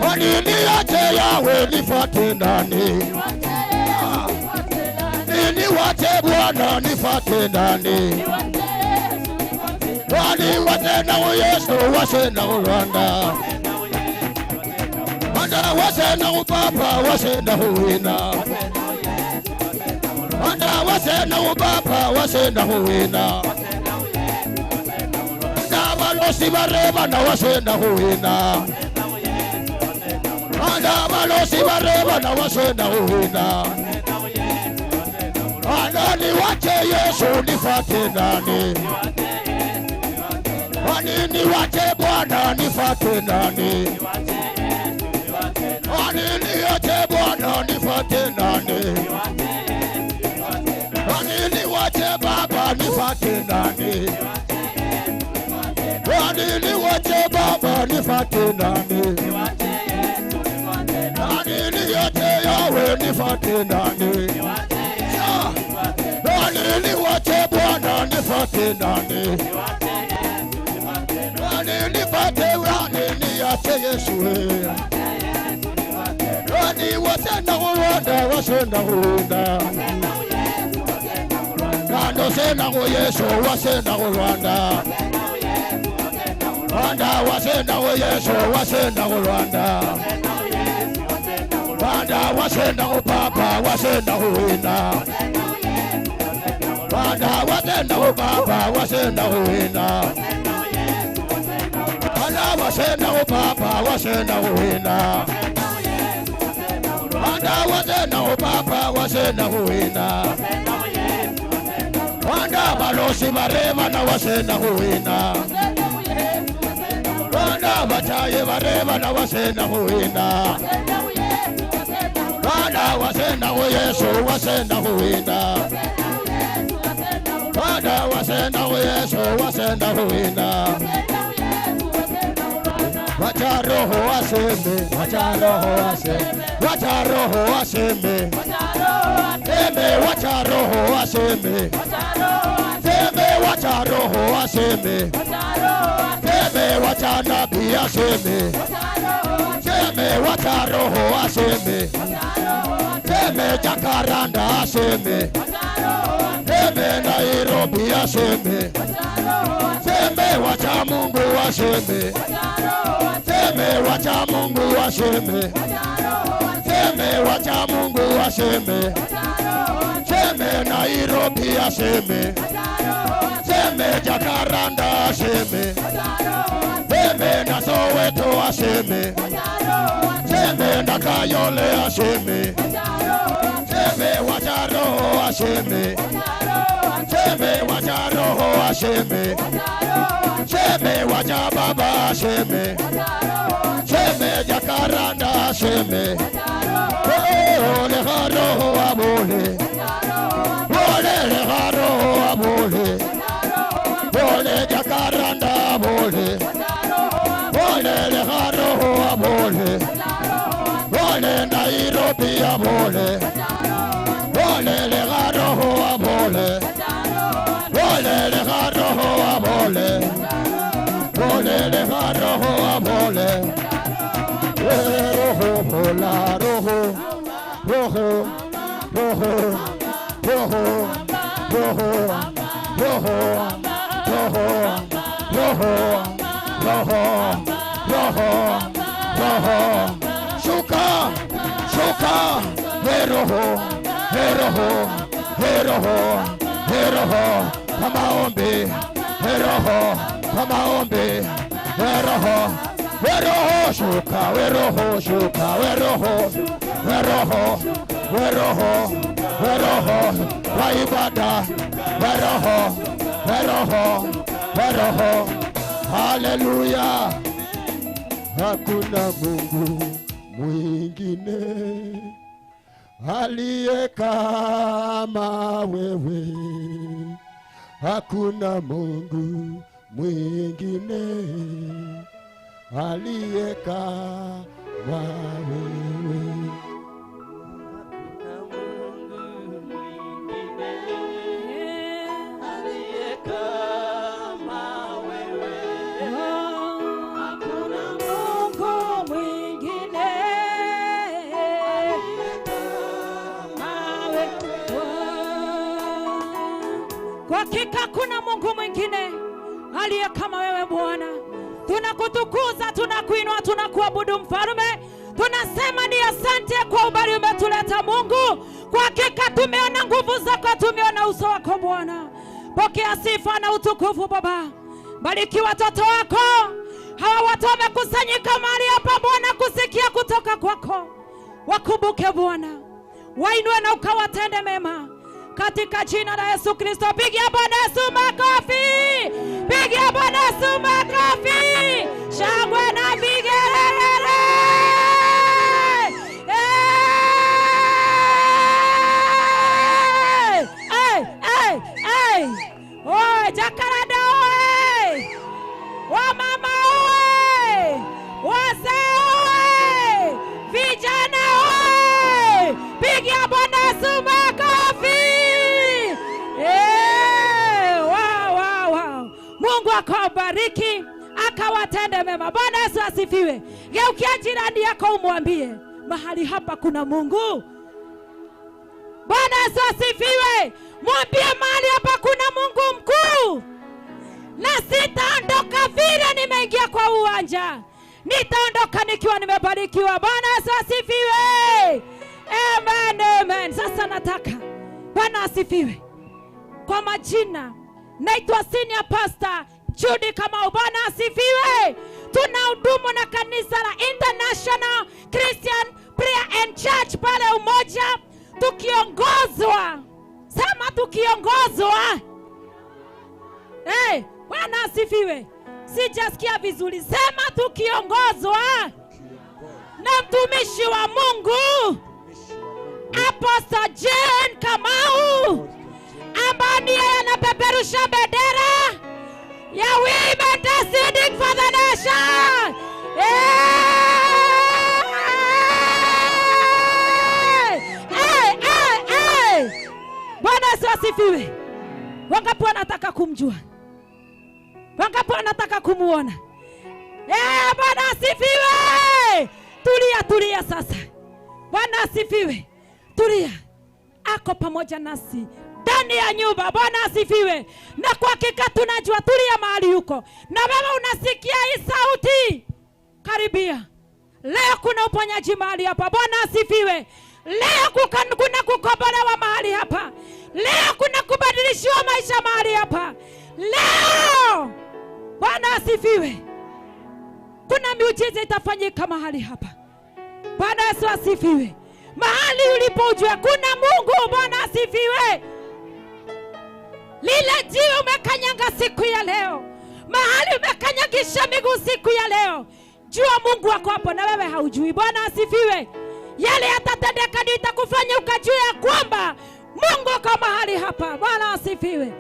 Nani niache Yahweh nifuate nani? Niwache Bwana nifuate nani? Wali wasena Yesu wasena Rwanda. Anda wasena Papa wasena Huina. Anda wasena Papa wasena Huina. Anda balosi bareba na wasena Huina. Anda balosi bareba na wasena Huina. Anda niwache Yesu nifuate nani? Ani niwache Bwana nifuate nani? Ani niache Bwana nifuate nani? Ani niwache Baba nifuate nani? Ani niwache Baba nifuate nani? Ani niache Yahweh nifuate nani? Ani niwache Bwana nifuate nani? Ani nifuate ani niache Yesu. Ani wasena Rwanda wasena Rwanda. Kando sena Yesu wasena Rwanda. Rwanda wasena Yesu wasena Rwanda. Rwanda wasena Papa wasena Huina. Rwanda wasena Papa wasena Huina. Rwanda wasena Papa wasena Huina. Rwanda wasena Papa wasena Huina. Rwanda balosi bareba na wasena Huina. Rwanda bachaye bareba na wasena Huina. Rwanda wasena Yesu wasena Huina. Rwanda wasena Yesu wasena Huina. Wacha roho aseme, wacha roho aseme, wacha roho aseme, seme wacha roho aseme, seme wacha roho aseme, seme wacha nabii aseme, seme wacha roho aseme, seme Jacaranda aseme, seme Nairobi aseme, seme wacha Mungu aseme. Seme wacha Mungu aseme. Seme wacha Mungu aseme. Seme Nairobi aseme. Seme Jacaranda aseme. Seme na Soweto aseme. Seme na Kayole aseme. Seme wacha roho aseme. Seme wacha roho aseme. Seme wacha Baba aseme. Seme Jacaranda aseme. Oh, leja roho abole. Ole leja roho abole. Ole Jacaranda abole. Ole leja roho abole. Ole Nairobi abole. Ole leja roho abole. Ole leja roho abole. Ole leja roho abole. Roho bola roho roho roho roho roho roho roho roho roho roho roho shuka shuka he roho he roho he roho he roho kwa maombi he roho kwa maombi he roho we roho shuka we roho shuka we roho we roho we roho we roho wa ibada we roho we roho we roho. Haleluya. Hakuna Mungu mwingine aliye kama wewe. Hakuna Mungu mwingine aliye kama kama wewe. Hakuna Mungu mwingine aliye kama wewe. Hakuna Mungu mwingine aliye kama wewe. Kwa hakika hakuna Mungu mwingine aliye kama wewe Bwana. Tunakutukuza, tunakuinua, tunakuabudu Mfalme. Tunasema ni asante kwa ubali umetuleta Mungu. Kwa hakika tumeona nguvu zako, tumeona uso wako Bwana. Pokea sifa na utukufu Baba. Bariki watoto wako hawa, watu wamekusanyika mahali hapa Bwana kusikia kutoka kwako. Wakumbuke Bwana, wainue na ukawatende mema katika jina la Yesu Kristo. Pigia Bwana Yesu makofi, pigia Bwana Yesu makofi, shangwe na vigelegele. Hey! Hey! Hey! Hey! Oe, Jacaranda oe! Wamama oe! Wazee oe! Vijana oe! Pigia Bwana Yesu makofi! Wow, wow, wow. Mungu akawabariki akawatende mema. Bwana Yesu asifiwe. Geukia jirani yako umwambie, mahali hapa kuna Mungu. Bwana Yesu asifiwe. Mwambie mahali hapa kuna Mungu mkuu, na sitaondoka vile nimeingia kwa uwanja, nitaondoka nikiwa nimebarikiwa. Bwana Yesu asifiwe. Amen, amen. Sasa nataka Bwana asifiwe. Kwa majina naitwa Senior Pastor Judy Kamau. Bwana asifiwe. Tunahudumu na kanisa la International Christian Prayer and Church pale Umoja, tukiongozwa, sema tukiongozwa. Hey, Bwana asifiwe. Sijasikia vizuri. Sema tukiongozwa na mtumishi wa Mungu Apostle Jane Kamau, ambaye ndiye anapeperusha bendera ya Women Interceding for the Nation. Hey! Hey, hey, hey! Bwana Yesu asifiwe. Wangapi wanataka kumjua? Wangapi wanataka kumuona? Bwana asifiwe. Tulia, tulia sasa. Bwana asifiwe. Tulia. Ako pamoja nasi ndani ya nyumba. Bwana asifiwe. Na kwa hakika tunajua, tulia mahali yuko. Na wewe unasikia hii sauti, karibia. Leo kuna uponyaji mahali hapa. Bwana asifiwe. Leo kuna kukombolewa mahali hapa. Leo kuna kubadilishiwa maisha mahali hapa. Leo Bwana asifiwe. Kuna miujiza itafanyika mahali hapa. Bwana Yesu asifiwe. Mahali ulipo ujue kuna Mungu. Bwana asifiwe. Lile jiwe umekanyanga siku ya leo, mahali umekanyagisha miguu siku ya leo, jua Mungu wako hapo na wewe haujui. Bwana asifiwe. Yale yatatendeka ndio itakufanya ukajua ya kwamba Mungu ako mahali hapa. Bwana asifiwe.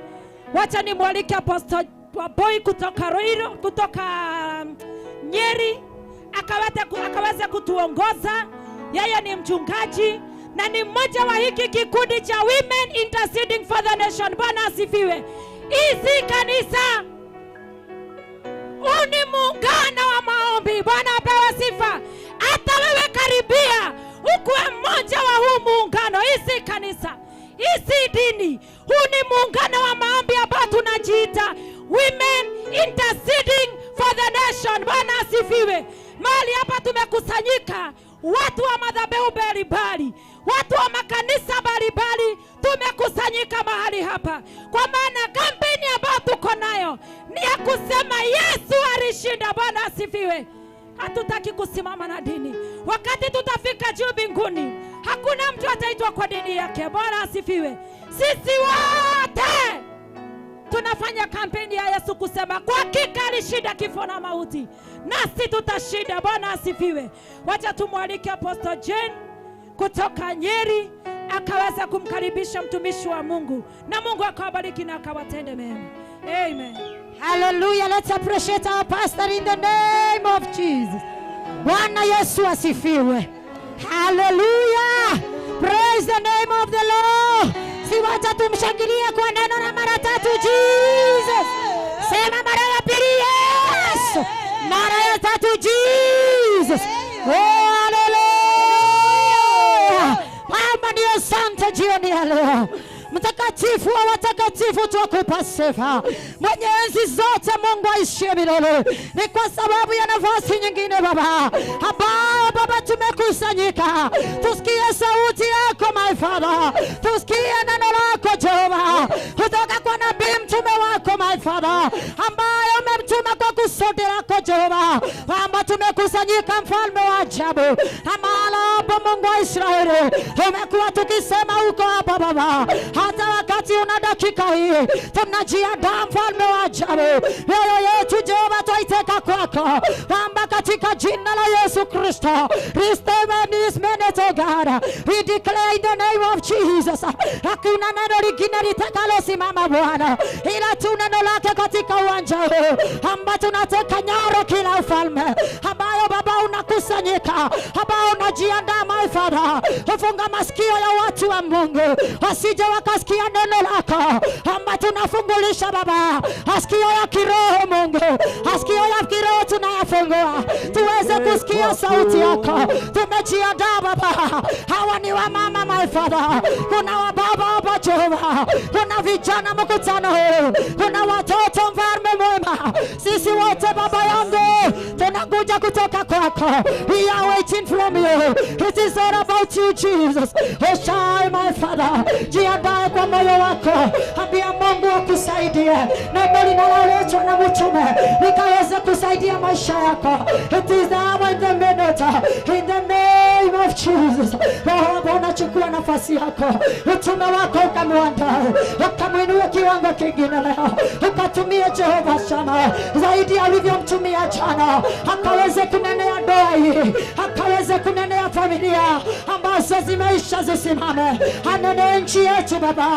Wacha nimwalike Apostle Boy kutoka Roiro, kutoka Nyeri, akaweze kutuongoza. Yeye ni mchungaji na ni mmoja wa hiki kikundi cha Women Interceding for the Nation. Bwana asifiwe. Hizi kanisa, huu ni muungano wa maombi. Bwana apewe sifa. Hata wewe karibia ukuwe mmoja wa huu muungano. Hizi kanisa, hizi dini, huu ni muungano wa maombi ambao tunajiita Women Interceding for the Nation. Bwana asifiwe. Mahali hapa tumekusanyika watu wa madhabahu mbalimbali, watu wa makanisa mbalimbali, tumekusanyika mahali hapa kwa maana kampeni ambayo tuko nayo ni ya kusema Yesu alishinda. Bwana asifiwe. Hatutaki kusimama na dini. Wakati tutafika juu mbinguni, hakuna mtu ataitwa kwa dini yake. Bwana asifiwe. Sisi wote tunafanya kampeni ya Yesu kusema kwa hakika alishinda kifo na mauti, nasi tutashinda. Bwana asifiwe. Wacha tumwalike Apostle Jane kutoka Nyeri akaweza kumkaribisha mtumishi wa Mungu, na Mungu akawabariki na akawatende mema. Amen. Hallelujah. Let's appreciate our pastor in the name of Jesus. Bwana Yesu asifiwe. Hallelujah. Praise the name of the Lord. Si wacha tumshangilie kwa neno na mara tatu Jesus. Sema mara ya pili Yesu. Mara ya tatu Jesus. Oh, hallelujah. Baba ni asante jioni ya leo. Mtakatifu wa watakatifu twakupa sifa. Mwenye enzi zote Mungu aishie milele. Ni kwa sababu ya nafasi nyingine Baba ambao Baba tumekusanyika tusikie sauti yako my Father, tusikie neno lako Jehova kutoka kwa nabii mtume wako my Father ambaye umemtuma kwa kusudi lako Jehova, kwamba tumekusanyika mfalme wa ajabu na mahala hapo Mungu wa Israeli umekuwa tukisema uko hapa Baba, hata wakati una dakika hii tunajiandaa mfalme wa ajabu, mioyo yetu Jehova twaiteka kwako, kwamba katika jina la Yesu Kristo this minute, oh God, we declare in the name of Jesus, hakuna neno lingine litakalosimama Bwana ila tu neno lake katika uwanja huu, ambao tunateka nyara kila ufalme ambayo Baba unakusanyika, ambao unajiandaa my Father kufunga masikio ya watu wa Mungu wasije wakasikia neno lako, ambao tunafungulisha Baba masikio ya kiroho Mungu, masikio ya kiroho tunayafungua tuweze kusikia sauti yako. Tumejiandaa Baba, hawa ni wamama my Father, kuna wababa hapa Jehova, kuna vijana mkutano huu, kuna watoto mfalme mwema. Sisi wote Baba yangu tunakuja kutoka kwako. We are waiting from you. It is all about you Jesus. Oshai my Father, jiandae kwa moyo wako, ambia Mungu akusaidie. Neno linaloletwa na mtume likaweze kusaidia maisha yako. It is the hour and the minute in the name of Jesus. Roho Bwana, chukua nafasi yako, utume wako ukamwandae, ukamwinue kiwango kingine leo, ukatumie Jehova Shama zaidi alivyomtumia jana, akaweze kunenea ndoa hii, akaweze kunenea familia ambazo zimeisha zisimame, anene nchi yetu Baba,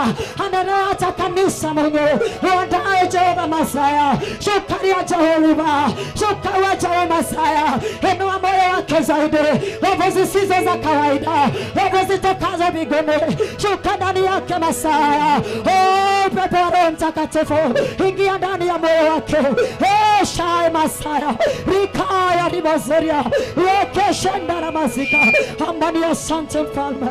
anene hata kanisa Mungu. Uandae Jehova Masaya, shukaria Jehova, shukaria Jehova Masaya, inua moyo wake zaidi, nguvu zisizo za kawaida, nguvu zitokazo mbinguni, shuka ndani yake Masaya. Oh, pepo wa Roho Mtakatifu ingia ndani ya moyo wake. Oh, shai Masaya rikaya ribozeria yekeshenda na mazika. Amani, asante mfalme,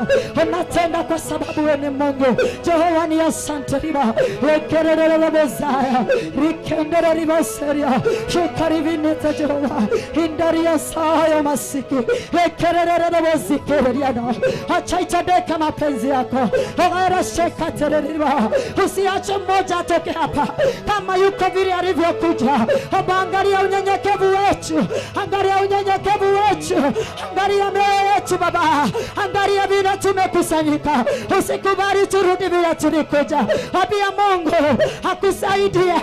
unatenda kwa sababu wewe ni Mungu Jehova. Ni asante riba yekerere bozaya rikendere riboseria shukari vineta Jehova indaria saya masiki yekerere bozikeria. Acha itendeke mapenzi yako. Ogara shekatereriba, usiache mmoja atoke hapa kama yuko vile alivyokuja. Angalia unyenyekevu wetu, angalia unyenyekevu wetu, angalia mioyo yetu Baba, angalia vile tumekusanyika. Usikubali turudi vile tulikuja. Ambia Mungu akusaidie,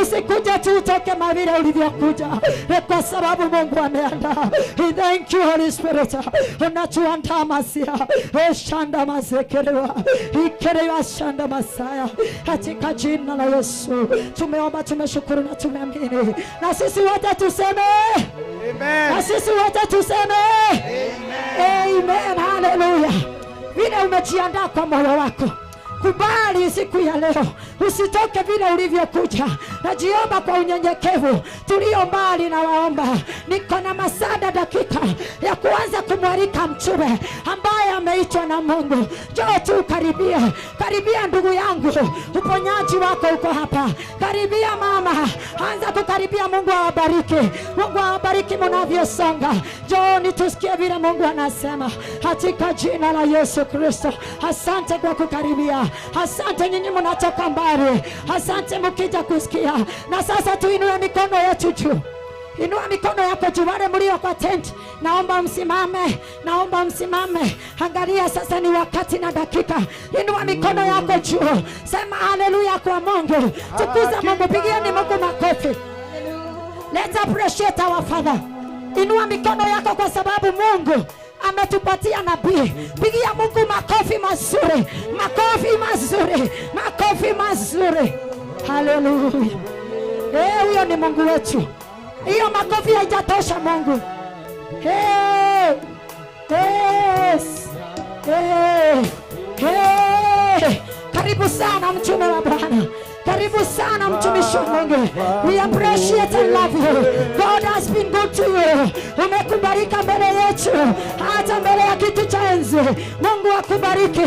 usikuje tu utoke mavile ulivyokuja, kwa sababu Mungu ameandaa. Thank you Holy Spirit, unatuandaa masia shanda mazekerewa ikerewa shanda masaya. Katika jina la Yesu tumeomba, tumeshukuru na tumeamini. Na sisi wote tuseme amen. Na sisi wote tuseme amen. Amen. Hallelujah. Vile umejiandaa kwa moyo wako, kubali siku ya leo, usitoke vile ulivyokuja. Najiomba kwa unyenyekevu, tulio mbali na waomba, niko na masada dakika ya kuanza kumwalika mtume ambaye ameitwa na Mungu. Njoo tu karibia, karibia ndugu yangu, uponyaji wako uko hapa. Karibia mama, anza kukaribia. Mungu awabariki, Mungu awabariki mnavyosonga. Njooni tusikie vile Mungu anasema katika jina la Yesu Kristo. Asante kwa kukaribia, asante nyinyi mnatoka mbali, asante mkija kusikia. Na sasa tuinue mikono yetu juu. Inua mikono yako juu, wale mlio kwa tent, naomba msimame, naomba msimame. Angalia sasa ni wakati na dakika. Inua mikono yako juu, sema haleluya kwa Mungu. Tukuza Mungu, pigieni Mungu makofi. Let's appreciate our Father. Inua mikono yako kwa sababu Mungu ametupatia nabii. Pigia Mungu makofi mazuri, makofi mazuri, makofi mazuri. Haleluya. Huyo ni Mungu wetu. Hiyo makofi haijatosha Mungu. Hey. Yes. Hey. Hey. Karibu sana mtume wa Bwana. Karibu sana mtumishi wa Mungu. We appreciate and love you. God has been good to you. Umekubarika mbele yetu, hata mbele ya kiti cha enzi. Mungu akubariki.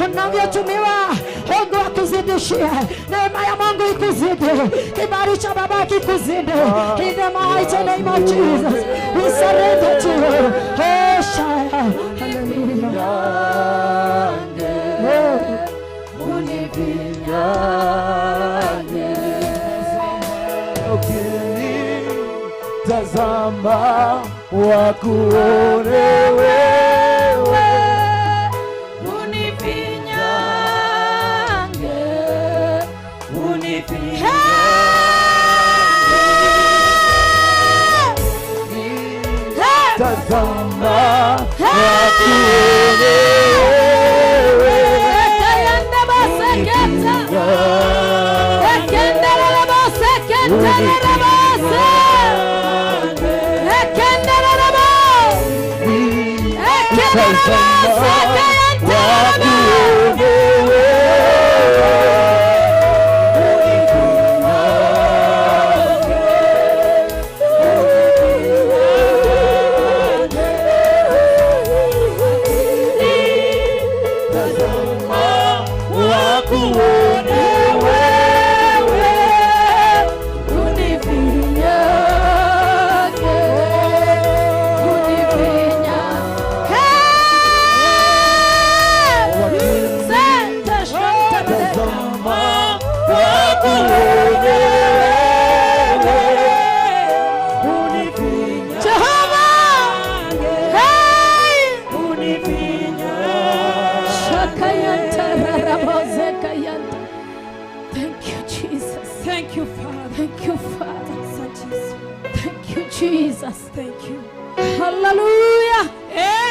Unavyotumiwa, Mungu akuzidishie. Neema ya Mungu ikuzidi. Kibali cha Baba kikuzidi. In the mighty name of Jesus, we surrender to you. Oh, Shaya. Hallelujah. Tazama wakuone wewe, unifinyange, unifinyange. Tazama wakuone wewe, Jesus. Thank you. Hallelujah.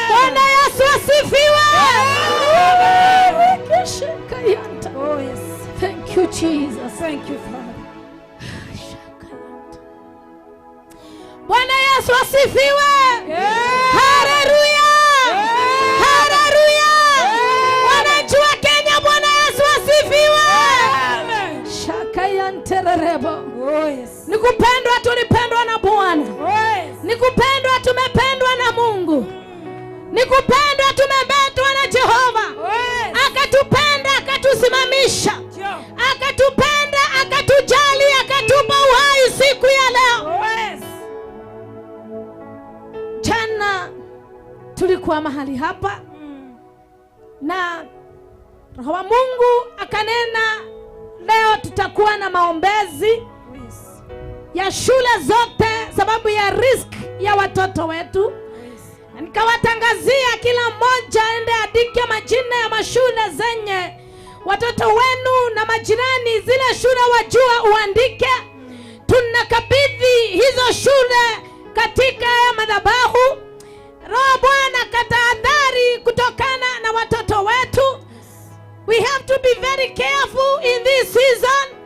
Bwana Yesu asifiwe. Oh yes. Thank you Jesus. Thank you Father. Bwana Yesu asifiwe. Hallelujah. Hallelujah. Wananchi wa Kenya, Bwana Yesu asifiwe. Shakayantererebo. Oh yes. Nikupendwa tulipendwa na Bwana. Nikupendwa tumependwa na Mungu. Nikupendwa tumependwa na Jehova. Akatupenda, akatusimamisha. Akatupenda, akatujali, akatupa uhai siku ya leo. Jana tulikuwa mahali hapa na Roho wa Mungu akanena leo tutakuwa na maombezi ya shule zote sababu ya risk ya watoto wetu. Nikawatangazia kila mmoja aende andike majina ya mashule zenye watoto wenu na majirani, zile shule wajua uandike. Tunakabidhi hizo shule katika ya madhabahu. Roho Bwana katahadhari kutokana na watoto wetu. We have to be very careful in this season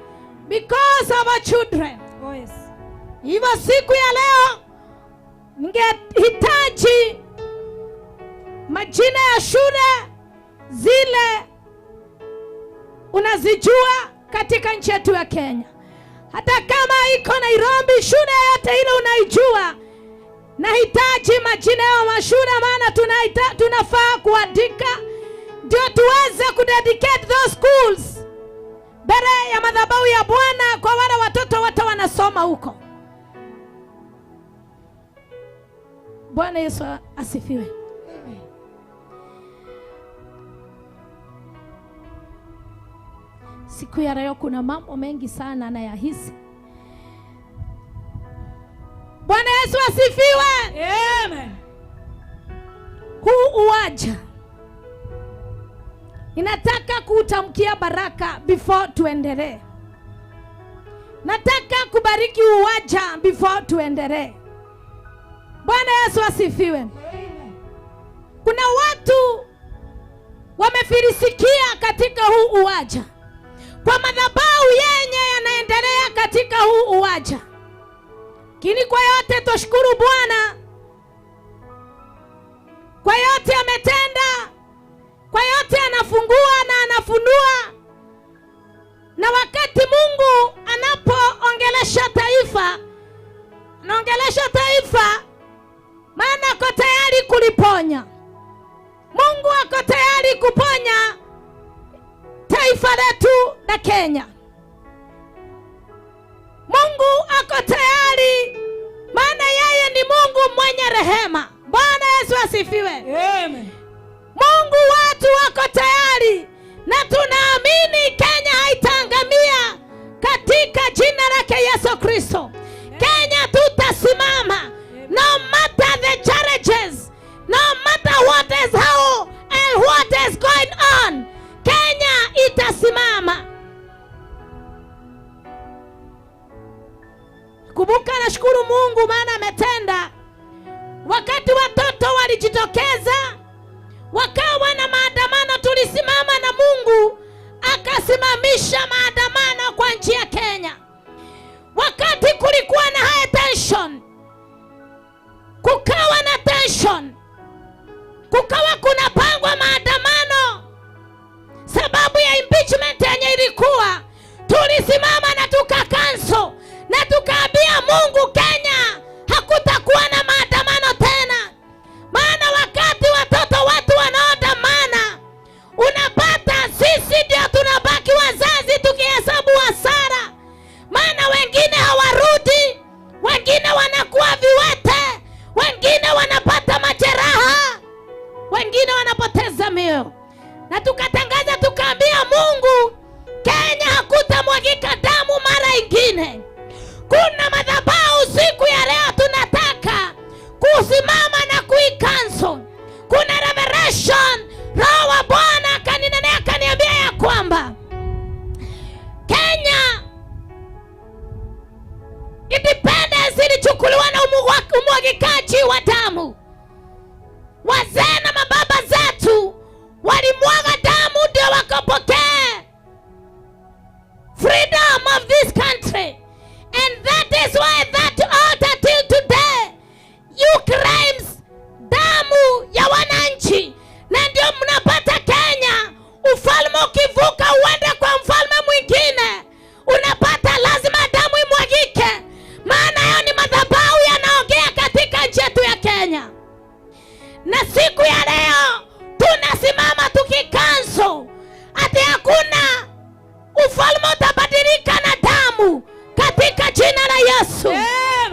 because of our children. Oh, yes. Hivyo siku ya leo ningehitaji majina ya shule zile unazijua katika nchi yetu ya Kenya. Hata kama iko Nairobi, shule yote ile unaijua, nahitaji majina ya mashule, maana tunafaa kuandika ndio tuweze kudedicate those schools mbele ya madhabahu ya Bwana kwa wale watoto wote wanasoma huko. Bwana Yesu asifiwe. Siku ya leo kuna mambo mengi sana nayahisi. Bwana Yesu asifiwe. Amen. Huu uwaja ninataka kuutamkia baraka before tuendelee. Nataka kubariki uwaja before tuendelee. Bwana Yesu asifiwe. Kuna watu wamefirisikia katika huu uwaja kwa madhabahu yenye yanaendelea katika huu uwaja. Lakini kwa yote tushukuru Bwana, Kwa yote ametenda, kwa yote anafungua na anafunua. Na wakati Mungu anapoongelesha taifa, anaongelesha taifa maana ako tayari kuliponya. Mungu ako tayari kuponya taifa letu la Kenya. Mungu ako tayari, maana yeye ni Mungu mwenye rehema. Bwana Yesu asifiwe. Amen. Mungu watu wako tayari, na tunaamini Kenya haitaangamia katika jina lake Yesu Kristo. Kenya tutasimama. No matter the challenges, no matter what is how and what is going on, Kenya itasimama. Kumbuka, nashukuru Mungu maana ametenda. Wakati watoto walijitokeza wakawa na maandamano, tulisimama na Mungu akasimamisha maandamano kwa nchi ya Kenya. Wakati kulikuwa na high tension, kukawa na tension, kukawa kuna pangwa maandamano sababu ya impeachment yenye ilikuwa, tulisimama na tukacancel na tukaambia Mungu, Kenya hakutakuwa na maandamano tena. Maana wakati watoto watu wanaandamana, unapata sisi ndio tunabaki wazazi tukihesabu hasara. Maana wengine hawarudi, wengine wanakuwa viwete, wengine wanapata majeraha, wengine wanapoteza mioyo. Na tukatangaza tukaambia Mungu, Kenya hakutamwagika damu mara ingine. Kuna madhabahu siku ya leo tunataka kusimama na kuicancel. Kuna revelation, Roho wa Bwana akaninenea akaniambia ya kwamba Kenya independence ilichukuliwa na umwagikaji wa damu. Wazee na mababa zetu walimwaga damu ndio wakapokea freedom of this country. And that is why that altar till today you crimes damu ya wananchi. Na ndio mnapata Kenya ufalme ukivuka uende kwa mfalme mwingine, unapata lazima damu imwagike. Maana hayo ni madhabahu yanaongea katika nchi yetu ya Kenya. Na siku ya leo tunasimama tukikanso ati hakuna ufalme utabadilika na damu katika jina la Yesu.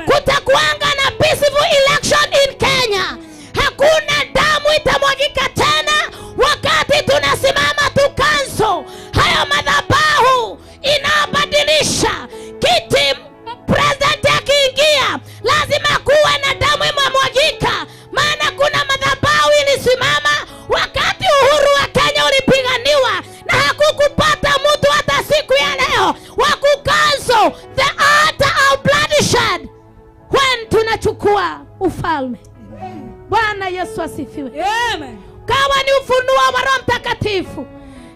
Kutakuanga na peaceful election in Kenya. Hakuna damu itamwagika tena wakati tunasimama tukanso hayo madhabahu inabadilisha kiti. President akiingia lazima kuwe na damu imemwagika, maana kuna madhabahu ilisimama wakati uhuru wa Kenya ulipiganiwa, na hakukupata mtu hata siku ya leo wa kucancel the altar of bloodshed when tunachukua ufalme. Bwana Yesu asifiwe. Amen. Kawa ni ufunuo wa Roho Mtakatifu.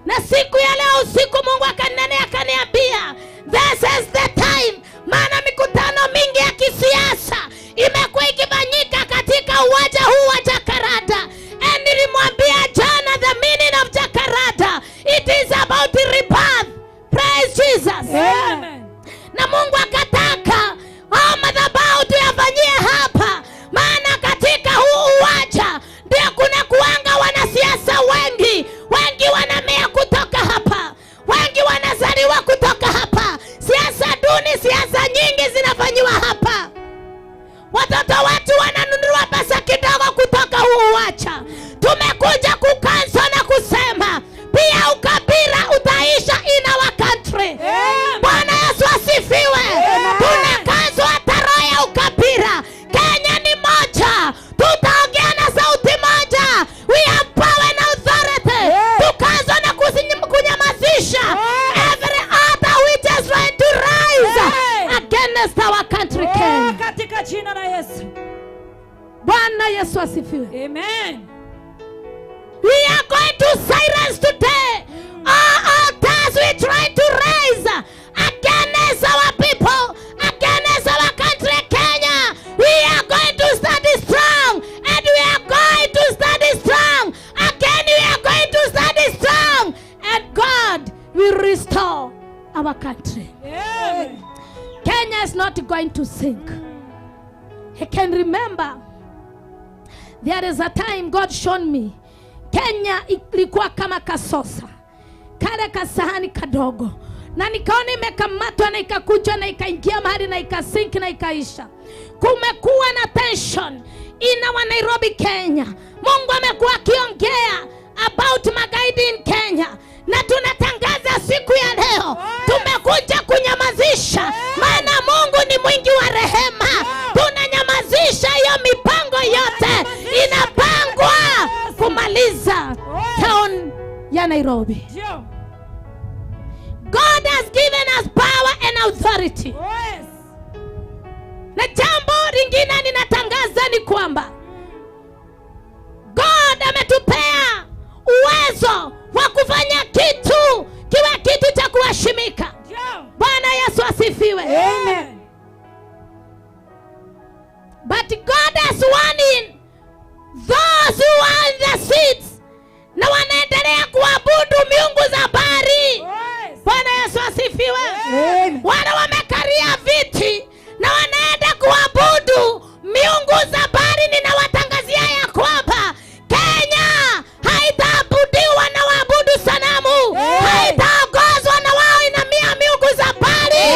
Na siku ya leo usiku Mungu akaninenea akaniambia, this is the time. Maana mikutano mingi ya kisiasa imekuwa ikifanyika katika uwanja huu wa Jacaranda. And nilimwambia jana the meaning of Jacaranda, it is about rebirth. Praise Jesus. Amen. Na Mungu akataka hao madhabahu tuyafanyie hapa, maana katika huu uwanja ndio kuna kuanga wanasiasa wengi. Wengi wanamea kutoka hapa, wengi wanazaliwa kutoka hapa. Siasa duni, siasa nyingi zinafanyiwa hapa. Watoto wetu wananunua pesa kidogo kutoka huu uwanja. Tumekuja kukanso na kusema pia ukabila utaisha in our country. Bwana Yesu asifiwe. Tunakanso hata roho ya ukabila. Kenya ni moja, tutaongea na sauti moja. We have power and authority. Tukanso na kunyamazisha every other which is trying to rise against our country Kenya. Katika jina la Yesu. Bwana Yesu asifiwe. Amen. We are going to silence today all altars we try to raise against our people, against our country Kenya. We are going to stand strong, and we are going to stand our country. Kenya is not going to sink. I can remember there is a time God showed me Kenya ilikuwa kama kasosa, kale kasahani kadogo, na nikaona imekamatwa na ikakuja na ikaingia mahali na ikasink na ikaisha. Kumekuwa na tension ina wa Nairobi, Kenya. Mungu amekuwa akiongea about magaidi in Kenya, na tunatangaza siku ya leo tumekuja kunyamazisha, maana Mungu ni mwingi wa rehema. Tunanyamazisha hiyo mipango yote inapangwa kumaliza town ya Nairobi. God has given us power and authority. Na jambo lingine ninatangaza ni kwamba God ametupea uwezo wa kufanya kitu kiwe kitu cha kuheshimika. Bwana Yesu asifiwe. Amen. But God has warning those who are in the seats, na wanaendelea kuabudu miungu za bahari. Bwana Yesu asifiwe. Wale wamekalia viti na wanaenda kuabudu miungu za bahari, ninawatangazia ya kwamba Kenya haitaabudiwa na waabudu sanamu, haitaongozwa na wao inamia miungu za bahari.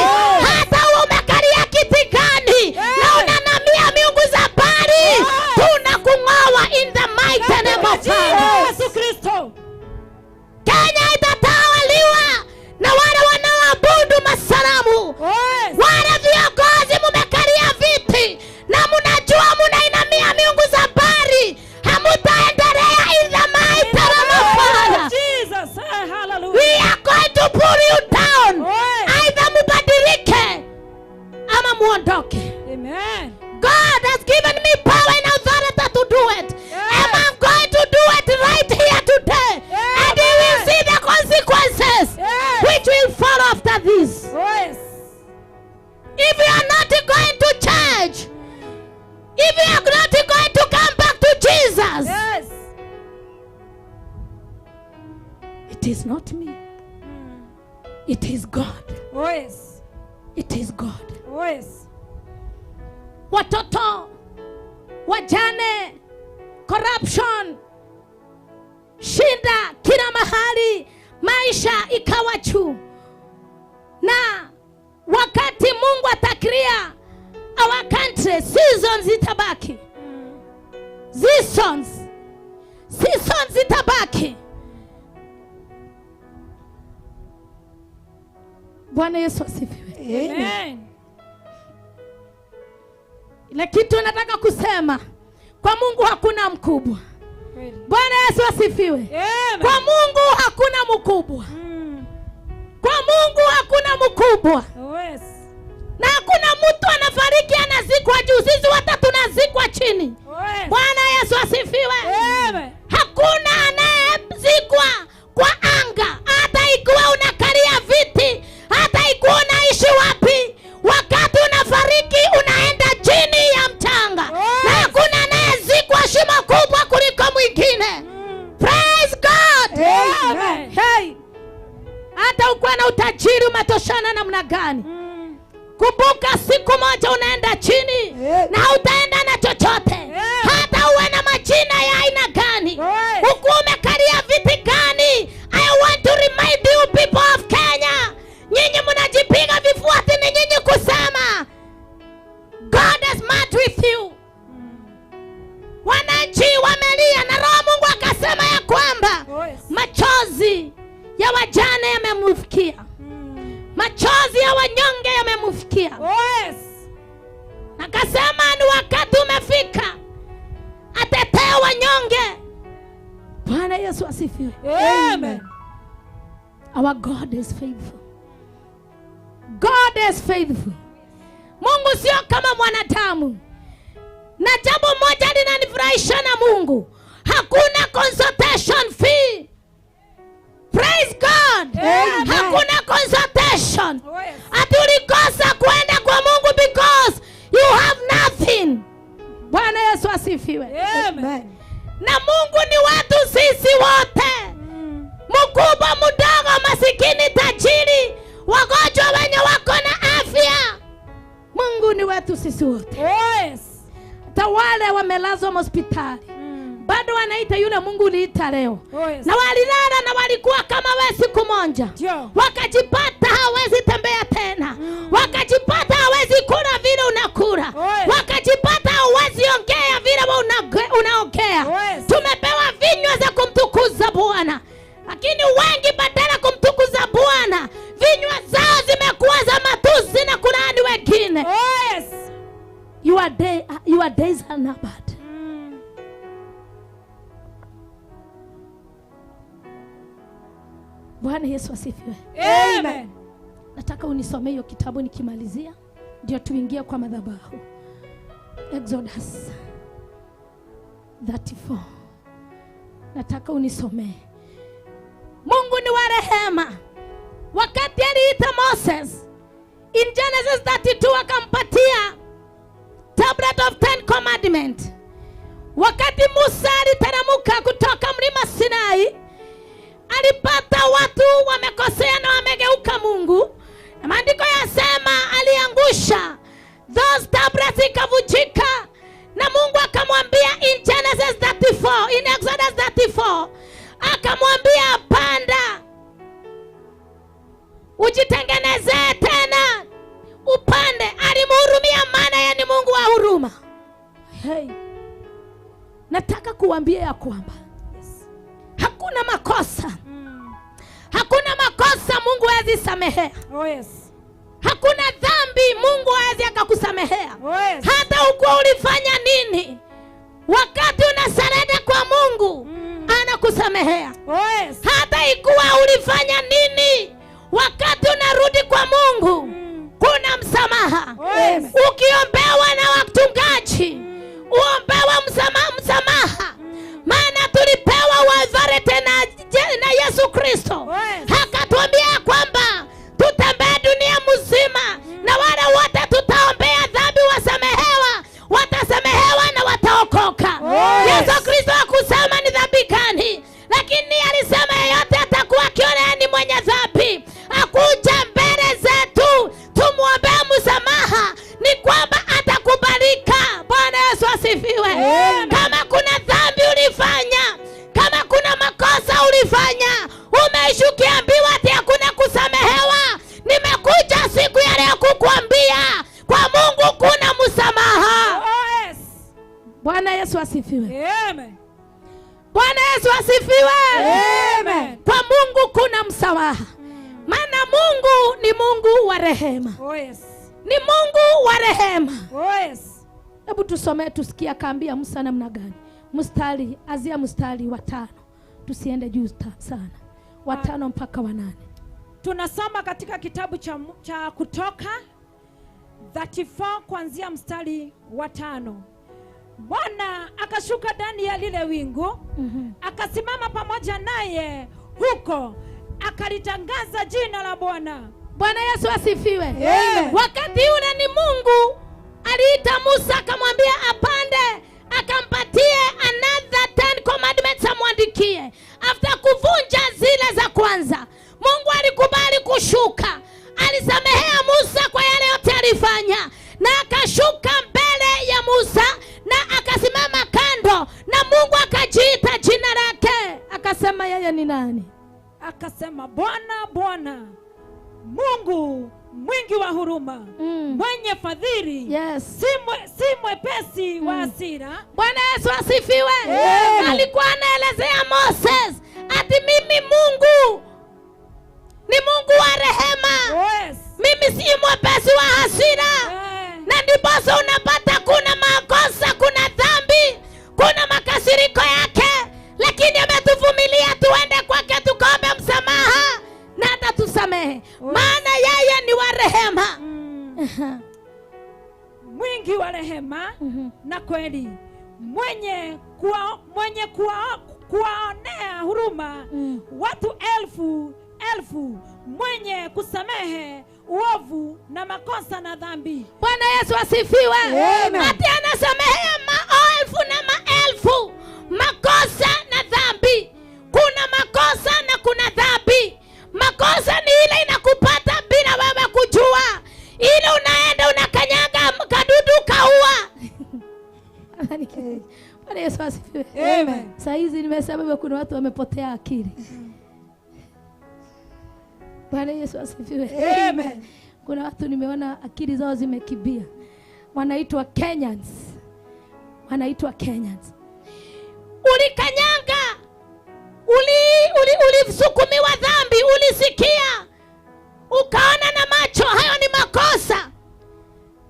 Hata umekalia kiti gani na unanamia miungu za bahari, tunakung'oa in the mighty name of Yesu Kristo. Kenya itatawaliwa na wale wanaoabudu masanamu. Wale viongozi mumekalia viti na mnajua munainamia miungu za bahari, hamutaendelea in the mighty name of Father. Jesus, hallelujah. We are going to pull you down. Either mubadilike ama muondoke. Amen. God has given me power and authority to do it. And I'm going to do it right here today. And you will see the consequences which will follow after this. If you are not going to church, if you are not going to come back to Jesus, it is not me. It is God. It is God. Watoto, wajane, corruption, shinda kila mahali, maisha ikawa juu. Na wakati Mungu atakria our country, seasons zitabaki. Seasons zitabaki. Bwana Yesu asifiwe. Amen. Ile kitu nataka kusema, kwa Mungu hakuna mkubwa. Bwana Yesu asifiwe. Amen. Kwa Mungu hakuna mkubwa. Kwa Mungu hakuna mkubwa. Na hakuna mtu anafariki anazikwa juu, sisi wote tunazikwa chini. Bwana Yesu asifiwe. Amen. Hakuna anayezikwa kwa anga, hata ikiwa unakalia viti, hata ikiwa unaishi wapi, wakati unafariki unaenda chini ya mchanga. Na hakuna anayezikwa shimo kubwa kuliko mwingine. Praise God. Amen. Hey. Hata ukiwa na utajiri umetoshana namna gani, kumbuka siku moja unaenda chini na utaenda na chochote. Hata uwe na majina ya aina gani, ukiwa umekalia viti gani, I want to remind you people of Kenya, nyinyi mnajipiga vifua ni nyinyi kusema God is mad with you. Wananchi wamelia na Roho Mungu akasema ya kwamba machozi ya wajane yamemfikia, machozi ya wanyonge yamemfikia. Akasema ni wakati umefika atetee wanyonge. Bwana Yesu asifiwe. Amen. Our God is faithful. God is faithful. Mungu sio kama mwanadamu. Na jambo moja linanifurahisha na Mungu, hakuna consultation fee. Praise God. Amen. Hakuna consultation. Ati ulikosa kwenda kwa Mungu because you have nothing. Bwana Yesu asifiwe. Amen. Na Mungu ni watu sisi wote, mkubwa, mdogo, masikini, tajiri, wagonjwa. sisi wote. Yes. Hata wale wamelazwa hospitali bado wanaita yule Mungu uliita leo. Yes. Na walilala na walikuwa kama wewe siku moja. Wakajipata hawezi tembea tena. Wakajipata hawezi kula vile unakula. Wakajipata hawezi ongea vile wewe unaongea. Tumepewa vinywa za kumtukuza Bwana. Lakini wengi badala kumtukuza Bwana, vinywa zao zimekuwa za matusi na kulaani wengine. Yes. Your days are numbered. Bwana Yesu asifiwe. Amen. Nataka unisomee hiyo kitabu nikimalizia ndio tuingie kwa madhabahu. Exodus 34. Nataka unisomee. Mungu ni wa rehema. Wakati aliita Moses in Genesis 32 akampatia tablet of 10 commandment. Wakati Musa aliteremka kutoka mlima Sinai, alipata watu wamekosea na wamegeuka Mungu. Na maandiko yasema aliangusha those tablets, ikavunjika. Na Mungu akamwambia in Genesis 34, in Exodus 34, akamwambia panda ujitengenezee tena upande. Alimhurumia, maana yeye ni Mungu wa huruma. Hey. Nataka kuambia ya kwamba hakuna makosa. Hakuna makosa Mungu hawezi samehea. Oh yes. Hakuna dhambi Mungu hawezi akakusamehea. Oh yes. Hata uko ulifanya nini, wakati unasarenda kwa Mungu anakusamehea. Oh yes. Hata ikuwa ulifanya nini, wakati unarudi kwa Mungu kuna msamaha. Oh yes. Ukiombewa na wachungaji, uombewa msamaha. Maana tulipewa authority na Yesu Kristo. Akatuambia kwamba tutembee dunia mzima na wale wote tutaombea dhambi wasamehewa, watasamehewa na wataokoka. Yesu Kristo hakusema ni dhambi gani, lakini alisema yeyote atakuwa akiona ni mwenye dhambi akuja mbele zetu tumuombee msamaha, ni kwamba atakubalika. Bwana Yesu asifiwe. Kama kuna dhambi ulifanya, kama kuna makosa ulifanya, umeishi ukiambiwa ati hakuna kusamehewa, nimekuja siku ya leo kukuambia kwa Mungu kuna msamaha. Oh, yes. Bwana Yesu asifiwe. Amen. Bwana Yesu asifiwe. Amen. Kwa Mungu kuna msamaha. Maana Mungu ni Mungu wa rehema. Oh, yes. Ni Mungu wa rehema. Oh, yes. Hebu tusomee tusikie akaambia Musa namna gani. Mstari, azia mstari wa 5. Tusiende juu sana. Wa 5 mpaka wa 8. Tunasoma katika kitabu cha Kutoka 34 kuanzia mstari wa 5. Bwana akashuka ndani ya lile wingu, akasimama pamoja naye huko, akalitangaza jina la Bwana. Bwana Yesu asifiwe. Wakati yule ni Mungu aliita Musa akamwambia apande, akampatie another 10 commandments amwandikie. After kuvunja zile za kwanza, Mungu alikubali kushuka. Alisamehea Musa kwa yale yote alifanya, na akashuka mbele ya Musa na akasimama kando, na Mungu akajiita jina lake. Akasema yeye ni nani? Akasema Bwana, Bwana Mungu mwingi wa huruma, mwenye fadhili, yes, si mwepesi wa hasira. Bwana Yesu asifiwe. Alikuwa anaelezea Moses ati mimi Mungu ni Mungu wa rehema. Yes. Mimi si mwepesi wa hasira. Na ndipo unapata kuna makosa, kuna dhambi, kuna makasiriko yake, lakini ametuvumilia tuende kwake tukaombe msamaha na atatusamehe. Maana yeye ni wa rehema. Mwingi wa rehema na kweli, mwenye kuwaonea huruma watu elfu elfu, mwenye kusamehe uovu na makosa na dhambi. Bwana Yesu asifiwe. Ati anasamehea maelfu na maelfu makosa na dhambi. Kuna makosa na kuna dhambi. Makosa ni ile inakupata bila wewe kujua. Ile unaenda unakanyaga kadudu Nimesema hivyo, kuna watu wamepotea akili. Bwana Yesu asifiwe. Amen. Kuna watu nimeona akili zao zimekibia. Wanaitwa Kenyans. Wanaitwa Kenyans. Ulikanyanga, ulisukumiwa dhambi, ulisikia, ukaona na macho, hayo ni makosa.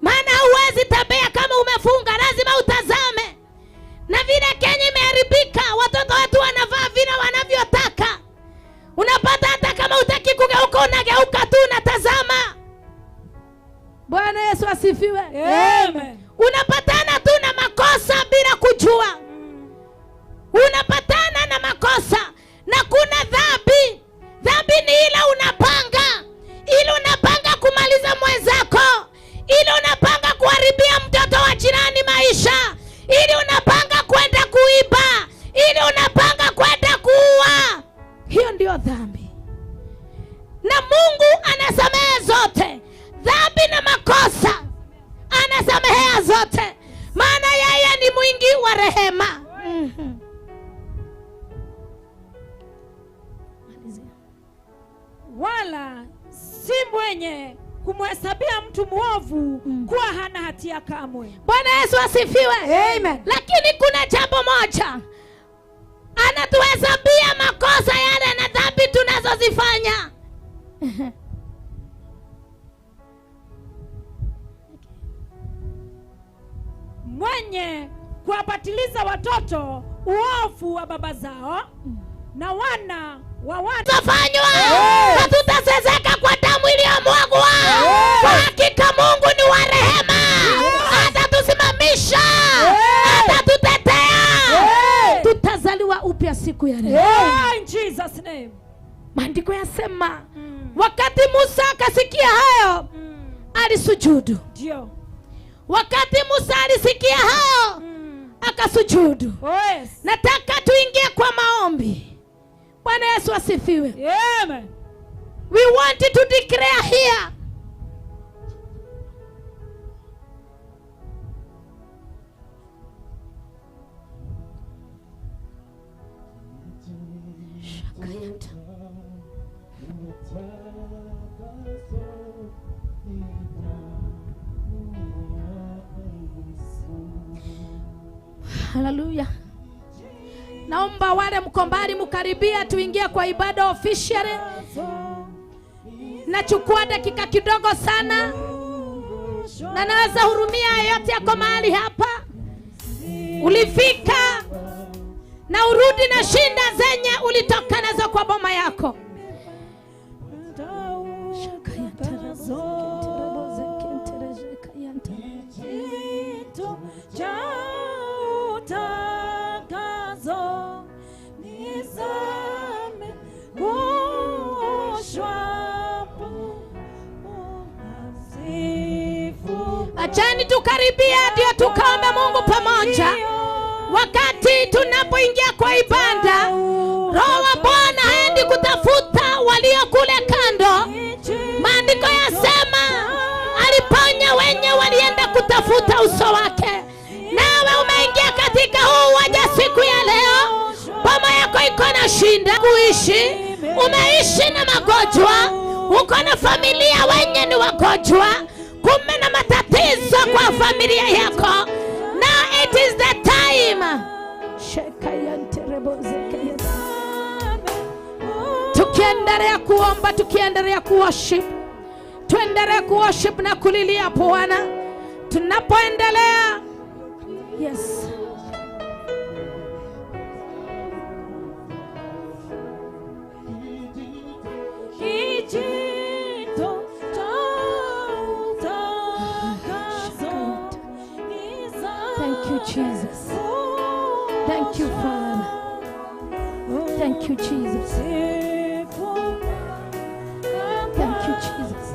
Maana huwezi tabea kama umefunga, lazima utazame. Na vile Kenya imeharibika, watoto wetu wanavaa vile wanavyotaka. Unapata hata kama hutaki kugeuka, unageuka tu, unatazama. Bwana Yesu asifiwe. Amen. Unapatana tu na makosa bila kujua. Unapatana na makosa. Na kuna dhambi. Dhambi ni ile unapanga. Ile unapanga kumaliza mwenzako. Ile unapanga kuharibia mtoto wa jirani maisha. Ile unapanga kwenda kuiba. Ile unapanga kwenda kuua. Hiyo ndio dhambi. Na Mungu anasamehe zote. Dhambi na makosa anasamehea zote, maana yeye ni mwingi wa rehema. Wala si mwenye kumhesabia mtu muovu kuwa hana hatia kamwe. Bwana Yesu asifiwe. Amen. Lakini kuna jambo moja, anatuhesabia makosa yale na dhambi tunazozifanya. Mwenye kuwapatiliza watoto uovu wa baba zao na wana wa wana. Tutafanywa, hatutasezeka kwa damu iliyomwagwa. Kwa hakika Mungu ni wa rehema, atatusimamisha, atatutetea. Tutazaliwa upya siku ya leo. In Jesus name. Maandiko yasema wakati Musa akasikia hayo, alisujudu. Ndio. Wakati Musa alisikia hayo, akasujudu. Oh, yes. Nataka tuingie kwa maombi. Bwana Yesu asifiwe. Amen. We want to declare here. Hallelujah. Naomba wale mko mbali mkaribia tuingie kwa ibada officially. Nachukua dakika kidogo sana, na naweza hurumia yeyote yako mahali hapa. Ulifika na urudi na shinda zenye ulitoka nazo kwa boma yako. Achani tukaribia ndio tukaombe Mungu pamoja. Wakati tunapoingia kwa ibada, Roho wa Bwana haendi kutafuta walio kule kando. Maandiko yasema aliponya wenye walienda kutafuta uso wake. Nawe umeingia katika huu waja siku ya leo, boma yako iko na shinda kuishi, umeishi na magonjwa, uko na familia wenye ni wagonjwa, kumbe na matatizo kwa familia yako. Now it is the time. Tukiendelea kuomba, tukiendelea kuworship, tuendelee kuworship na kulilia Bwana. Tunapoendelea, yes. Thank you, Jesus. Thank you, Father. Thank you, Jesus. Thank you, Jesus.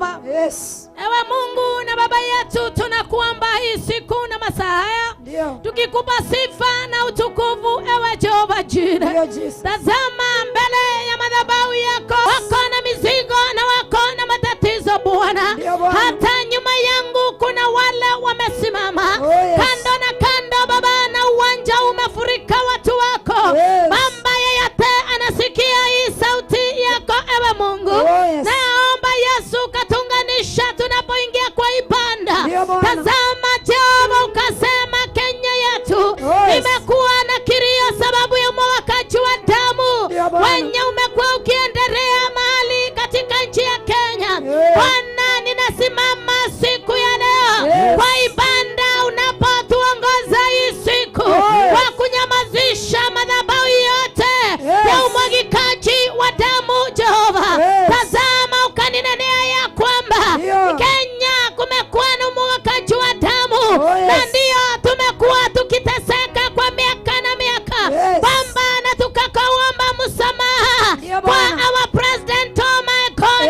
Jehova. Yes. Ewe Mungu na Baba yetu, tunakuomba hii siku na masaa haya, tukikupa sifa na utukufu, ewe Jehova Jire. Tazama mbele ya madhabahu yako wako na mizigo na wako na matatizo Bwana. Hata nyuma yangu kuna wale wamesimama. Kando na kando Baba, na uwanja umefurika watu wako. Baba, yeyote anasikia hii sauti yako ewe Mungu, naomba Yesu katunganisha tunapoingia kwa ibada. Tazama Jehova, ukasema Kenya yetu imekuwa na kilio sababu ya umwagaji wa damu wenye umekuwa ukiendelea mahali katika nchi ya Kenya. Bwana, ninasimama siku ya leo kwa ibada unapotuongoza hii siku kwa kunyamazisha madhabahu yote ya umwagikaji wa damu Jehova. Tazama ukaninenea ya kwamba Kenya kumekuwa na umwagikaji wa damu, na ndio tumekuwa tukiteseka kwa miaka na miaka. Baba, na tukakuomba msamaha kwa our president, oh my God.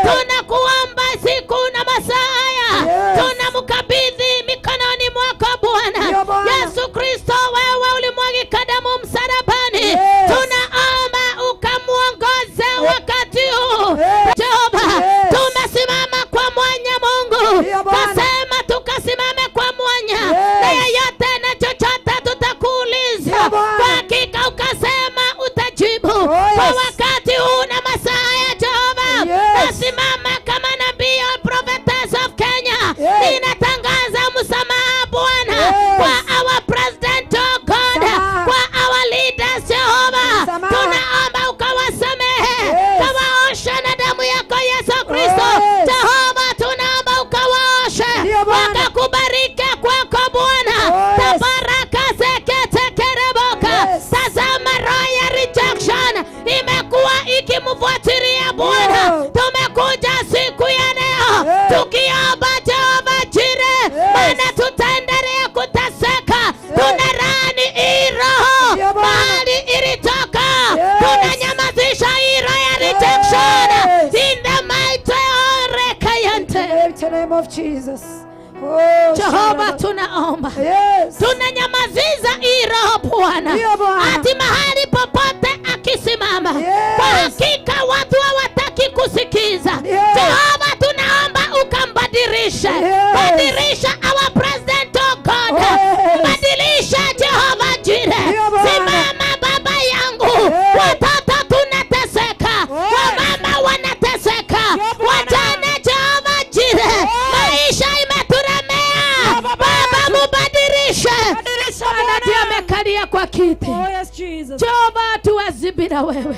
Tunakuomba siku na masaa haya, tunamkabidhi mikononi mwako Bwana Yesu Kristo. Wewe ulimwagika damu msalabani, tunaomba ukamuongoze wakati huu Jehova. Tumesimama kwa mwanya Mungu, kasema tukasimame kwa mwanya, na yeyote na chochote tutakuuliza, kwa hakika ukasema utajibu. Kwa wakati huu na masaa ya Jehova, nasimama kama nabii, prophetess of Kenya, ninatangaza msamaha Bwana kwa our president, oh God, kwa our leaders Jehova. Tunaomba ukawasamehe, kawaoshe na damu yako Yesu Kristo. Jehova, tunaomba ukawaoshe, wakakubariki kwako Bwana. Tabaraka zeketekereboka. Tazama roho ya rejection imekuwa ikimfuatilia Bwana. Tumekuja siku ya leo tukiomba Jehova Jire, maana tutaendelea kuteseka. Tunalaani hii roho mahali ilitoka, tunanyamazisha hii roho ya rejection in the mighty name of Jesus. Oh, Jehova, tunaomba. Tunanyamaziza hii roho Bwana, ati mahali popote akisimama, kwa hakika watu hawataki kusikiza. Jehova, tunaomba ukambadilishe. Badilisha our president, oh God. Badilisha Jehova Jire. Simama Baba yangu, watoto tunateseka, wamama wanateseka, wajane Jehova Jire, maisha imeturemea. Baba, mubadilishe. Bwana ndiye amekalia kwa kiti. Jehova, hatuwezi bila wewe.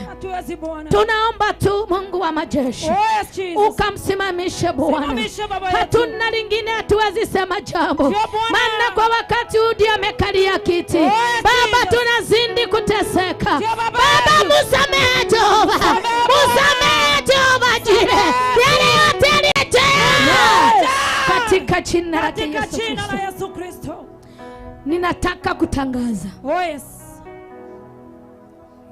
Tunaomba tu Mungu wa majeshi ukamsimamishe Bwana. Hatuna lingine, hatuwezi sema jambo, maana kwa wakati huu ndiye amekalia kiti. Baba, tunazidi kuteseka. Baba, msamehe Jehova, msamehe Jehova Jire yale yote aliyotenda, katika jina la Yesu Kristo. Ninataka kutangaza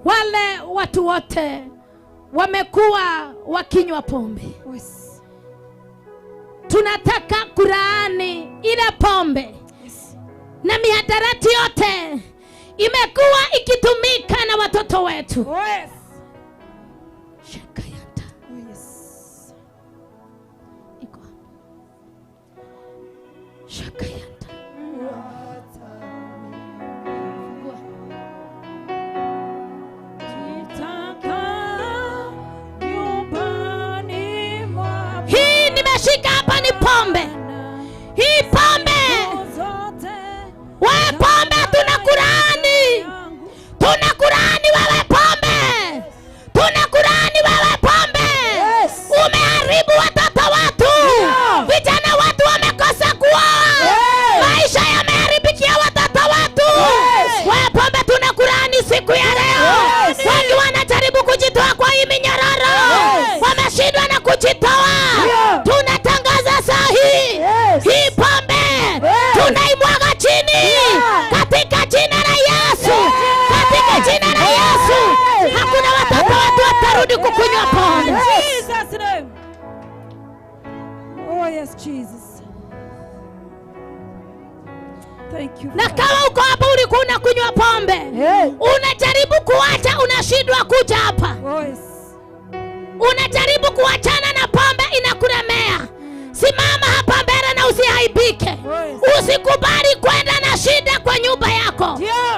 wale watu wote wamekuwa wakinywa pombe, tunataka kulaani ile pombe na mihadarati yote imekuwa ikitumika na watoto wetu. Shakayata. Iko. Shakayata. Hii nimeshika hapa ni pombe. Hii pombe. Wewe pombe, tunakulaani. Tunakulaani wewe pombe. Tunakulaani wewe pombe. Umeharibu watoto watu. Vijana watu wamekosa kuoa. Maisha yameharibikia watoto watu. Wewe pombe, tunakulaani siku ya leo. Wengi wanajaribu kujitoa kwa hii minyororo, wameshindwa na kujitoa. Tunatangaza saa hii, hii pombe tunaimwaga chini katika jina la Yesu. Katika jina la Yesu. Hakuna watoto watu watarudi kukunywa pombe. Oh yes, Jesus. Thank you. Na kama uko hapa ulikuwa unakunywa pombe, unajaribu kuacha, unashindwa kuja hapa. Oh yes. Unajaribu kuachana na pombe inakulemea. Simama hapa mbele na usiaibike. Usikubali kwenda na shida kwa nyumba yako.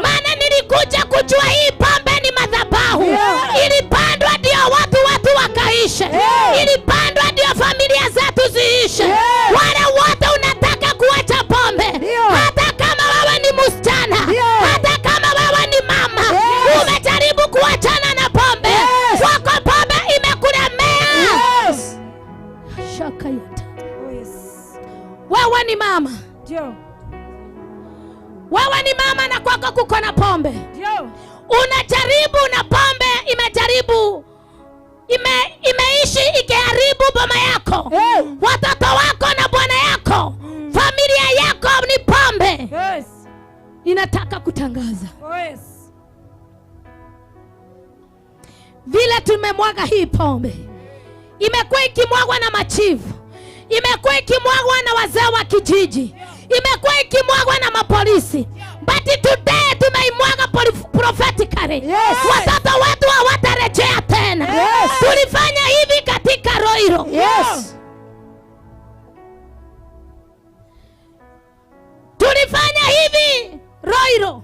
Maana nilikuja kujua hii pombe ni madhabahu. Ilipandwa ndio watu wakaishe. Ilipandwa ndio familia zetu ziishe. Wale wote unataka kuacha pombe, hata kama wewe ni msichana, hata kama wewe ni mama, umejaribu kuachana na pombe, wako pombe imekulemea. Shaka yote. Wewe ni mama. Ndio. Wewe ni mama na kwako kuko na pombe. Ndio. Unajaribu na pombe imejaribu, imeishi ikiharibu boma yako. Watoto wako na bwana yako, familia yako ni pombe. Yes. Ninataka kutangaza. Oh yes. Vile tumemwaga hii pombe, imekuwa ikimwagwa na machifu, imekuwa ikimwagwa na wazee wa kijiji, imekuwa ikimwagwa na mapolisi. But today tumeimwaga prophetically. Yes. Watoto wetu hawatarejea tena. Yes. Tulifanya hivi katika Roiro. Yes. Tulifanya hivi Roiro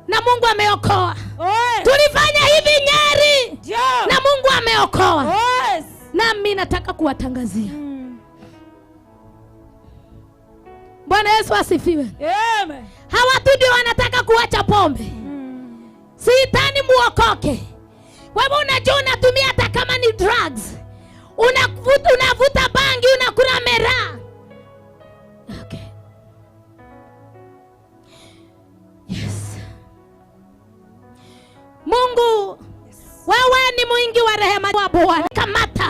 na Mungu ameokoa. Yes. Tulifanya hivi Nyeri na Mungu ameokoa. Yes. Nami nataka kuwatangazia. Bwana Yesu asifiwe. Amen. Hawa tu ndio wanataka kuacha pombe. Sitani muokoke. Wewe unajua unatumia hata kama ni drugs. Unavuta bangi, unakula mera. Okay. Yes. Mungu, wewe ni mwingi wa rehema wa Bwana. Kamata.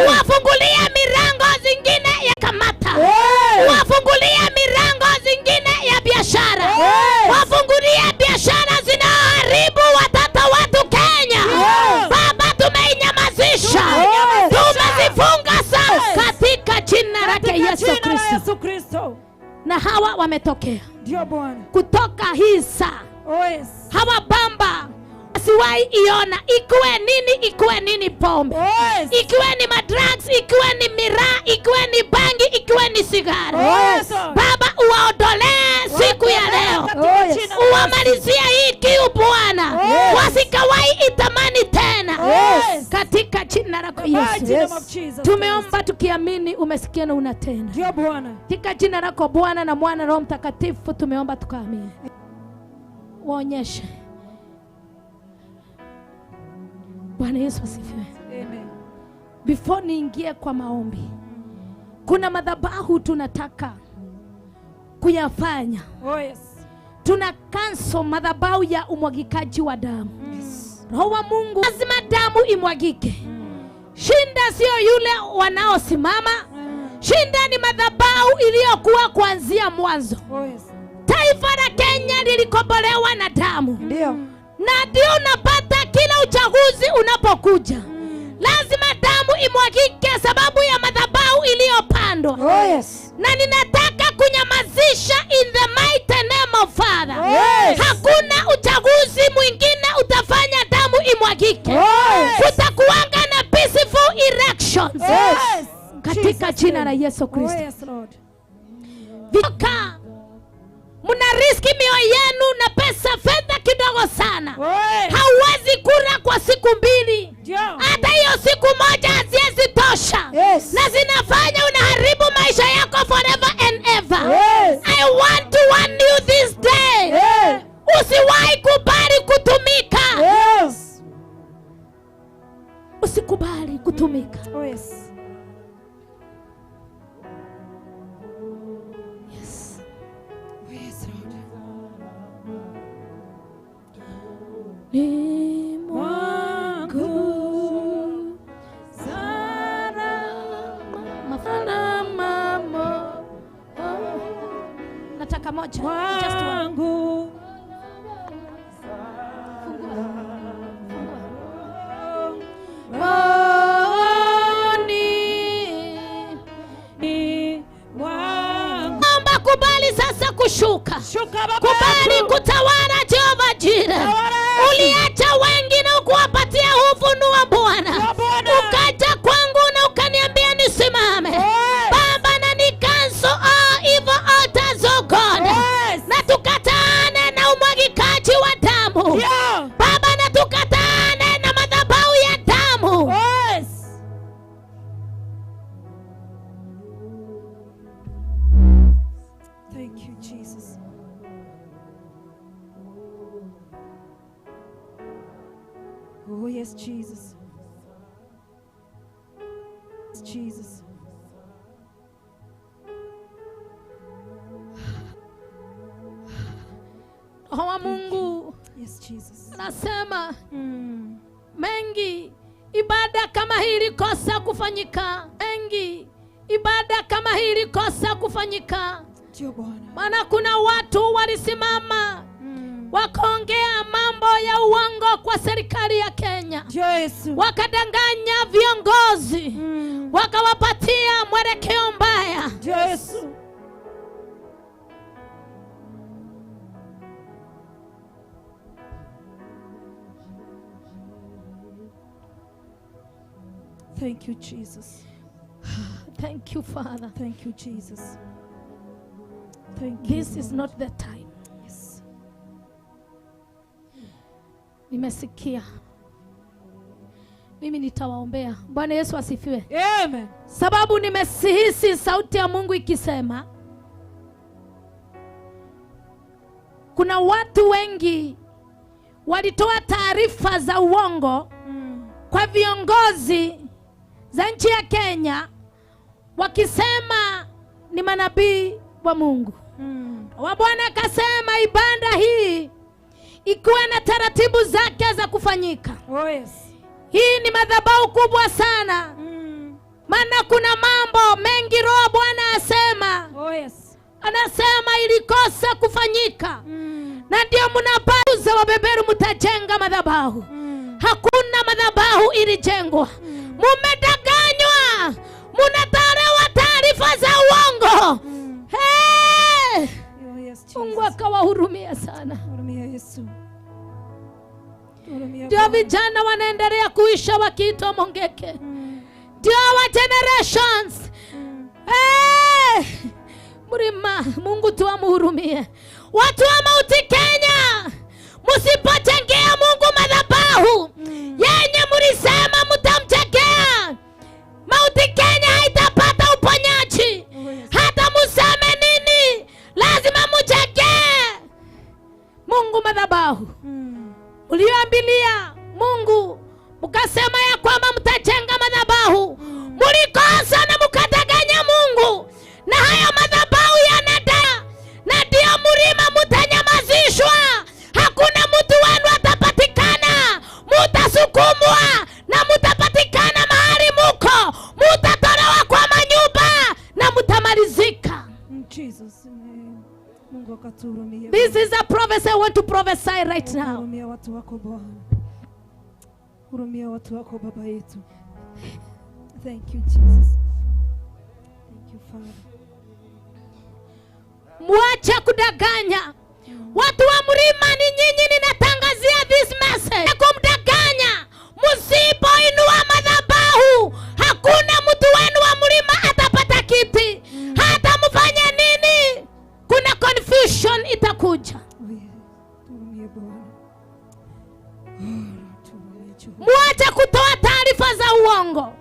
Wafungulia milango zingine ya kamata. Wafungulia milango zingine ya biashara. Wafungulia biashara zinaharibu watoto watu Kenya. Baba, tumeinyamazisha. Tumezifunga sasa katika jina lake Yesu Kristo. Na hawa wametokea. Ndio Bwana. Kutoka hii saa. Oh yes. Hawa bamba siwai iona ikuwe nini pombe. Yes. Ikiwe ni madrugs, ikiwe ni miraa, ikiwe ni bangi, ikiwe ni sigara. Yes. Baba, uwaondolee siku ya leo. Yes. Uwamalizie hii kiu Bwana. Yes. Wasikawahi itamani tena. Yes. Katika jina lako Yesu. Yes. Tumeomba tukiamini umesikia na unatenda. Ndio Bwana. Katika jina lako Bwana na Mwana Roho Mtakatifu tumeomba tukaamini. Waonyeshe. Bwana Yesu asifiwe. Amen. Before niingie kwa maombi, kuna madhabahu tunataka kuyafanya. Oh yes. Tuna cancel madhabahu ya umwagikaji wa damu. Yes. Roho wa Mungu lazima damu imwagike. Shinda sio yule wanaosimama. Shinda ni madhabahu iliyokuwa kuanzia mwanzo. Oh yes. Taifa la Kenya lilikombolewa na damu. Ndio. Na ndio unapata kila uchaguzi unapokuja, lazima damu imwagike sababu ya madhabahu iliyopandwa. Oh yes. Na ninataka kunyamazisha in the mighty name of Father. Yes. Hakuna uchaguzi mwingine utafanya damu imwagike. Yes. Kutakuwanga na peaceful elections. Yes. Katika jina la Yesu Kristo. Oh yes, Lord. Vika mna riski mioyo yenu na pesa fedha kidogo sana. Hauwezi kula kwa siku mbili. Hata hiyo siku moja haziwezi tosha. Yes. Na zinafanya unaharibu maisha yako forever and ever. Yes. I want to warn you this day. Yes. Usiwahi kubali kutumika. Yes. Usikubali kutumika. Oh yes. Yes. Oh yes, Lord. Ni mwangu salama mo. Nataka moja. Just one. Mwangu Fungua. Fungua. Moni. shuka. Kubali kutawala Jehova Jire. Uliacha wengi na ukuwapatia ufunuo Bwana. Ukaja kwangu na ukaniambia nisimame. Baba, na ni cancel all evil altars, oh God. Na tukatane na umwagikaji wa damu. Baba, na tukatane na madhabahu ya damu. Thank you, Jesus. Oh, yes, Jesus. Jesus. Roho wa Mungu. Yes, Jesus. Anasema mengi ibada kama hii ilikosa kufanyika. Mengi ibada kama hii ilikosa kufanyika. Ndio Bwana. Maana kuna watu walisimama wakaongea mambo ya uongo kwa serikali ya Kenya. Yesu. Wakadanganya viongozi. Wakawapatia mwelekeo mbaya. Yesu. Thank you, Jesus. Thank you, Father. Thank you, Jesus. Thank you. This is not the time. Yes. Nimesikia. Mimi nitawaombea. Bwana Yesu asifiwe. Amen. Sababu nimesihisi sauti ya Mungu ikisema kuna watu wengi walitoa taarifa za uongo kwa viongozi za nchi ya Kenya wakisema ni manabii wa Mungu. Wa Bwana akasema ibada hii ikuwe na taratibu zake za kufanyika. Oh, yes. Hii ni madhabahu kubwa sana. Maana kuna mambo mengi Roho Bwana asema. Oh, yes. Anasema ilikosa kufanyika. Na ndio mnapauza wabeberu mtajenga madhabahu. Hakuna madhabahu ilijengwa. Mumedanganywa. Munatolewa taarifa za uongo. Hey! Oh, yes, Jesus. Mungu akawahurumia sana. Hurumia Yesu. Ndio vijana wanaendelea kuisha wakiitwa Mongeke. Ndio our generations. Hey! Mlima, Mungu tuamhurumie. Watu wa Mount Kenya, msipotengea Mungu madhabahu yenye mlisema mtamjengea, Mount Kenya haitapata uponyaji. Hata museme nini, lazima mjengee Mungu madhabahu. Mlioambilia Mungu mkasema ya kwamba mtajenga madhabahu, mlikosa na mkadanganya Mungu, na hayo madhabahu yanada, na ndio mlima mtanyamazishwa. Hakuna mtu wenu atapatikana, mutasukumwa na mutapatikana mahali muko, mutatolewa kwa manyumba na mutamalizika. In Jesus name. Mungu akatuhurumie. This is a prophecy I want to prophesy right now. Hurumia watu wako Bwana. Hurumia watu wako Baba yetu. Thank you, Jesus. Thank you, Father. Mwache kudanganya. Watu wa mlima ni nyinyi, ninatangazia this message. Kumdanganya, msipoinua madhabahu, hakuna mtu wenu wa mlima atapata kiti. Hata mfanye nini, kuna confusion itakuja. Tuhurumie Bwana. Tuhurumie Jehova. Mwache kutoa taarifa za uongo.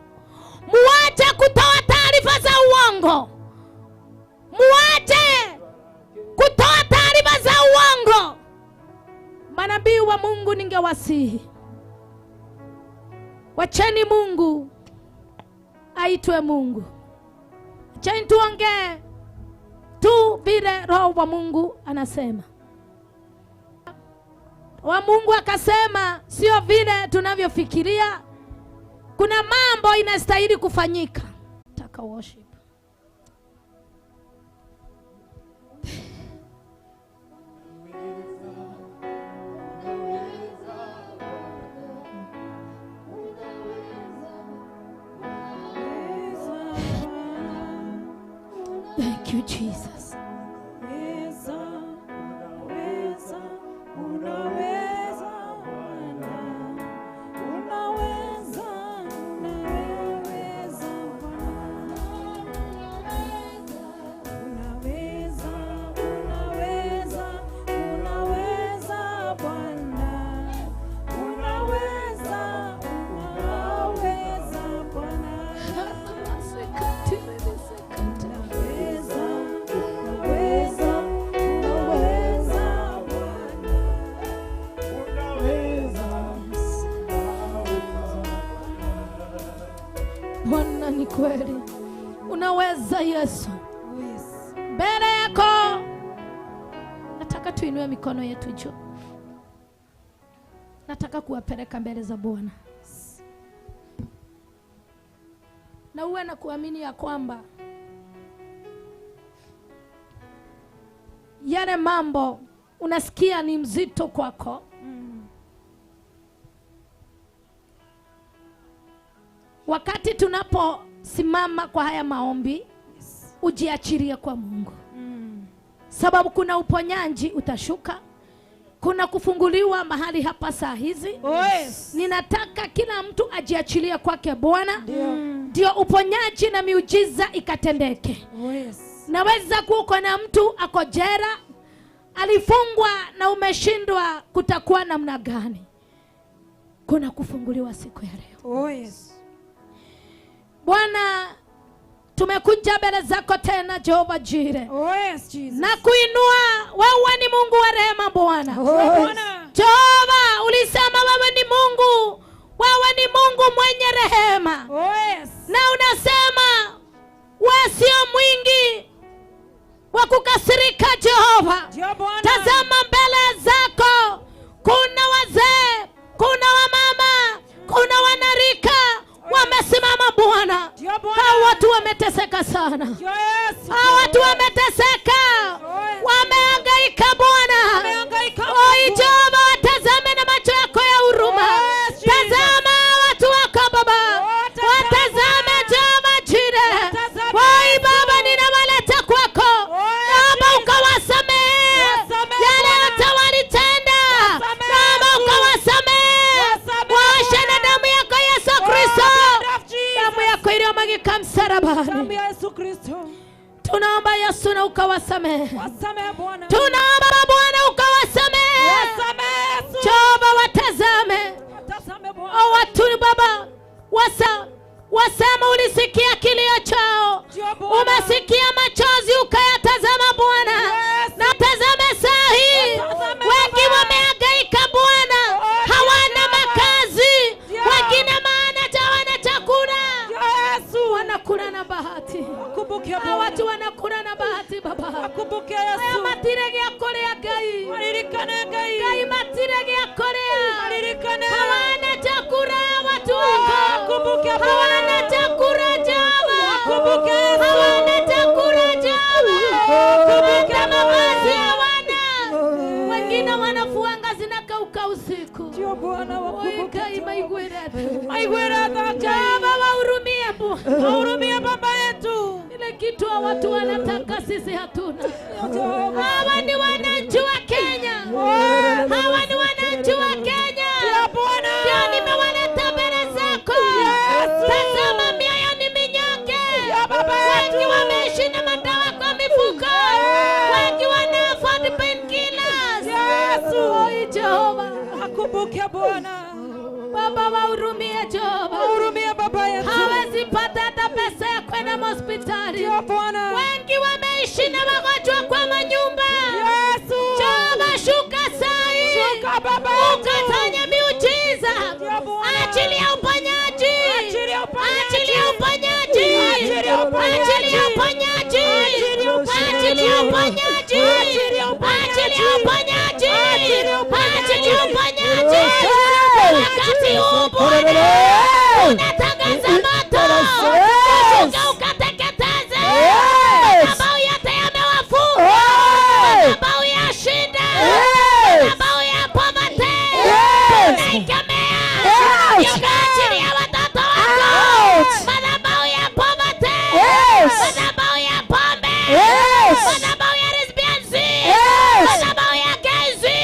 Mwache kutoa taarifa za uongo. Mwache kutoa taarifa za uongo. Manabii wa Mungu ningewasihi, wacheni Mungu aitwe Mungu. Wacheni tuongee tu vile Roho wa Mungu anasema. Wa Mungu akasema sio vile tunavyofikiria. Kuna mambo inastahili kufanyika. Taka worship. Thank you, Jesus. Unaweza Yesu. Mbele yako nataka tuinue mikono yetu juu. Nataka kuwapeleka mbele za Bwana. Na uwe na kuamini ya kwamba yale mambo unasikia ni mzito kwako, wakati tunaposimama kwa haya maombi, ujiachilie kwa Mungu. Sababu kuna uponyaji utashuka, kuna kufunguliwa mahali hapa saa hizi. Yes. Ninataka kila mtu ajiachilie kwake Bwana, ndio uponyaji na miujiza ikatendeke. Yes. Naweza kuwa na mtu ako jela, alifungwa na umeshindwa, kutakuwa namna gani? Kuna kufunguliwa siku ya leo. Oh, yes. Bwana, tumekuja mbele zako tena Jehova Jire. Oh, yes, Jesus. Na kuinua, wewe ni Mungu wa rehema Bwana. Oh, yes. Jehova, ulisema wewe ni Mungu, wewe ni Mungu mwenye rehema. Oh, yes. Na unasema wewe sio mwingi wa kukasirika Jehova. Tazama mbele zako kuna wazee, kuna wamama, kuna wanarika wamesimama Bwana. Hao watu wameteseka sana. Hao watu wameteseka, wamehangaika Bwana. Oi Jehova, watazame na macho yako ya huruma. Tazama watu wako Baba, watazame Jehova Jire. Oi Baba, ninawaleta kwako, naomba ukawasamehe yale yote walitenda, naomba ukawasamehe, waoshe na damu yako Yesu Kristo, damu yako iliyomwagika msalabani. Damu ya Yesu Kristo. Tunaomba Yesu na ukawasamehe. Wasamehe Bwana. Tunaomba Bwana ukawasamehe. Wasamehe Yesu. Jehova, watazame. Watazame Bwana. Watu Baba, wasema ulisikia kilio chao, umesikia machozi ukayatazama Bwana. Na tazame saa hii wengi wamehangaika Bwana, hawana makazi, wengine maana hawana chakula. Wanakula na bahati. Watu wanakula na bahati Baba. Wakumbuke Yesu. Matire gya kuria Ngai. Maririkane Ngai. Ngai matire gya kuria. Maririkane. Hawana chakula watu wako. Wakumbuke Bwana. Hawana chakula Jehova. Wakumbuke Yesu. Hawana chakula Jehova. Wakumbuke Hata mavazi hawana. Wengine wanafuanga zinakauka usiku. Ndio Bwana, wakumbuke. Ngai maigwira. Maigwira Jehova, wahurumie Bwana. Wahurumie baba yetu. Ile kitu watu wanataka sisi hatuna. Hawa ni wananchi wa Kenya. Hawa ni wananchi wa Kenya. Ndio nimewaleta mbele zako. Tazama mioyo ni minyonge. Wengi wameishi na madawa kwa mifuko. Wengi wana afford painkillers. Yesu, Jehova, akumbuke Bwana. Baba, wahurumie Jehova. Wahurumie baba yetu. Hawezi pata hata pesa ya kwenda hospitali. Wengi wameishi na wagonjwa kwa manyumba. Yesu. Jehova, shuka saa hii. Shuka baba yetu. Ukafanye miujiza. Achilia uponyaji. Achilia uponyaji. Achilia uponyaji. Achilia uponyaji. Achilia uponyaji. Achilia uponyaji. Achilia uponyaji. Achilia uponyaji. Achilia uponyaji. Achilia Achilia uponyaji. Wakati huu Bwana unatangaza moto. Shuka ukateketeze madhabahu yote yamewafunga, madhabahu ya shida, madhabahu ya poverty, tunaikemea. Tukaachilia watoto wako, madhabahu ya poverty, madhabahu ya pombe, madhabahu ya lesbianism, madhabahu ya gezi.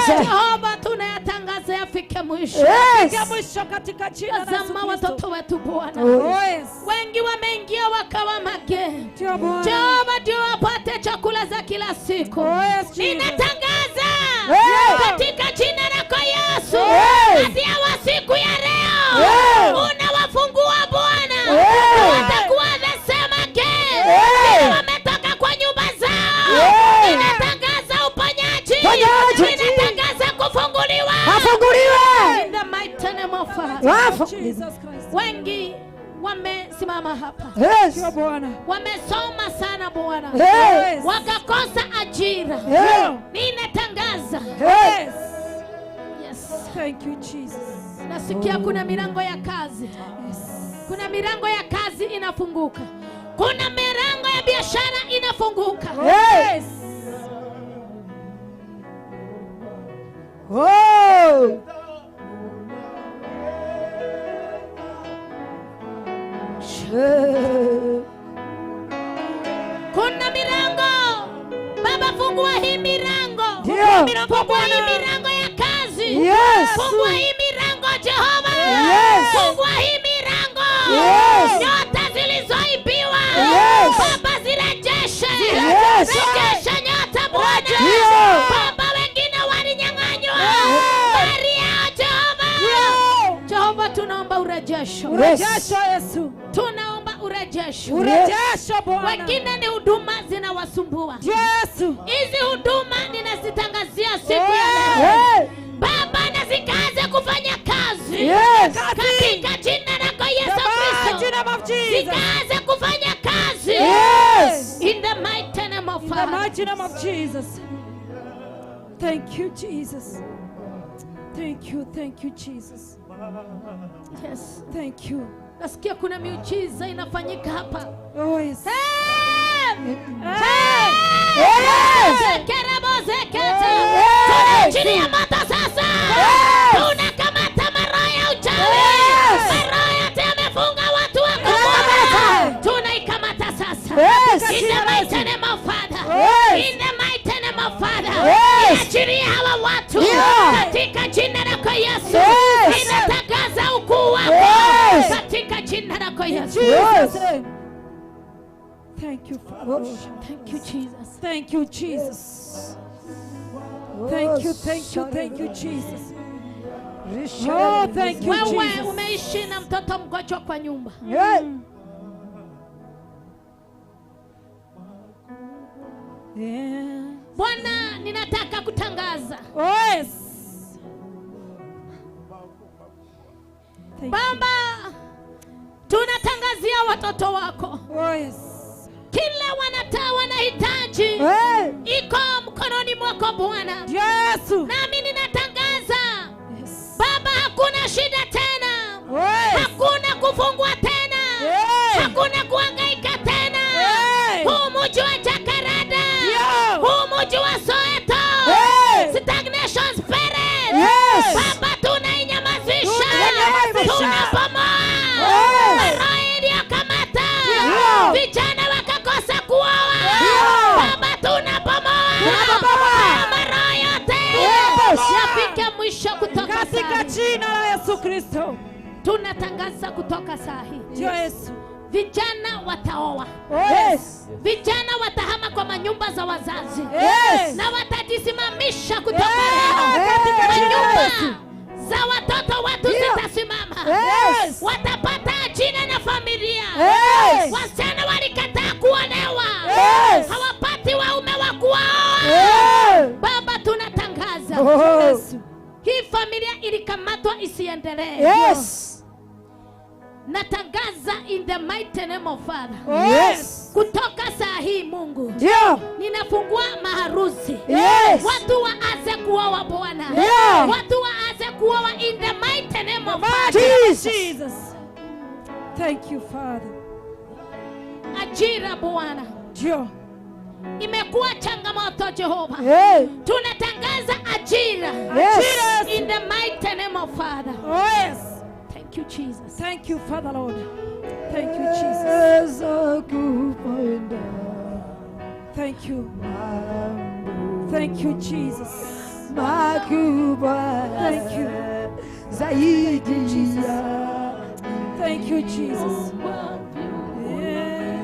Jehova, tunayatangaza yafike mwisho. Yafike mwisho katika jina la Yesu Tazama Kristo. watoto wetu Bwana. Yes. Wengi wameingia wakawa mage. Bwana. Jehova, ndio wapate chakula za kila siku. Yes, Jesus. Ninatangaza Yes. katika jina lako Yesu, Yes. hadi wa siku ya leo Yes. unawafungua Bwana. Yes. Watakuwa the same again. Yes. Wametoka kwa nyumba zao. Yes. Ninatangaza uponyaji. Uponyaji. Ninatangaza kufunguliwa. Afunguliwe. In the mighty name of our Jesus Christ. Wengi Wamesimama hapa. Yes. Wamesoma sana Bwana. Yes. Wakakosa ajira. Yes. Ninatangaza. Yes. Yes. Thank you Jesus. Nasikia kuna milango ya kazi. Yes. Kuna milango ya kazi inafunguka. Kuna milango ya biashara inafunguka. Yes. Oh. Kuna milango. Baba, fungua hii milango. Fungua hii milango ya kazi. Yes. Fungua hii milango Jehova. Yes. Fungua hii milango. Yes. Nyota zilizoibiwa. Yes. Baba, zirejeshe. Yes. Rejesha nyota Bwana. Yes. Baba, wengine walinyang'anywa. Mali yao Jehova. Jehova, tunaomba urejesho. Urejesho Yesu. Tunaomba urejesho. Urejesho Bwana. Wengine ni huduma zinawasumbua. Yesu. Hizi huduma ninazitangazia siku ya leo. Baba, na zikaanze kufanya kazi. Yes. Katika jina lako Yesu Kristo. Zikaanze kufanya kazi. Yes. In the mighty name of In the Father. mighty name of Jesus. Thank you Jesus. Thank you Jesus. Yes. Thank you. Nasikia kuna miujiza inafanyika hapa. Oh yes. Tunaachilia moto sasa. Tunakamata maroho ya uchawi. Maroho yote yamefunga watu wako Bwana. Tunaikamata sasa. In the mighty name of Father. In the mighty name of Father. Achilia hawa watu katika jina lako Yesu. Ninatangaza ukuu wako katika jina lako Yesu. Thank you, Father. Thank you, Jesus. Thank you, Jesus. Thank you, thank you, thank you, Jesus. Oh, thank you, Wewe Jesus. umeishi na mtoto mgonjwa kwa nyumba. Yeah. Bwana, ninataka kutangaza. Oh, yes. Baba, tunatangazia watoto wako. Oh, yes. Kila wanahitaji iko mkononi mwako Bwana. Yesu. Nami ninatangaza. Yes. Baba, hakuna shida tena. Yes. Hakuna kufungwa tena. Yes. Hakuna kuhangaika tena. Yes. Huu mji wa Jakaranda. Huu mji wa Soweto. Stagnation spirit. Yes. Baba, tunainyamazisha. Tunabomoa. Roho iliyokamata vijana wakakosa kuoa. Baba, tunabomoa. Maroho yote yafike mwisho kutoka katika jina la Yesu Kristo. Tunatangaza kutoka saa hii. Yesu. Vijana wataoa. Yes. Vijana watahama kwa manyumba za wazazi. Yes. Na watajisimamisha kutoka leo. Manyumba za watoto watu zitasimama. Yes. Watapata ajira na familia. Yes. Wasichana walikataa kuolewa. Yes. Hawapati waume wa kuoa. Yes. Baba, tunatangaza. Oh. Hii familia ilikamatwa isiendelee. Yes. Natangaza in the mighty name of Father. Yes. Kutoka saa hii Mungu. Yeah. Ninafungua maharusi. Yes. Watu waanze kuoa Bwana. Yeah. Watu waanze kuoa in the mighty name of Father. Jesus. Jesus. Thank you, Father. Ajira Bwana. Ndio. Imekuwa changamoto Jehova. Yeah. Tunatangaza ajira. Yes. In the mighty name of Father. Oh, yes. Thank you, Jesus. Thank you, Father Lord. Thank you, Jesus. Thank you. Thank you, Jesus. Thank you. Zaidi. Thank you, Jesus. Yeah.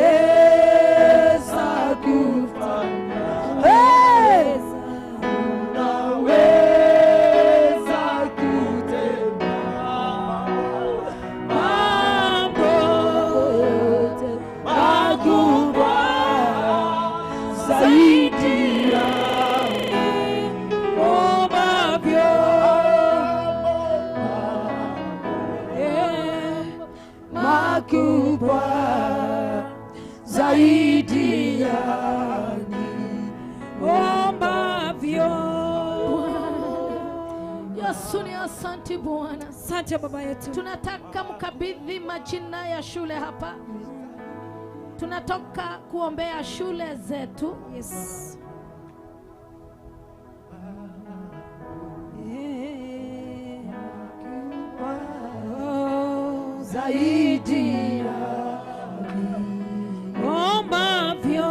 Unaweza kufanya. Hey! Unaweza kutenda mambo yote makubwa zaidi ya ombavyo. zaidi ya niombavyo. Yesu ni asante Bwana. Asante Baba yetu. Tunataka mkabidhi majina ya shule hapa. Tunatoka kuombea shule zetu. Yes. Zaidi ya niombavyo.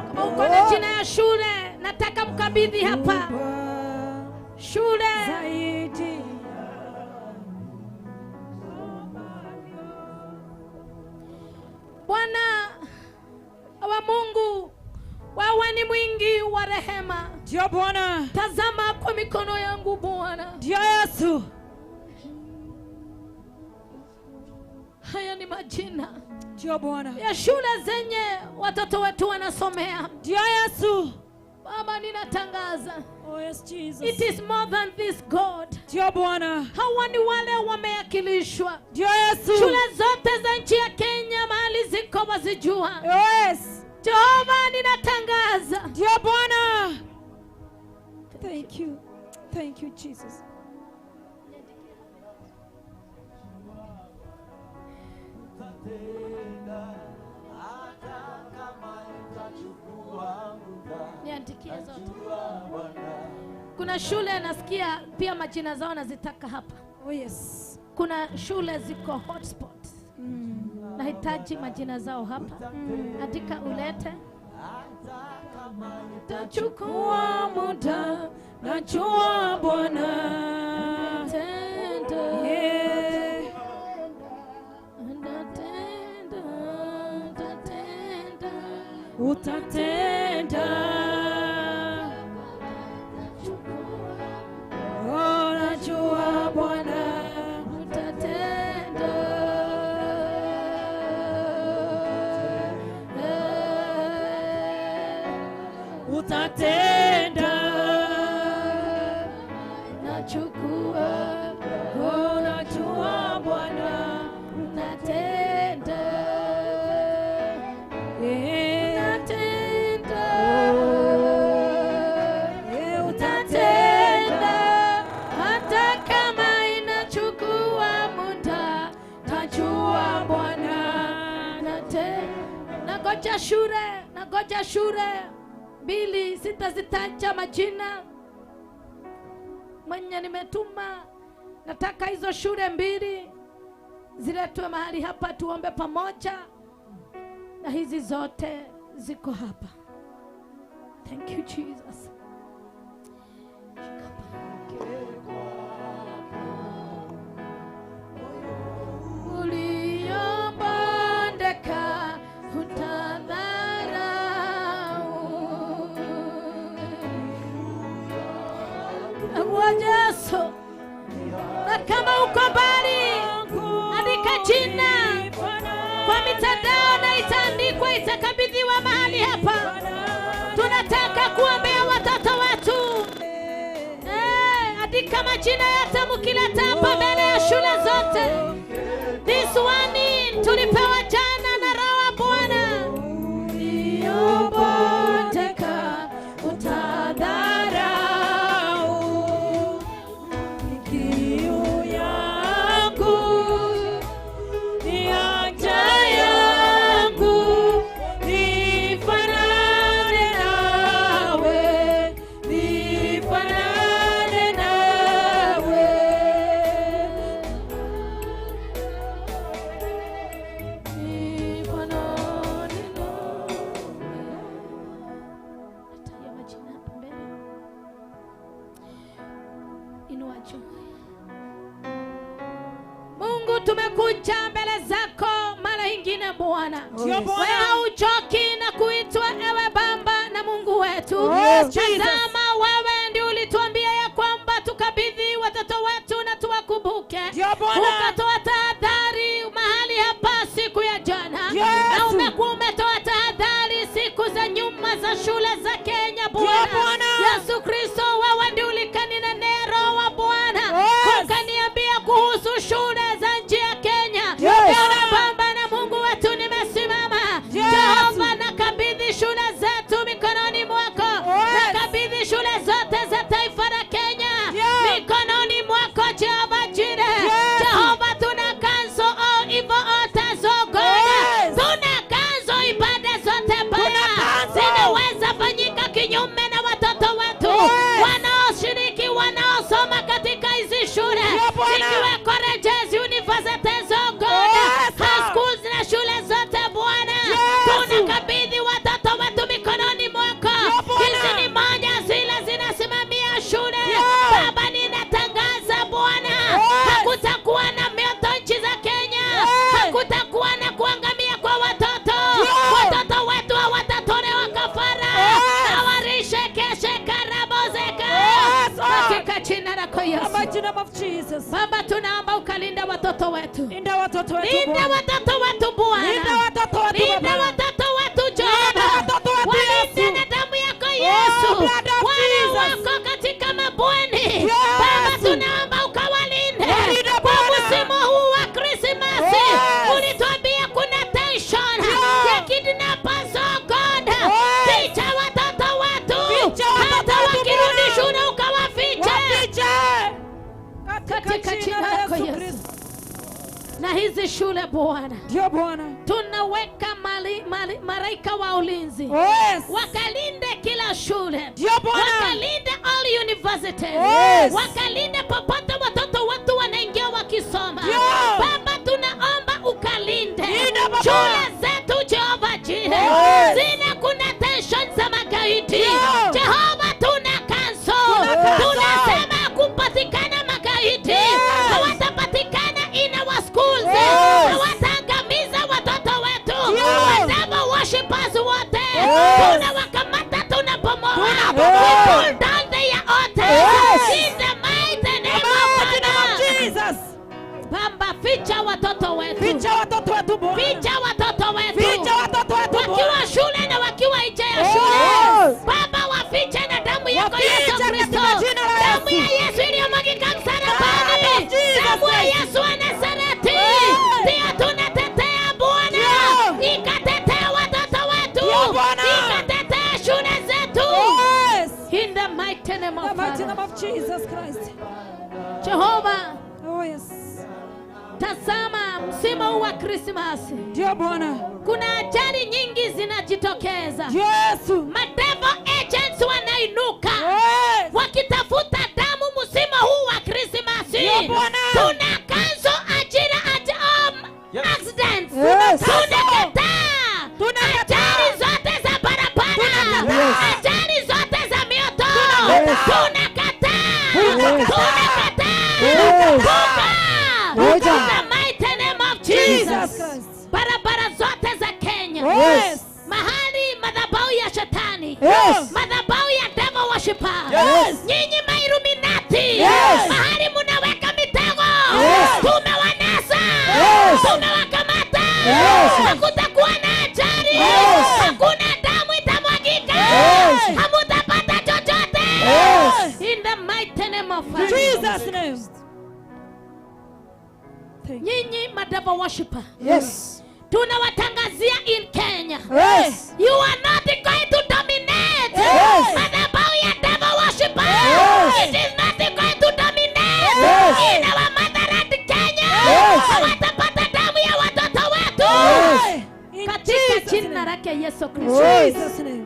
Kama uko na jina ya shule, nataka mkabidhi hapa. Shule zaidi. Bwana wa Mungu, wewe ni mwingi wa rehema. Ndio Bwana. Tazama kwa mikono yangu Bwana. Ndio Yesu. Haya ni majina Ndio Bwana ya shule zenye watoto wetu wanasomea. Ndio Yesu. Baba, ninatangaza. Oh yes Jesus. It is more than this God. Ndio Bwana. Hawa ni wale wameakilishwa. Ndio Yesu. Shule zote za nchi ya Kenya mahali ziko wazijua. Yes. Jehova, ninatangaza. Ndio Bwana. Thank you. Thank you Jesus. Niandikie zote. Kuna shule nasikia pia majina zao nazitaka hapa. Oh yes. Kuna shule ziko hotspot. Nahitaji majina zao hapa. Andika ulete. Tachukua muda, najua Bwana. Tenda. Yeah. Tenda, tenda. Utatenda. Oh, najua Bwana. Utatenda. Utatenda. Nachukua. Oh, najua Bwana. Utatenda. Utatenda. Utatenda. Hata kama inachukua muda, najua Bwana. Nangoja shule, nangoja shule mbili, sitazitaja majina. Mwenye nimetuma, nataka hizo shule mbili ziletwe mahali hapa tuombe pamoja, na hizi zote ziko hapa. Thank you Jesus. Uliobondeka hutadharau. Kwa Yesu. Na kama uko mbali, andika jina kwa mitandao na itaandikwa, itakabidhiwa mahali hapa. Tunataka kuombea watoto wetu. Andika majina yote mkileta hapa mbele ya shule zote. This one tulipewa jana na Roho wa Bwana. Uliobondeka utadharau. Kiu yangu ni haja yangu, nifanane nawe, nifanane nawe. Nifanane nawe. Nataja majina hapa mbele. Inua juu. Mungu, tumekuja mbele zako mara nyingine Bwana. Ndio Bwana. Wewe hauchoki na kuitwa ewe Baba na Mungu wetu. Oh, yes, Jesus. Tazama, wewe ndiye ulituambia ya kwamba tukabidhi watoto wetu na tuwakumbuke. Ndio Bwana. Ukatoa tahadhari mahali hapa siku ya jana. Yes. Na umekuwa umetoa tahadhari siku za nyuma za shule za Kenya Bwana. Bwana. Yesu Kristo, wewe ndiye ulikanenea Roho wa Bwana. Yes. Ukaniambia kuhusu shule za nchi ya Kenya. Yes. Ewe Baba na Mungu wetu, name of Jesus. Baba, tunaomba ukalinda watoto wetu. Linda watoto wetu. Linda watoto wetu Bwana. Linda watoto wetu. Linda watoto wetu Jehova. Walinde na damu yako Yesu. Wale wako katika mabweni. Baba, tunaomba ukawalinde. Kwa msimu huu wa Krismasi, ulituambia kuna tension ya kidnappers, oh God. Ficha watoto wetu. Hata wakirudi shule ukawafiche. Katika jina lako Yesu. Na hizi shule Bwana, ndio Bwana, tunaweka malaika wa ulinzi. Yes. Wakalinde kila shule. Ndio Bwana. Wakalinde all universities. Yes. Wakalinde popote watoto wetu wanaingia wakisoma. Baba, tunaomba ukalinde shule zetu Jehova Jireh. Yes. Zina kuna tension za magaidi. Jehova, tuna cancel. Tunasema kupatikana magaidi. Hawatapatikana in our schools. Hawataangamiza watoto wetu. Whatever worshipers wote. Tunawakamata, tunabomoa. We pull down their altars. In the mighty name of Jesus. Baba, ficha watoto wetu. Ficha watoto wetu Bwana. Ficha watoto wetu. Ficha watoto wetu Bwana. Wakiwa shule na wakiwa nje ya shule. Baba, wafiche na damu yako Yesu Kristo. Damu ya Yesu iliyomwagika msalabani. Damu ya Yesu wa Nazareti. Ndio tunatetea Bwana. Ikatetea watoto wetu. Ikatetea shule zetu. In the mighty name of The mighty name of Jesus Christ. Jehovah. Oh yes. Tazama msimu huu wa Krismasi. Ndio Bwana. Kuna ajali nyingi zinajitokeza. Yesu. Madevil agents wanainuka. Yes. Wakitafuta damu msimu huu wa Krismasi. Ndio Bwana. Tuna cancel ajira accidents. Yes. Tunakataa ajali zote za barabara. Ajali zote za mioto. Tunakataa. Tunakataa. In the mighty name of Jesus. Barabara zote za Kenya. Yes. Mahali madhabahu ya shetani. Yes. Madhabahu ya devil worshiper. Yes. Nyinyi mailuminati. Yes. Mahali munaweka mitego. Yes. Tumewanasa. Yes. Tumewakamata. Yes. Hakutakuwa na ajali. Yes. Hakuna damu itamwagika. Yes. Hamutapata chochote. Yes. In the mighty name of Jesus name. Nyinyi madevil worshiper. Yes. Tunawatangazia in Kenya. Yes. You are not going to dominate. Yes. Madhabahu ya devil worshiper. Yes. It is not going to dominate. Yes. In our motherland Kenya. Yes. Hawatapata damu ya watoto wetu. Yes. Katika jina lake Yesu Kristo. Jesus name.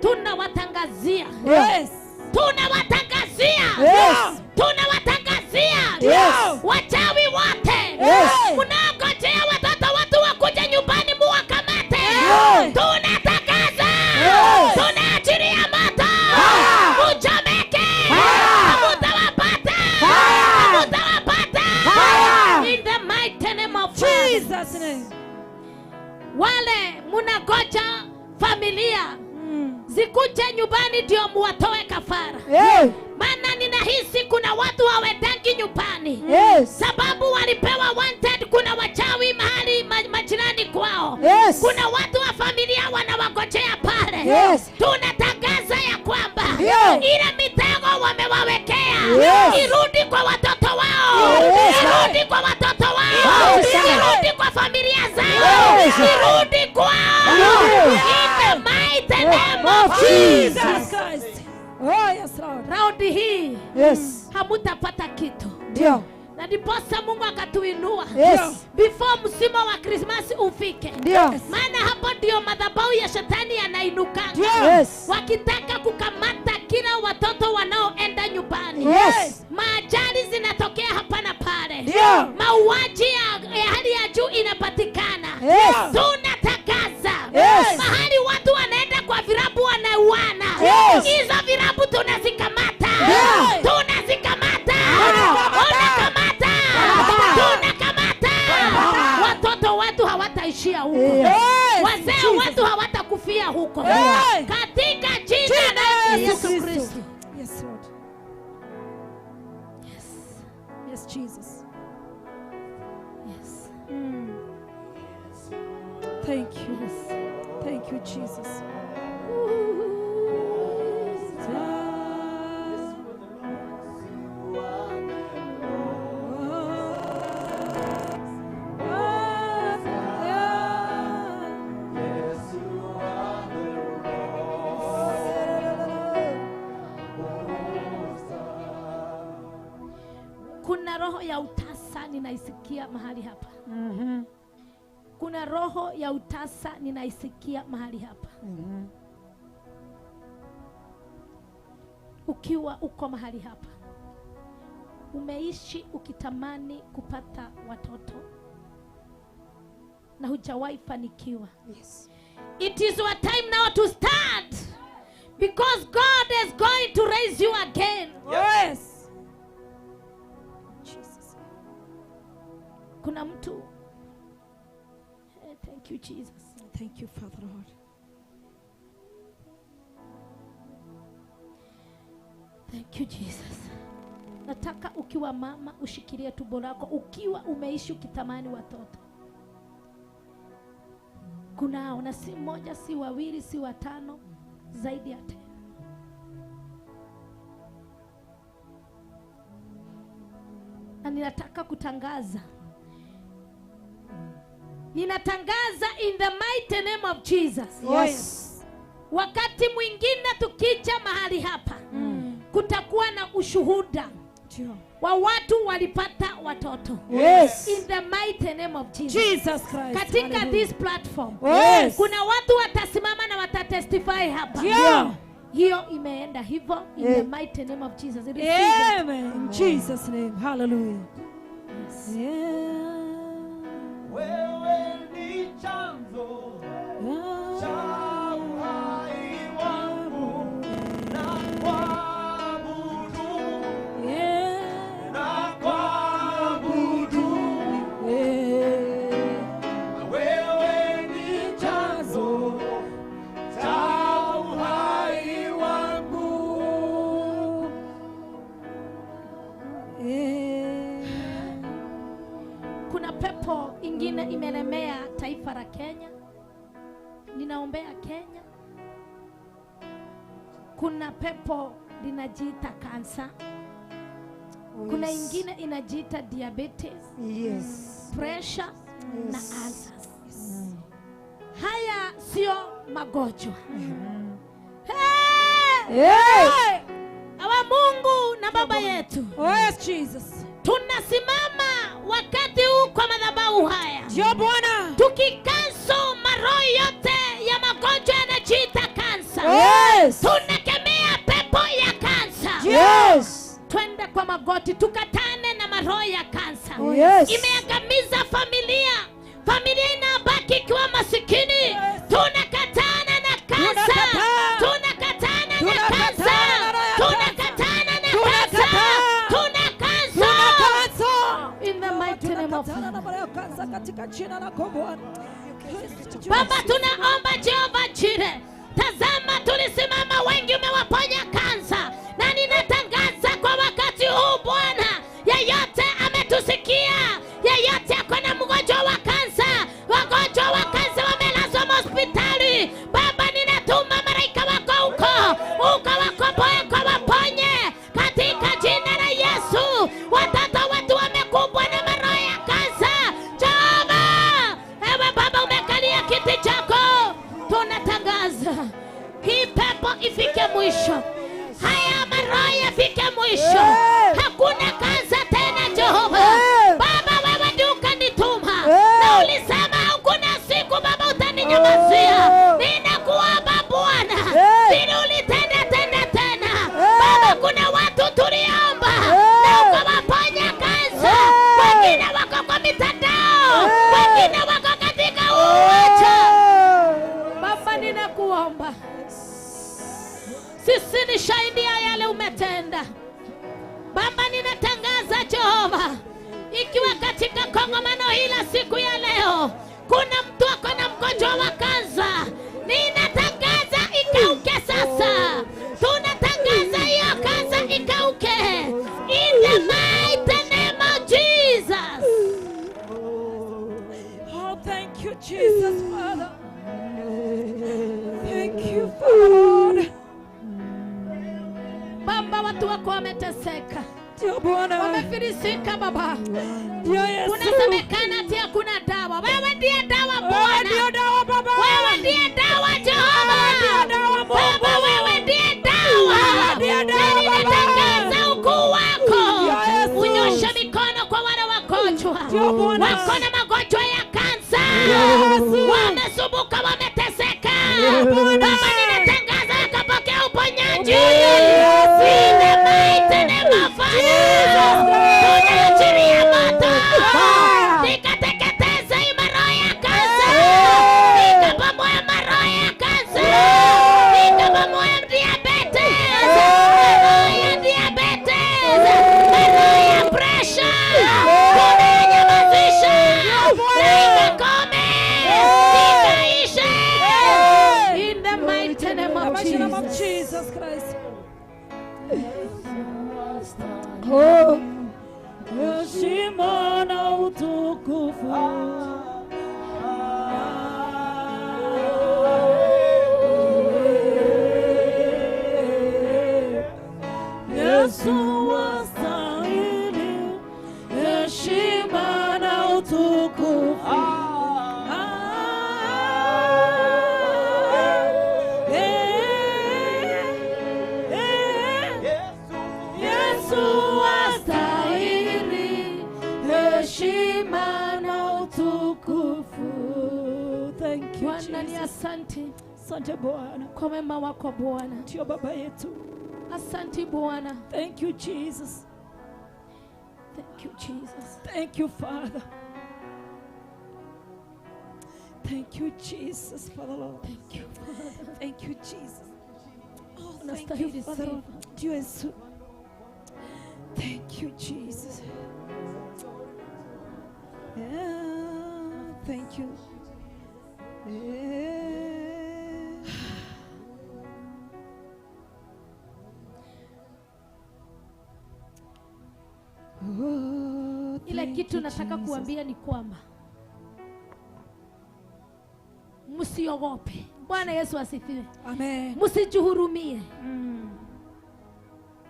Tunawatangazia. Yes. Tunawatangazia. Yes. Tunawatangazia. Yes. Wachawi wote. Yes. Mnaongojea watoto watu wakuja nyumbani muwakamate. Yes. Tunatangaza. Yes. Tunaachilia moto. Muchomeke. Hamutawapata. Hamutawapata. In the mighty name of Jesus name. Wale mnangoja familia zikuje nyumbani ndio muwatoe kafara. Yes. Maana ninahisi kuna watu hawaendangi nyumbani. Yes. Sababu walipewa wanted, kuna wachawi mahali majirani kwao. Yes. Kuna watu wa familia wanawangojea pale. Yes. Tunatangaza ya kwamba Yes. ile mitego wamewawekea Yes. irudi kwa watoto wao. Yes. Irudi kwa watoto wao. Yes. Irudi kwa familia zao. Yes. Irudi kwao. Yes. In the mighty name of Jesus Jesus. Christ. Oh yes Lord. Raundi hii Yes. hamutapata kitu. Ndio. Na ndiposa Mungu akatuinua. Yes. Before msimu wa Krismasi ufike. Ndio. Maana hapo ndio madhabahu ya shetani yanainukanga. Yes. Wakitaka kukamata kila watoto wanaoenda nyumbani. Yes. Maajali zinatokea hapa na pale. Ndio. Mauaji ya hali ya juu inapatikana. Yes. Tunatangaza. Yes. Mahali watu wanaenda kwa virabu wanauana. Yes. Hizo virabu tunazikamata. Yeah. Tunazikamata. Tunakamata. Tunakamata. Watoto wetu hawataishia huko. Yes. Wazee wetu hawatakufia huko. Yes. Katika jina la Yesu Kristo. Yes Lord. Yes. Jesus. Yes. Thank you. Yes. Thank you, Jesus. Kuna roho ya utasa ninaisikia mahali hapa. Kuna roho ya utasa ninaisikia mahali hapa. Ukiwa uko mahali hapa, umeishi ukitamani kupata watoto na hujawahi fanikiwa. Yes. It is your time now to stand, because God is going to raise you again. Yes. Kuna mtu. Thank you, Jesus. Thank you, Father Lord. Thank you, Jesus. Nataka ukiwa mama ushikilie tumbo lako, ukiwa umeishi ukitamani watoto. Kunao, na si mmoja, si wawili, si watano, zaidi ya 10. Na ninataka kutangaza. Ninatangaza in the mighty name of Jesus. Yes. Wakati mwingine tukija mahali hapa, kutakuwa na ushuhuda wa watu walipata watoto. Yes. In the mighty name of Jesus. Jesus Christ. Katika Hallelujah. this platform. Yes. Kuna watu watasimama na watatestify hapa. Yeah. Hiyo imeenda hivyo in the mighty name of Jesus. Amen. In Jesus name. Hallelujah. Yes. Yeah. Wewe ni chanzo cha uhai wangu, na kuabudu, na kuabudu. Wewe ni chanzo cha uhai wangu. Kuna pepo ingine imelemea taifa la Kenya. Ninaombea Kenya. Kuna pepo linajiita kansa. Kuna ingine inajiita diabetes. Yes. Pressure. Yes. Na ulcers. Yes. Haya sio magonjwa. Hey! Hey! Awa Mungu na Baba yetu. Oh, yes, Jesus. Tunasimama wakati huu kwa madhabahu haya. Ndio Bwana. Tukikanso maroho yote ya magonjwa yanajiita kansa. Yes. Tunakemea pepo ya kansa. Yes. Twende kwa magoti tukatane na maroho ya kansa. Oh, yes. Imeangamiza familia. Familia inabaki ikiwa masikini. Yes. Tunakatana na kansa. Tunakatana na kansa. Tunakatana na kansa. Tunakansa. In the mighty name of Baba, tunaomba Jehova Jire. Tazama tulisimama, wengi umewaponya kansa. Na ninatangaza kwa wakati huu Bwana, yeyote ametusikia, yeyote ako na mgonjwa wa kansa, wagonjwa wa kansa wamelazwa hospitali, Baba ninatuma malaika wako huko, ukawakomboe, ukawaponye katika jina la Yesu. Watoto wetu wamekumbwa na maroho ya kansa. Jehova, ewe Baba umekalia kiti chako, tunatangaza hii pepo ifike mwisho. Haya maroho yafike mwisho. Hakuna kansa tena Jehova. Baba wewe ndiye ukanituma. Na ulisema hakuna siku Baba utaninyamazia. Ninakuomba Bwana, vile ulitenda tena tena. Baba kuna watu tuliomba na ukawaponya kansa. Wengine wako kwa mitandao, wengine wako katika uwanja. Baba ninakuomba, sisi ni shahidi ya yale umetenda. Baba ninatangaza Jehova, ikiwa katika kongamano hili siku ya leo kuna mtu ako na mgonjwa wa kansa, ninatangaza ikauke sasa. Tunatangaza hiyo kansa ikauke in the mighty name of Thank you, Jesus, Father. Thank you, Father, Lord. Baba, watu wako wameteseka. Ndio Bwana. Wamefilisika Baba. Ndio Yesu. Kunasemekana ati hakuna dawa. Wewe ndiye dawa Bwana. Ndio dawa Baba. Wewe ndiye dawa Jehova. Ndio dawa Mungu. Baba, wewe ndiye dawa. Wewe ndiye dawa Baba. Ninatangaza ukuu wako. Ndio Yesu. Unyoshe mikono kwa wale wagonjwa. Ndio Bwana. Wako na magonjwa ya kansa. Yesu. Wamesumbuka, wameteseka. Bwana. Baba, ninatangaza wakapokea uponyaji. Yesu. In the mighty name of Jesus. Tunaachilia moto. Nikateketeza hii maroho ya kansa. Nikabomoa maroho ya kansa. Nikabomoa diabetes. Maroho ya diabetes. Maroho ya pressure. Tunanyamazisha. Na ikakome. Ikaishe. In the mighty name of The name of Jesus. Jesus Christ. Oh, heshima na utukufu. Yesu wastahili heshima na utukufu. Yesu wastahili heshima na utukufu. Thank you, Bwana ni Jesus. asante. Asante Bwana kwa wema wako Bwana. Ndio Baba yetu. Asante Bwana. Thank you, Jesus. Thank you, Jesus. Thank you, Father. Thank you, Jesus, Father Lord. Thank you, Father. Thank you, Jesus. Oh, thank you, Unastahili Father Lord. sifa. Ndio Yesu. Thank you, Jesus. Yeah, thank you. Yeah. Oh, Ile thank kitu you, nataka Jesus. kuambia ni kwamba msiogope. Bwana Yesu asifiwe. Amen. Msijihurumie.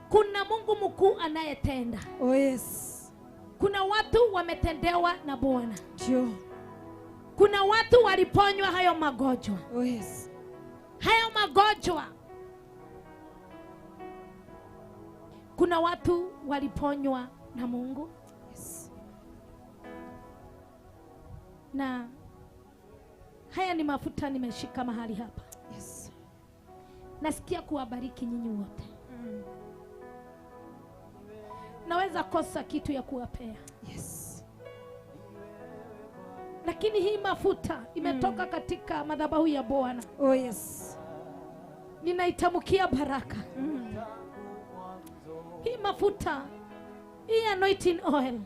Kuna Mungu mkuu anayetenda. Oh, yes. Kuna watu wametendewa na Bwana. Ndio. Kuna watu waliponywa hayo magonjwa. Oh, yes. Hayo magonjwa. Kuna watu waliponywa na Mungu. Yes. Na haya ni mafuta nimeshika mahali hapa. Yes. Nasikia kuwabariki nyinyi wote. Naweza kosa kitu ya kuwapea. Yes. Lakini hii mafuta imetoka katika madhabahu ya Bwana. Oh, yes. Ninaitamkia baraka. Hii mafuta, hii anointing oil.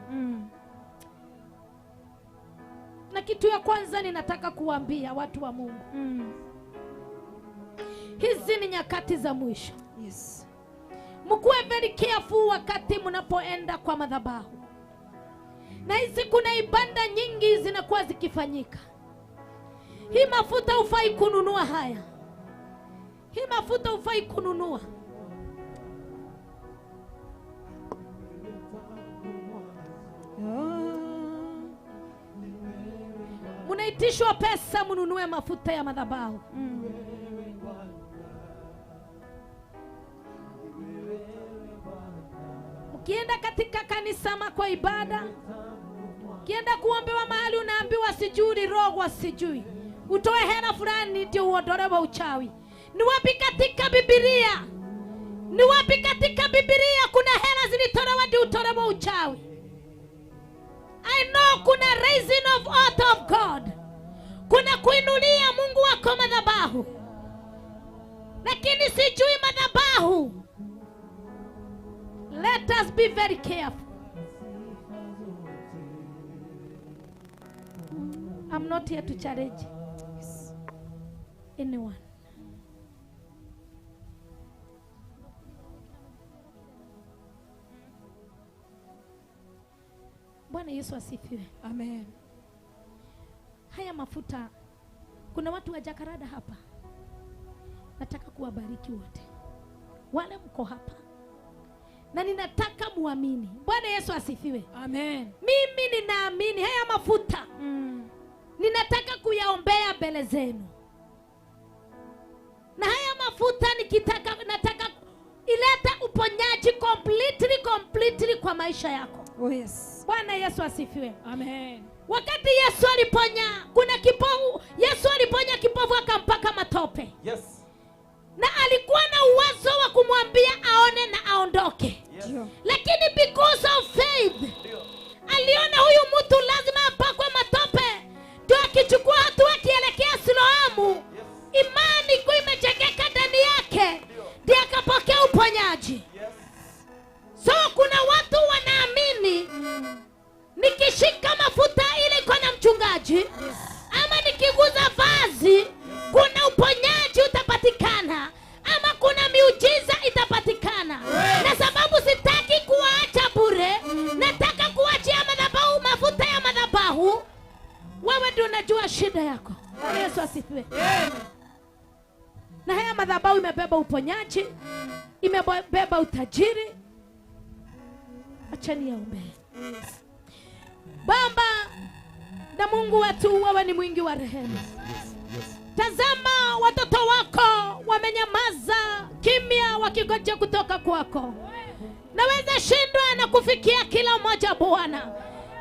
Na kitu ya kwanza ninataka kuambia watu wa Mungu. Hizi ni nyakati za mwisho. Yes. Mkuwe very careful wakati mnapoenda kwa madhabahu. Na hizi kuna ibada nyingi zinakuwa zikifanyika. Hii mafuta hufai kununua haya. Hii mafuta hufai kununua. Mnaitishwa pesa mnunue mafuta ya madhabahu. Ukienda katika kanisa ama kwa ibada, ukienda kuombewa mahali unaambiwa sijui ulirogwa sijui, utoe hela fulani ndio uondolewe uchawi. Ni wapi katika Biblia? Ni wapi katika Biblia kuna hela zilitolewa ndio utolewe uchawi? I know kuna raising of altar of God. Kuna kuinulia Mungu wako madhabahu. Lakini sijui madhabahu. Let us be very careful. I'm not here to challenge anyone. Bwana Yesu asifiwe. Amen. Haya Haya mafuta, kuna watu wa Jakarada hapa. Nataka kuwabariki wote wale mko hapa, na ninataka muamini. Bwana Yesu asifiwe. Amen. Mimi ninaamini haya mafuta ninataka kuyaombea mbele zenu. Na haya mafuta nikitaka, nataka ileta uponyaji completely kwa maisha yako. Oh yes. Bwana Yesu asifiwe. Amen. Wakati Yesu aliponya, kuna kipofu, Yesu aliponya kipofu akampaka matope. Yes. Na alikuwa na uwezo wa kumwambia aone na aondoke. Yes. Lakini because of faith, aliona huyu mtu lazima apakwe matope ndio akichukua hatua akielekea Siloamu. Yes. Imani kwa imejengeka ndani yake, ndiye akapokea uponyaji. Yes. So kuna watu wanaamini nikishika mafuta ile kwa na mchungaji, yes, ama nikiguza vazi, kuna uponyaji utapatikana, ama kuna miujiza itapatikana. Yes. Na sababu sitaki kuacha bure, nataka kuachia madhabahu, mafuta ya madhabahu. Wewe ndio unajua shida yako. Bwana Yesu asifiwe. Na haya madhabahu imebeba uponyaji, imebeba utajiri. Acha niombe. Baba na Mungu wetu, wewe ni mwingi wa rehema. Tazama watoto wako wamenyamaza kimya wakingoja kutoka kwako. Naweza shindwa na kufikia kila mmoja Bwana.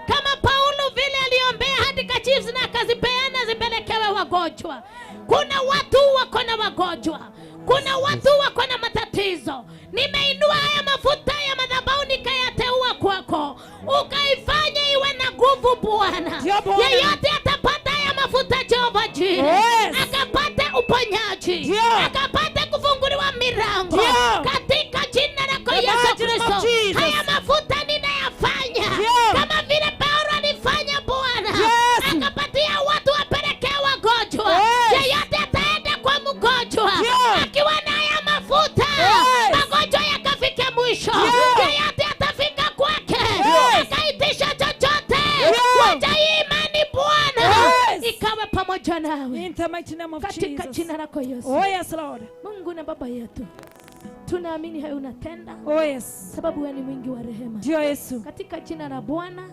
Kama Paulo vile aliombea hadi kachiefs na akazipeana zipelekewe wagonjwa. Kuna watu wako na wagonjwa, kuna watu wako na matatizo. Nimeinua haya mafuta ya madhabahu nikayateua kwako, ukaifanye iwe na nguvu Bwana. Yeyote atapata haya mafuta Jehova Jireh, yes, akapata uponyaji, akapata kufunguliwa milango katika jina lako Yesu Kristo. Haya mafuta ninayafanya kama vile Paulo alifanya Bwana, akapatia watu wapelekee wagonjwa. Yeyote ataenda kwa mgonjwa akiwa na haya mafuta, magonjwa yakafika mwisho. Yeyote atafika kwake akaitisha chochote, wacha imani Bwana ikawe pamoja nawe. In the mighty name of katika Jesus. Jina lako Yesu. Oh yes Lord. Mungu na Baba yetu, tunaamini hayo unatenda. Oh yes. Sababu wewe ni mwingi wa rehema. Ndio Yesu. Katika jina la Bwana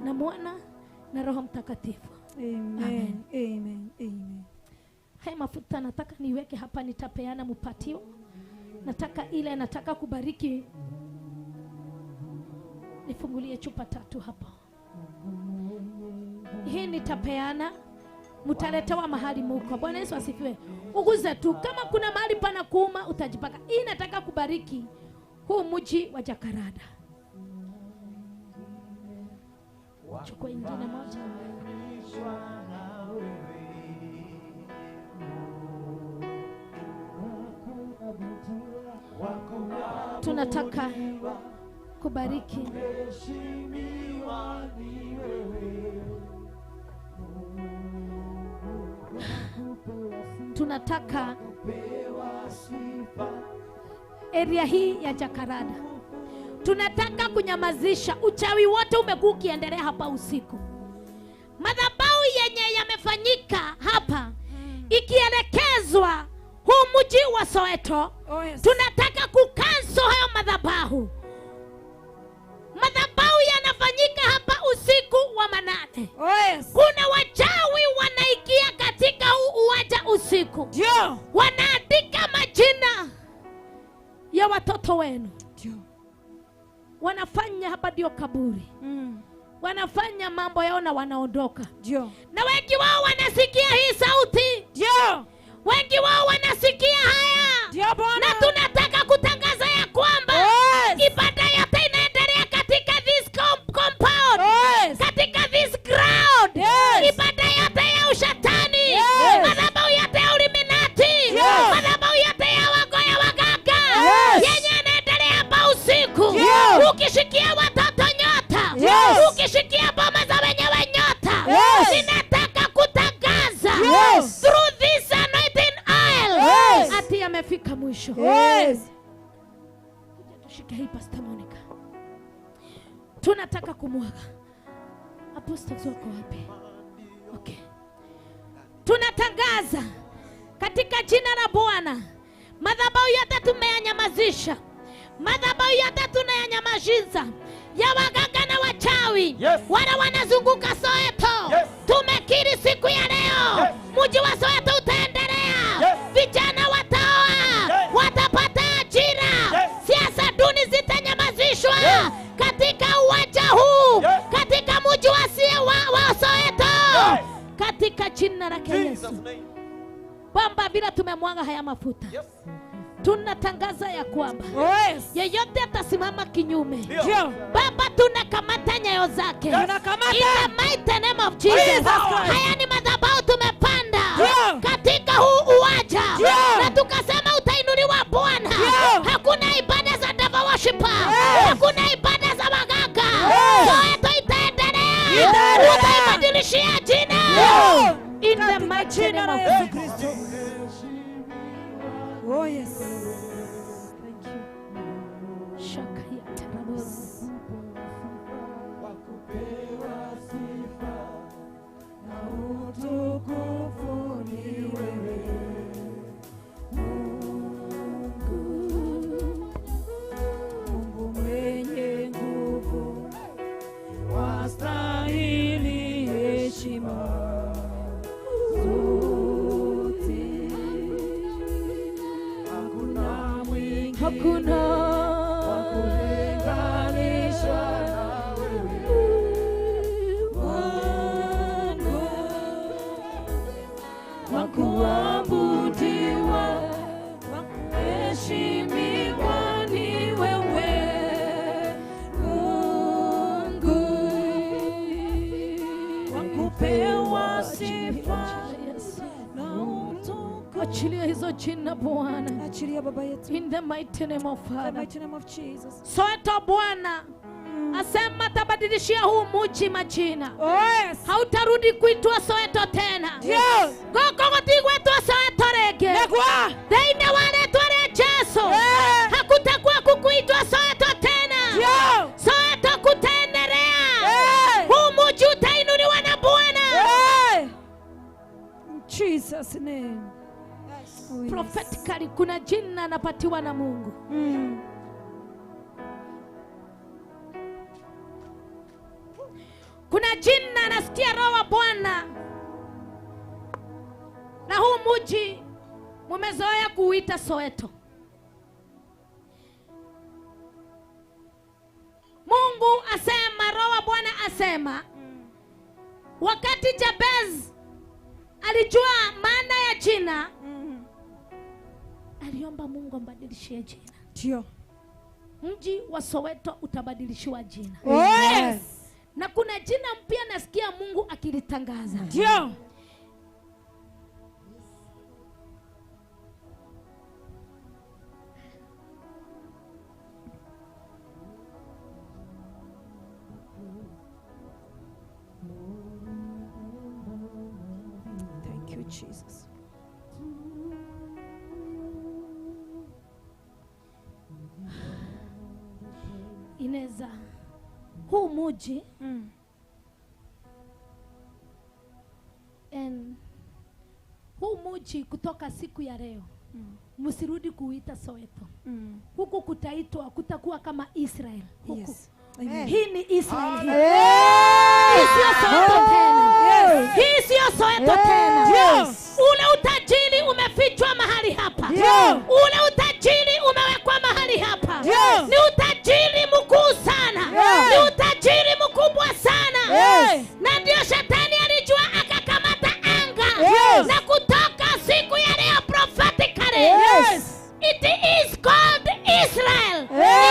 na Mwana na Roho Mtakatifu. Amen. Amen. Amen. Amen. Haya mafuta nataka niweke hapa, nitapeana mpatio. Nataka ile, nataka kubariki. Nifungulie chupa tatu hapo. Hii nitapeana, mtaletewa mahali muko. Bwana Yesu asifiwe. Uguze tu, kama kuna mahali pana kuuma utajipaka. Hii nataka kubariki huu mji wa Jakarada. Chukua ingine moja. Tunataka kubariki tunataka area hii ya Jakarada, tunataka kunyamazisha uchawi wote umekuwa ukiendelea hapa usiku. Madhabahu yenye yamefanyika hapa ikielekezwa huu mji wa Soweto, oh yes, tunataka kukanso hayo madhabahu. Madhabahu yanafanyika hapa usiku wa manane. Oh yes. Kuna wachawi wanaingia katika huu uwanja usiku. Ndio. Wanaandika majina ya watoto wenu. Ndio. Wanafanya hapa ndio kaburi. Wanafanya mambo yao na wanaondoka. Ndio. Na wengi wao wanasikia hii sauti. Ndio. Wengi wao wanasikia haya. Ndio Bwana. Na tunataka kutangaza ya kwamba yes, ibada yote inaendelea katika this compound. Yes. Katika this ground. Yes. Ibada yote ya ushetani. Yes. Madhabahu yote ya Illuminati. Yes. Madhabahu yote ya wagoya waganga. Yes. Yenye yanaendelea hapa usiku. Yes. Ukishikia watoto nyota. Yes. Ukishikia boma za wenyewe nyota. Yes. Ninataka kutangaza yes, through this anointing oil. Yes. Ati yamefika mwisho. Yes. Tushike hii Pastor Monica. Tunataka kumwaga. Apostles wako wapi? Okay. Tunatangaza katika jina la Bwana, madhabahu yote tumeyanyamazisha, madhabahu yote tunayanyamazisha ya waganga na wachawi, yes, wala wanazunguka Soweto, yes. Tumekiri siku ya leo, yes, mji wa Soweto utaendelea, yes. Vijana wataoa, yes, watapata ajira, yes. Siasa duni zitanyamazishwa, yes, katika uwanja huu, yes, katika mji wa Soweto, yes, katika jina lake Yesu. Kwamba bila tumemwaga haya mafuta, yes, tunatangaza ya kwamba, yes, yeyote atasimama kinyume, Ndio. Baba, tunakamata nyayo zake, Yes. Tunakamata. In the mighty name of Jesus. Jesus Christ. Haya ni madhabahu tumepanda Ndio. katika huu uwanja, Ndio. na tukasema utainuliwa Bwana. Ndio. Hakuna ibada za devil worshiper, Yes. hakuna ibada za waganga. Yes. Soweto itaendelea, Itaendelea. utaibadilishia jina. Ndio. In the mighty name of Yesu Kristo. Oh yes. Thank you. Shaka ya tarabos. Wakupewa sifa na utukufu ni wewe Mungu, Mungu mwenye nguvu, wastahili heshima zote. Hakuna mwingine, Hakuna wa kulinganishwa na wewe Mungu, wa kuabudiwa, wa kuheshimiwa ni wewe Mungu, wa kupewa sifa na utukufu. Achilia hizo jina Bwana. Achilia Baba yetu. In the mighty name of In the Father. mighty name of Jesus. Soweto Bwana asema atabadilishia huu mji majina. Oh yes. Hautarudi kuitwa Soweto tena. Ndio. Goko gutigwetwo Soweto rĩngĩ. Nĩguo. Thĩinĩ wa rĩtwa rĩa Jesu. Eh. Hakutakuwa kukuitwa Soweto tena. Ndio. Soweto kutaendelea. Eh. Huu mji utainuliwa na Bwana. Eh. In Jesus name. Oh, yes. Prophetically kuna jina anapatiwa na Mungu. Kuna jina nasikia roho wa Bwana. Na huu mji mumezoea kuuita Soweto. Mungu asema, roho wa Bwana asema, wakati Jabez alijua maana ya jina, aliomba Mungu ambadilishie jina. Ndio. Mji wa Soweto utabadilishiwa jina. Oh, yes. Na kuna jina mpya nasikia Mungu akilitangaza. Ndio. Thank you, Jesus. Inaweza huu muji and huu muji kutoka siku ya leo msirudi kuita Soweto. Huku kutaitwa, kutakuwa kama Israel huku. Yes. Amen. Hii ni Israel hii. Yes. Hii sio Soweto tena. Yes. Hii sio Soweto tena. Yes. Ule utajiri umefichwa mahali hapa. Ndio. Ule utajiri umewekwa mahali hapa. Ndio. Ni utajiri mkuu sana. Yes. Ni utajiri mkubwa sana. Yes. Na ndio shetani alijua akakamata anga. Yes. Na kutoka siku ya leo prophetically. Yes. It is called Israel. Yes.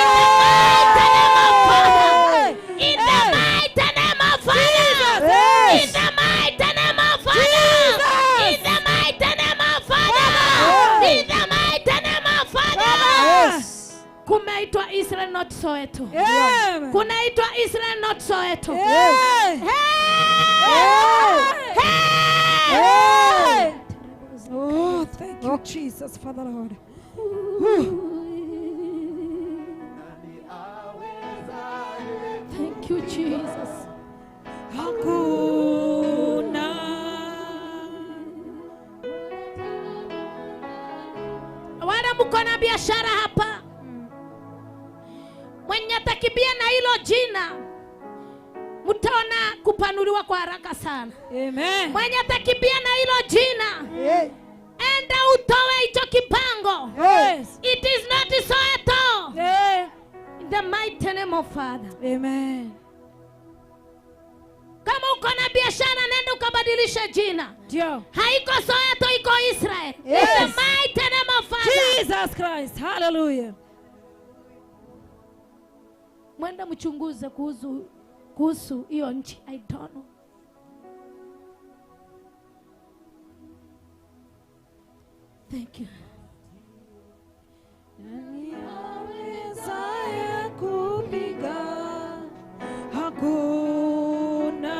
In the mighty name of Father. In the mighty name of Father. Yes. In the mighty name of Father. In the mighty name of Father. In the mighty name of Father. Yes. Kumeitwa Israel not Soweto. Amen. Kunaitwa Israel not Soweto. Yes. Hey! Hey! Hey. Oh, thank you, Jesus, Father Lord. Thank you, Jesus. Hakuna mko na biashara hapa, mwenye atakimbia na hilo jina mtaona kupanuliwa kwa haraka sana. Amen. Mwenye atakimbia na hilo jina, enda utoe hicho kipango. Yes. It is not so at all. Yeah. In the mighty name of Father. Amen. Kama uko na biashara, nenda ukabadilishe jina. Ndio. Haiko Soweto, iko Israel. Yes. In the mighty name of Father. Jesus Christ. Hallelujah. Mwenda mchunguze kuhusu hiyo nchi. I don't know. Thank you. Nani awezaye kupiga? Hakuna.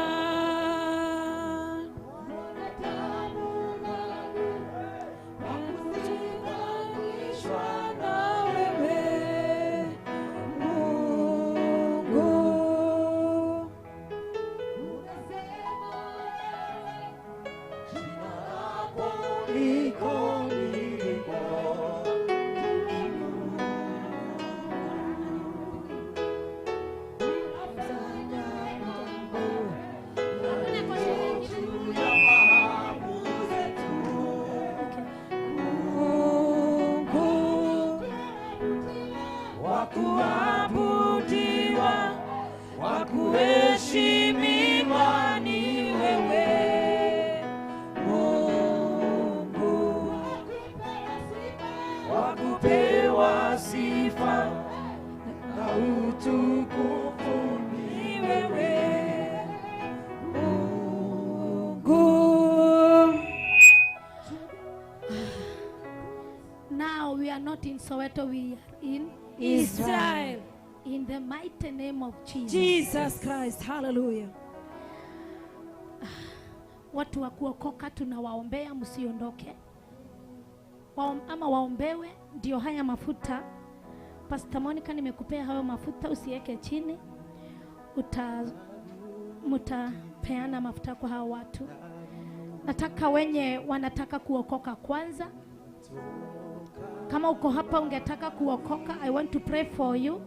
Wakulinganishwa na wewe, Mungu. Mungu wakuabudiwa, wakuheshimiwa ni wewe Mungu, wakupewa sifa na utukufu ni wewe Mungu. Now we are not in Soweto, we are in Israel. Israel. In the mighty name of Jesus. Jesus Christ. Hallelujah. Watu wa kuokoka tunawaombea, msiondoke. Ama waombewe ndio haya mafuta. Pastor Monica, nimekupea hayo mafuta, usiweke chini. Mtapeana mafuta kwa hao watu. Nataka wenye wanataka kuokoka kwanza. Kama uko hapa ungetaka kuokoka, I want to pray for you.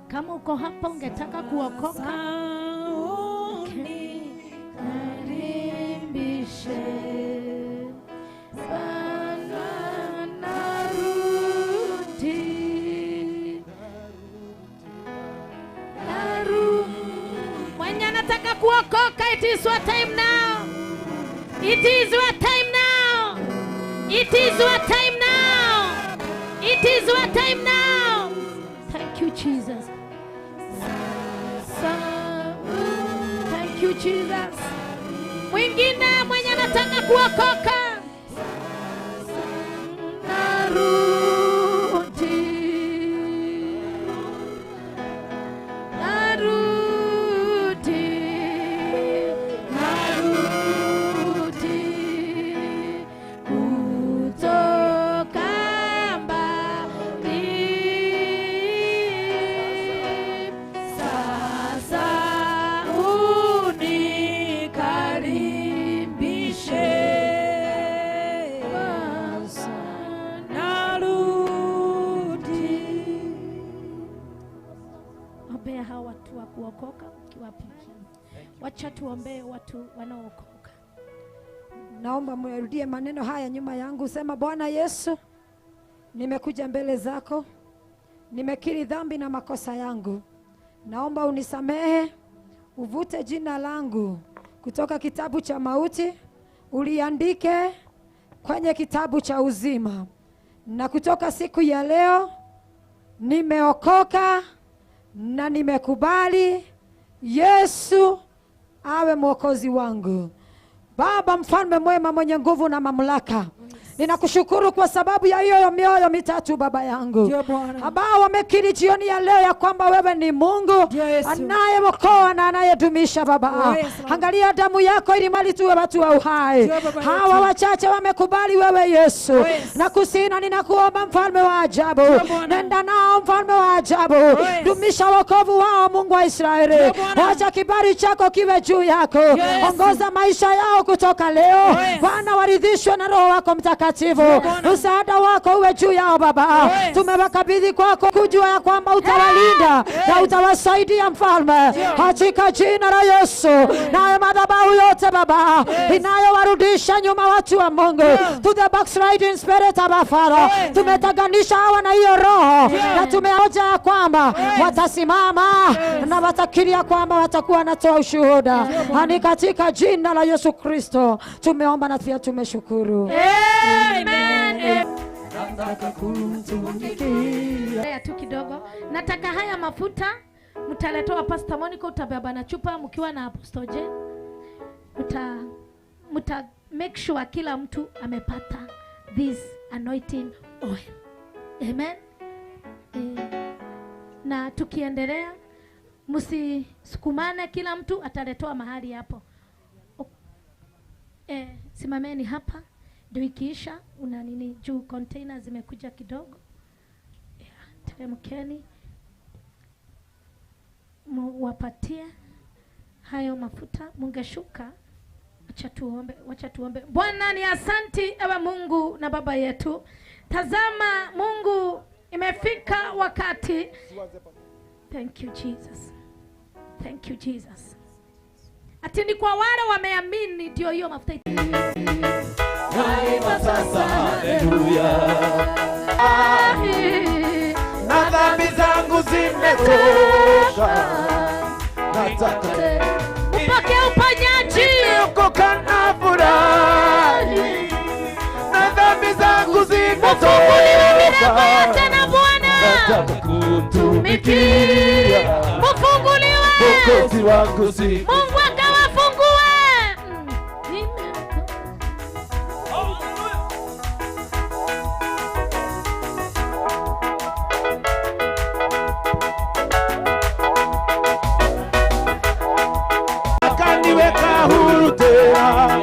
Kama uko hapa ungetaka kuokoka, okay. Karibishe Bwana, narudi. Mwenye anataka kuokoka, it is your time now. It is your time now. It is your time now. It is your time now. Thank you, Jesus. Thank you, Jesus. Mwingine mwenye anataka kuokoka, narudi, narudi, narudi kutoka mbali. Sasa unikaribishe, narudi. Ombea hawa watu wa kuokoka ukiwapigia. Wacha tuombee watu wanaookoka. Naomba mrudie maneno haya nyuma yangu. Sema, Bwana Yesu, nimekuja mbele zako, nimekiri dhambi na makosa yangu. Naomba unisamehe, uvute jina langu kutoka kitabu cha mauti, uliandike kwenye kitabu cha uzima. Na kutoka siku ya leo nimeokoka na nimekubali Yesu awe Mwokozi wangu. Baba mfalme mwema, mwenye nguvu na mamlaka, ninakushukuru kwa sababu ya hiyo mioyo mitatu baba yangu, ambao wamekiri jioni ya leo ya kwamba wewe ni Mungu anayeokoa na anayedumisha baba. Angalia damu yako ili mali tuwe watu wa uhai. Hawa wachache wamekubali wewe Yesu. Na kusina ninakuomba mfalme wa ajabu, nenda nao mfalme wa ajabu, dumisha wokovu wao Mungu wa Israeli. Wacha kibali chako kiwe juu yako, ongoza maisha yao kutoka leo. Bwana, waridhishwe na Roho wako Mtakatifu. Mtakatifu, msaada wako uwe juu yao Baba. Tumewakabidhi kwako kujua ya kwamba utawalinda na utawasaidia Mfalme, katika jina la Yesu. Nayo madhabahu yote Baba inayowarudisha nyuma watu wa Mungu to the backsliding spirit, Abba Father, tumetenganisha hawa na hiyo roho, na tumeoja ya kwamba watasimama na watakiria kwamba watakuwa wanatoa ushuhuda. Ni katika jina la Yesu Kristo tumeomba na pia tumeshukuru. Amen. Tu kidogo nataka haya mafuta mtaletoa Pastor Monica, utabeba na chupa mkiwa na Apostle J. Mta make sure kila mtu amepata this anointing oil. Amen. Na tukiendelea msisukumane, kila mtu ataletoa mahali hapo. Simameni hapa ndio ikiisha una nini juu container zimekuja kidogo. Teremkeni wapatie hayo mafuta. Mungeshuka. Wacha tuombe, wacha tuombe. Bwana ni asanti ewe Mungu na Baba yetu. Tazama Mungu, imefika wakati. Thank you Jesus. Thank you Jesus. Ati ni kwa wale wameamini ndio hiyo mafuta. Naimba sasa haleluya. Na dhambi zangu zimetosha. Nataka upokee uponyaji. Nimeokoka na furahi. Na dhambi zangu zimetosha. Ufunguliwe milango yote na Bwana. Nataka kutumikia. Mfunguliwe. Mwokozi wangu siku. Mungu akawafungue. Akaniweka huru tena.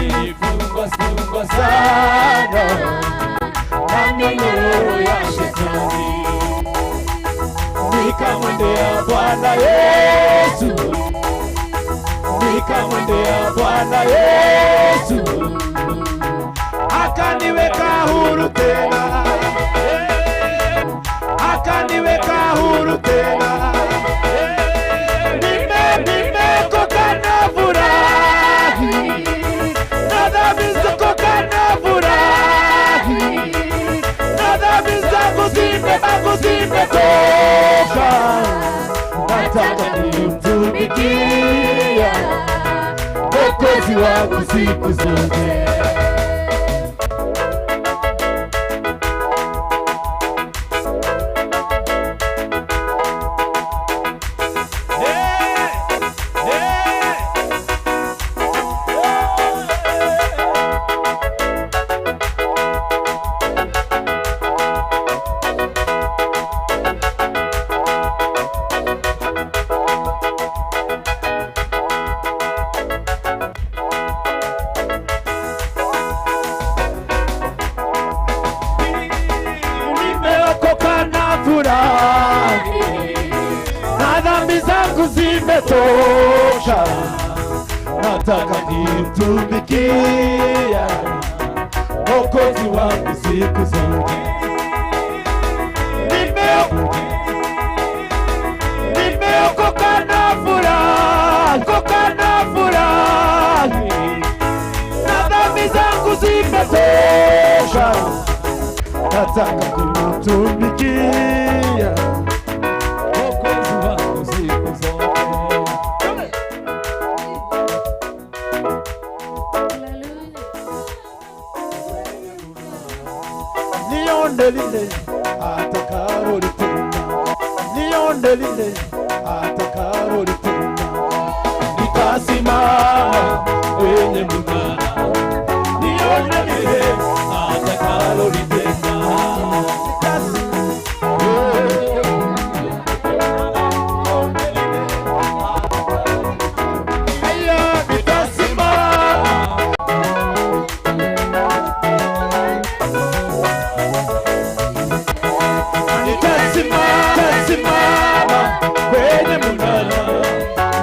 Nilifungwa sana na minyororo ya shetani. Nikamwendea Bwana Yesu, nikamwendea Bwana Yesu, akaniweka huru tena, akaniweka huru tena. Nimeokoka na furahi, na dhambi zangu na furahi, na dhambi zangu zimetosha. Nataka kumtumikia Mwokozi wangu siku zote. Zimetosha, nataka kumtumikia Mwokozi wangu siku zote. Nimeokoka na furaha, okoka na furaha, na dhambi zangu zimetosha, nataka kumtumikia Mwokozi wangu siku zote. Lile atakalolitenda, nione lile atakalolitenda, nitasimama kwenye mnara, nione lile atakalolitenda. Nitasimama kwenye mnara,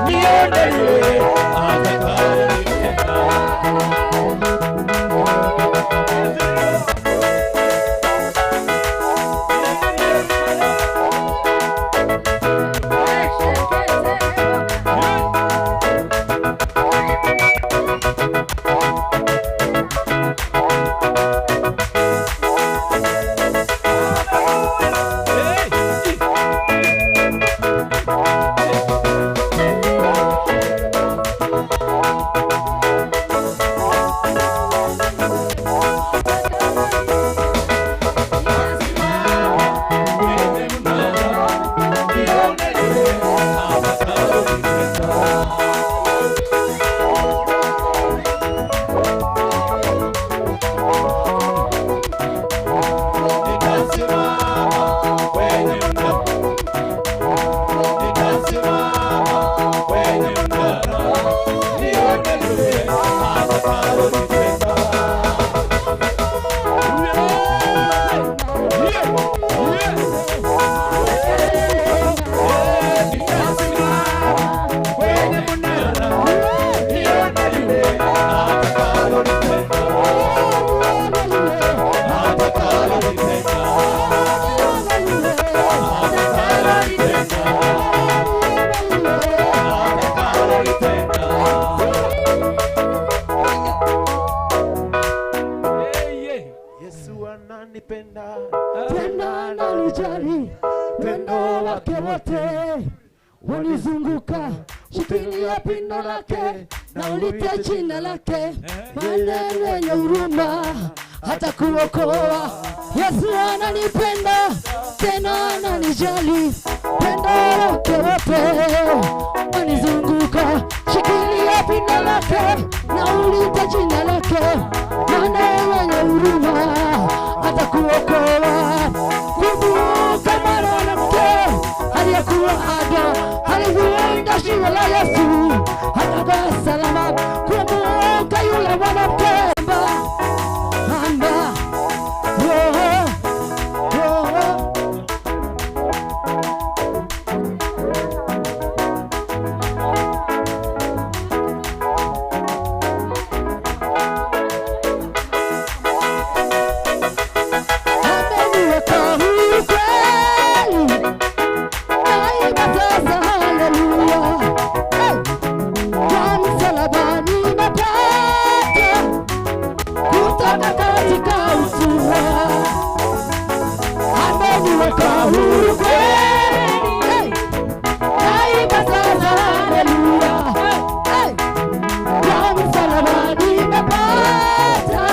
nione lile atakalolitenda. ananijali, wendo wake wote wanizunguka. Shikilia pindo lake na ulite jina lake, maneno yenye huruma hata kuokoa. Yesu ananipenda tena ananijali, pendo lake wote wanizunguka. Shikilia pindo lake na ulite jina lake, maneno yenye huruma hata kuokoa. Kumbuka mwanamke aliyekuwa ada alivunja shina la Yesu akakaa salama. Kumbuka yule mwanamke amba oh, oh. Ameniweka huru kweli, naimba sasa haleluya. Hey! Kwa msalaba nimepata kutoka katika utumwa. Ameniweka huru kweli, hey! Naimba sasa haleluya. Hey! Kwa msalaba nimepata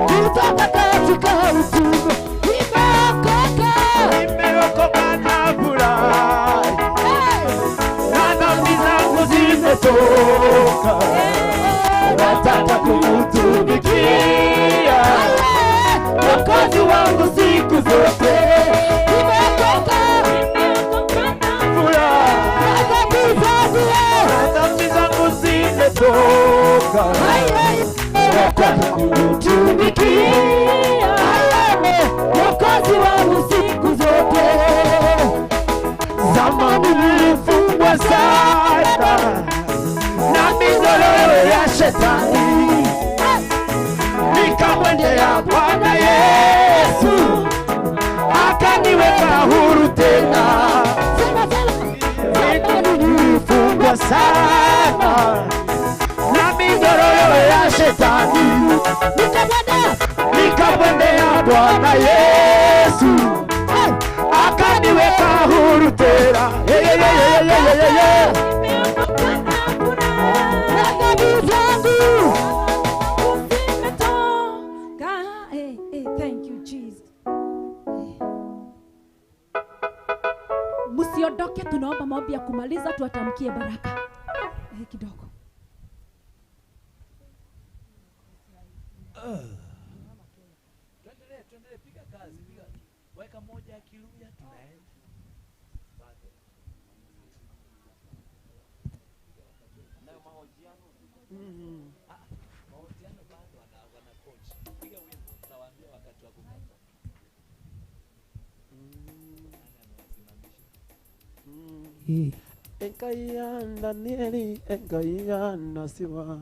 kutoka katika utumwa. Nimeokoka, Nimeokoka na furahi, na dhambi zangu zimetoka. Nataka kumtumikia Mwokozi wangu siku zote. Nimeokoka, Furahi, na dhambi zangu, na dhambi zangu zimetoka. Nataka kumtumikia Mwokozi wangu siku zote. Zamani nilifungwa sana na minyororo ya shetani, nikamwendea Bwana Yesu akaniweka huru tena. Zamani Nilifungwa sana na minyororo ya shetani, nikamwendea Bwana Yesu akaniweka huru tena. Ye, ye, ye, ye, ye, ye, ye, ye. na dhambi zangu. Hey, hey, thank you Jesus. Msiondoke, tunaomba maombi ya kumaliza, tuwatamkie baraka kidogo. Tuendelee, tuendelee, piga kazi, piga. Weka moja ya Kiluya tunaenda. Mahojiano bado wana coach. Piga wimbo, tawaambia wakati wa kukata. Enkai Danieli, Enkai Nasiwa.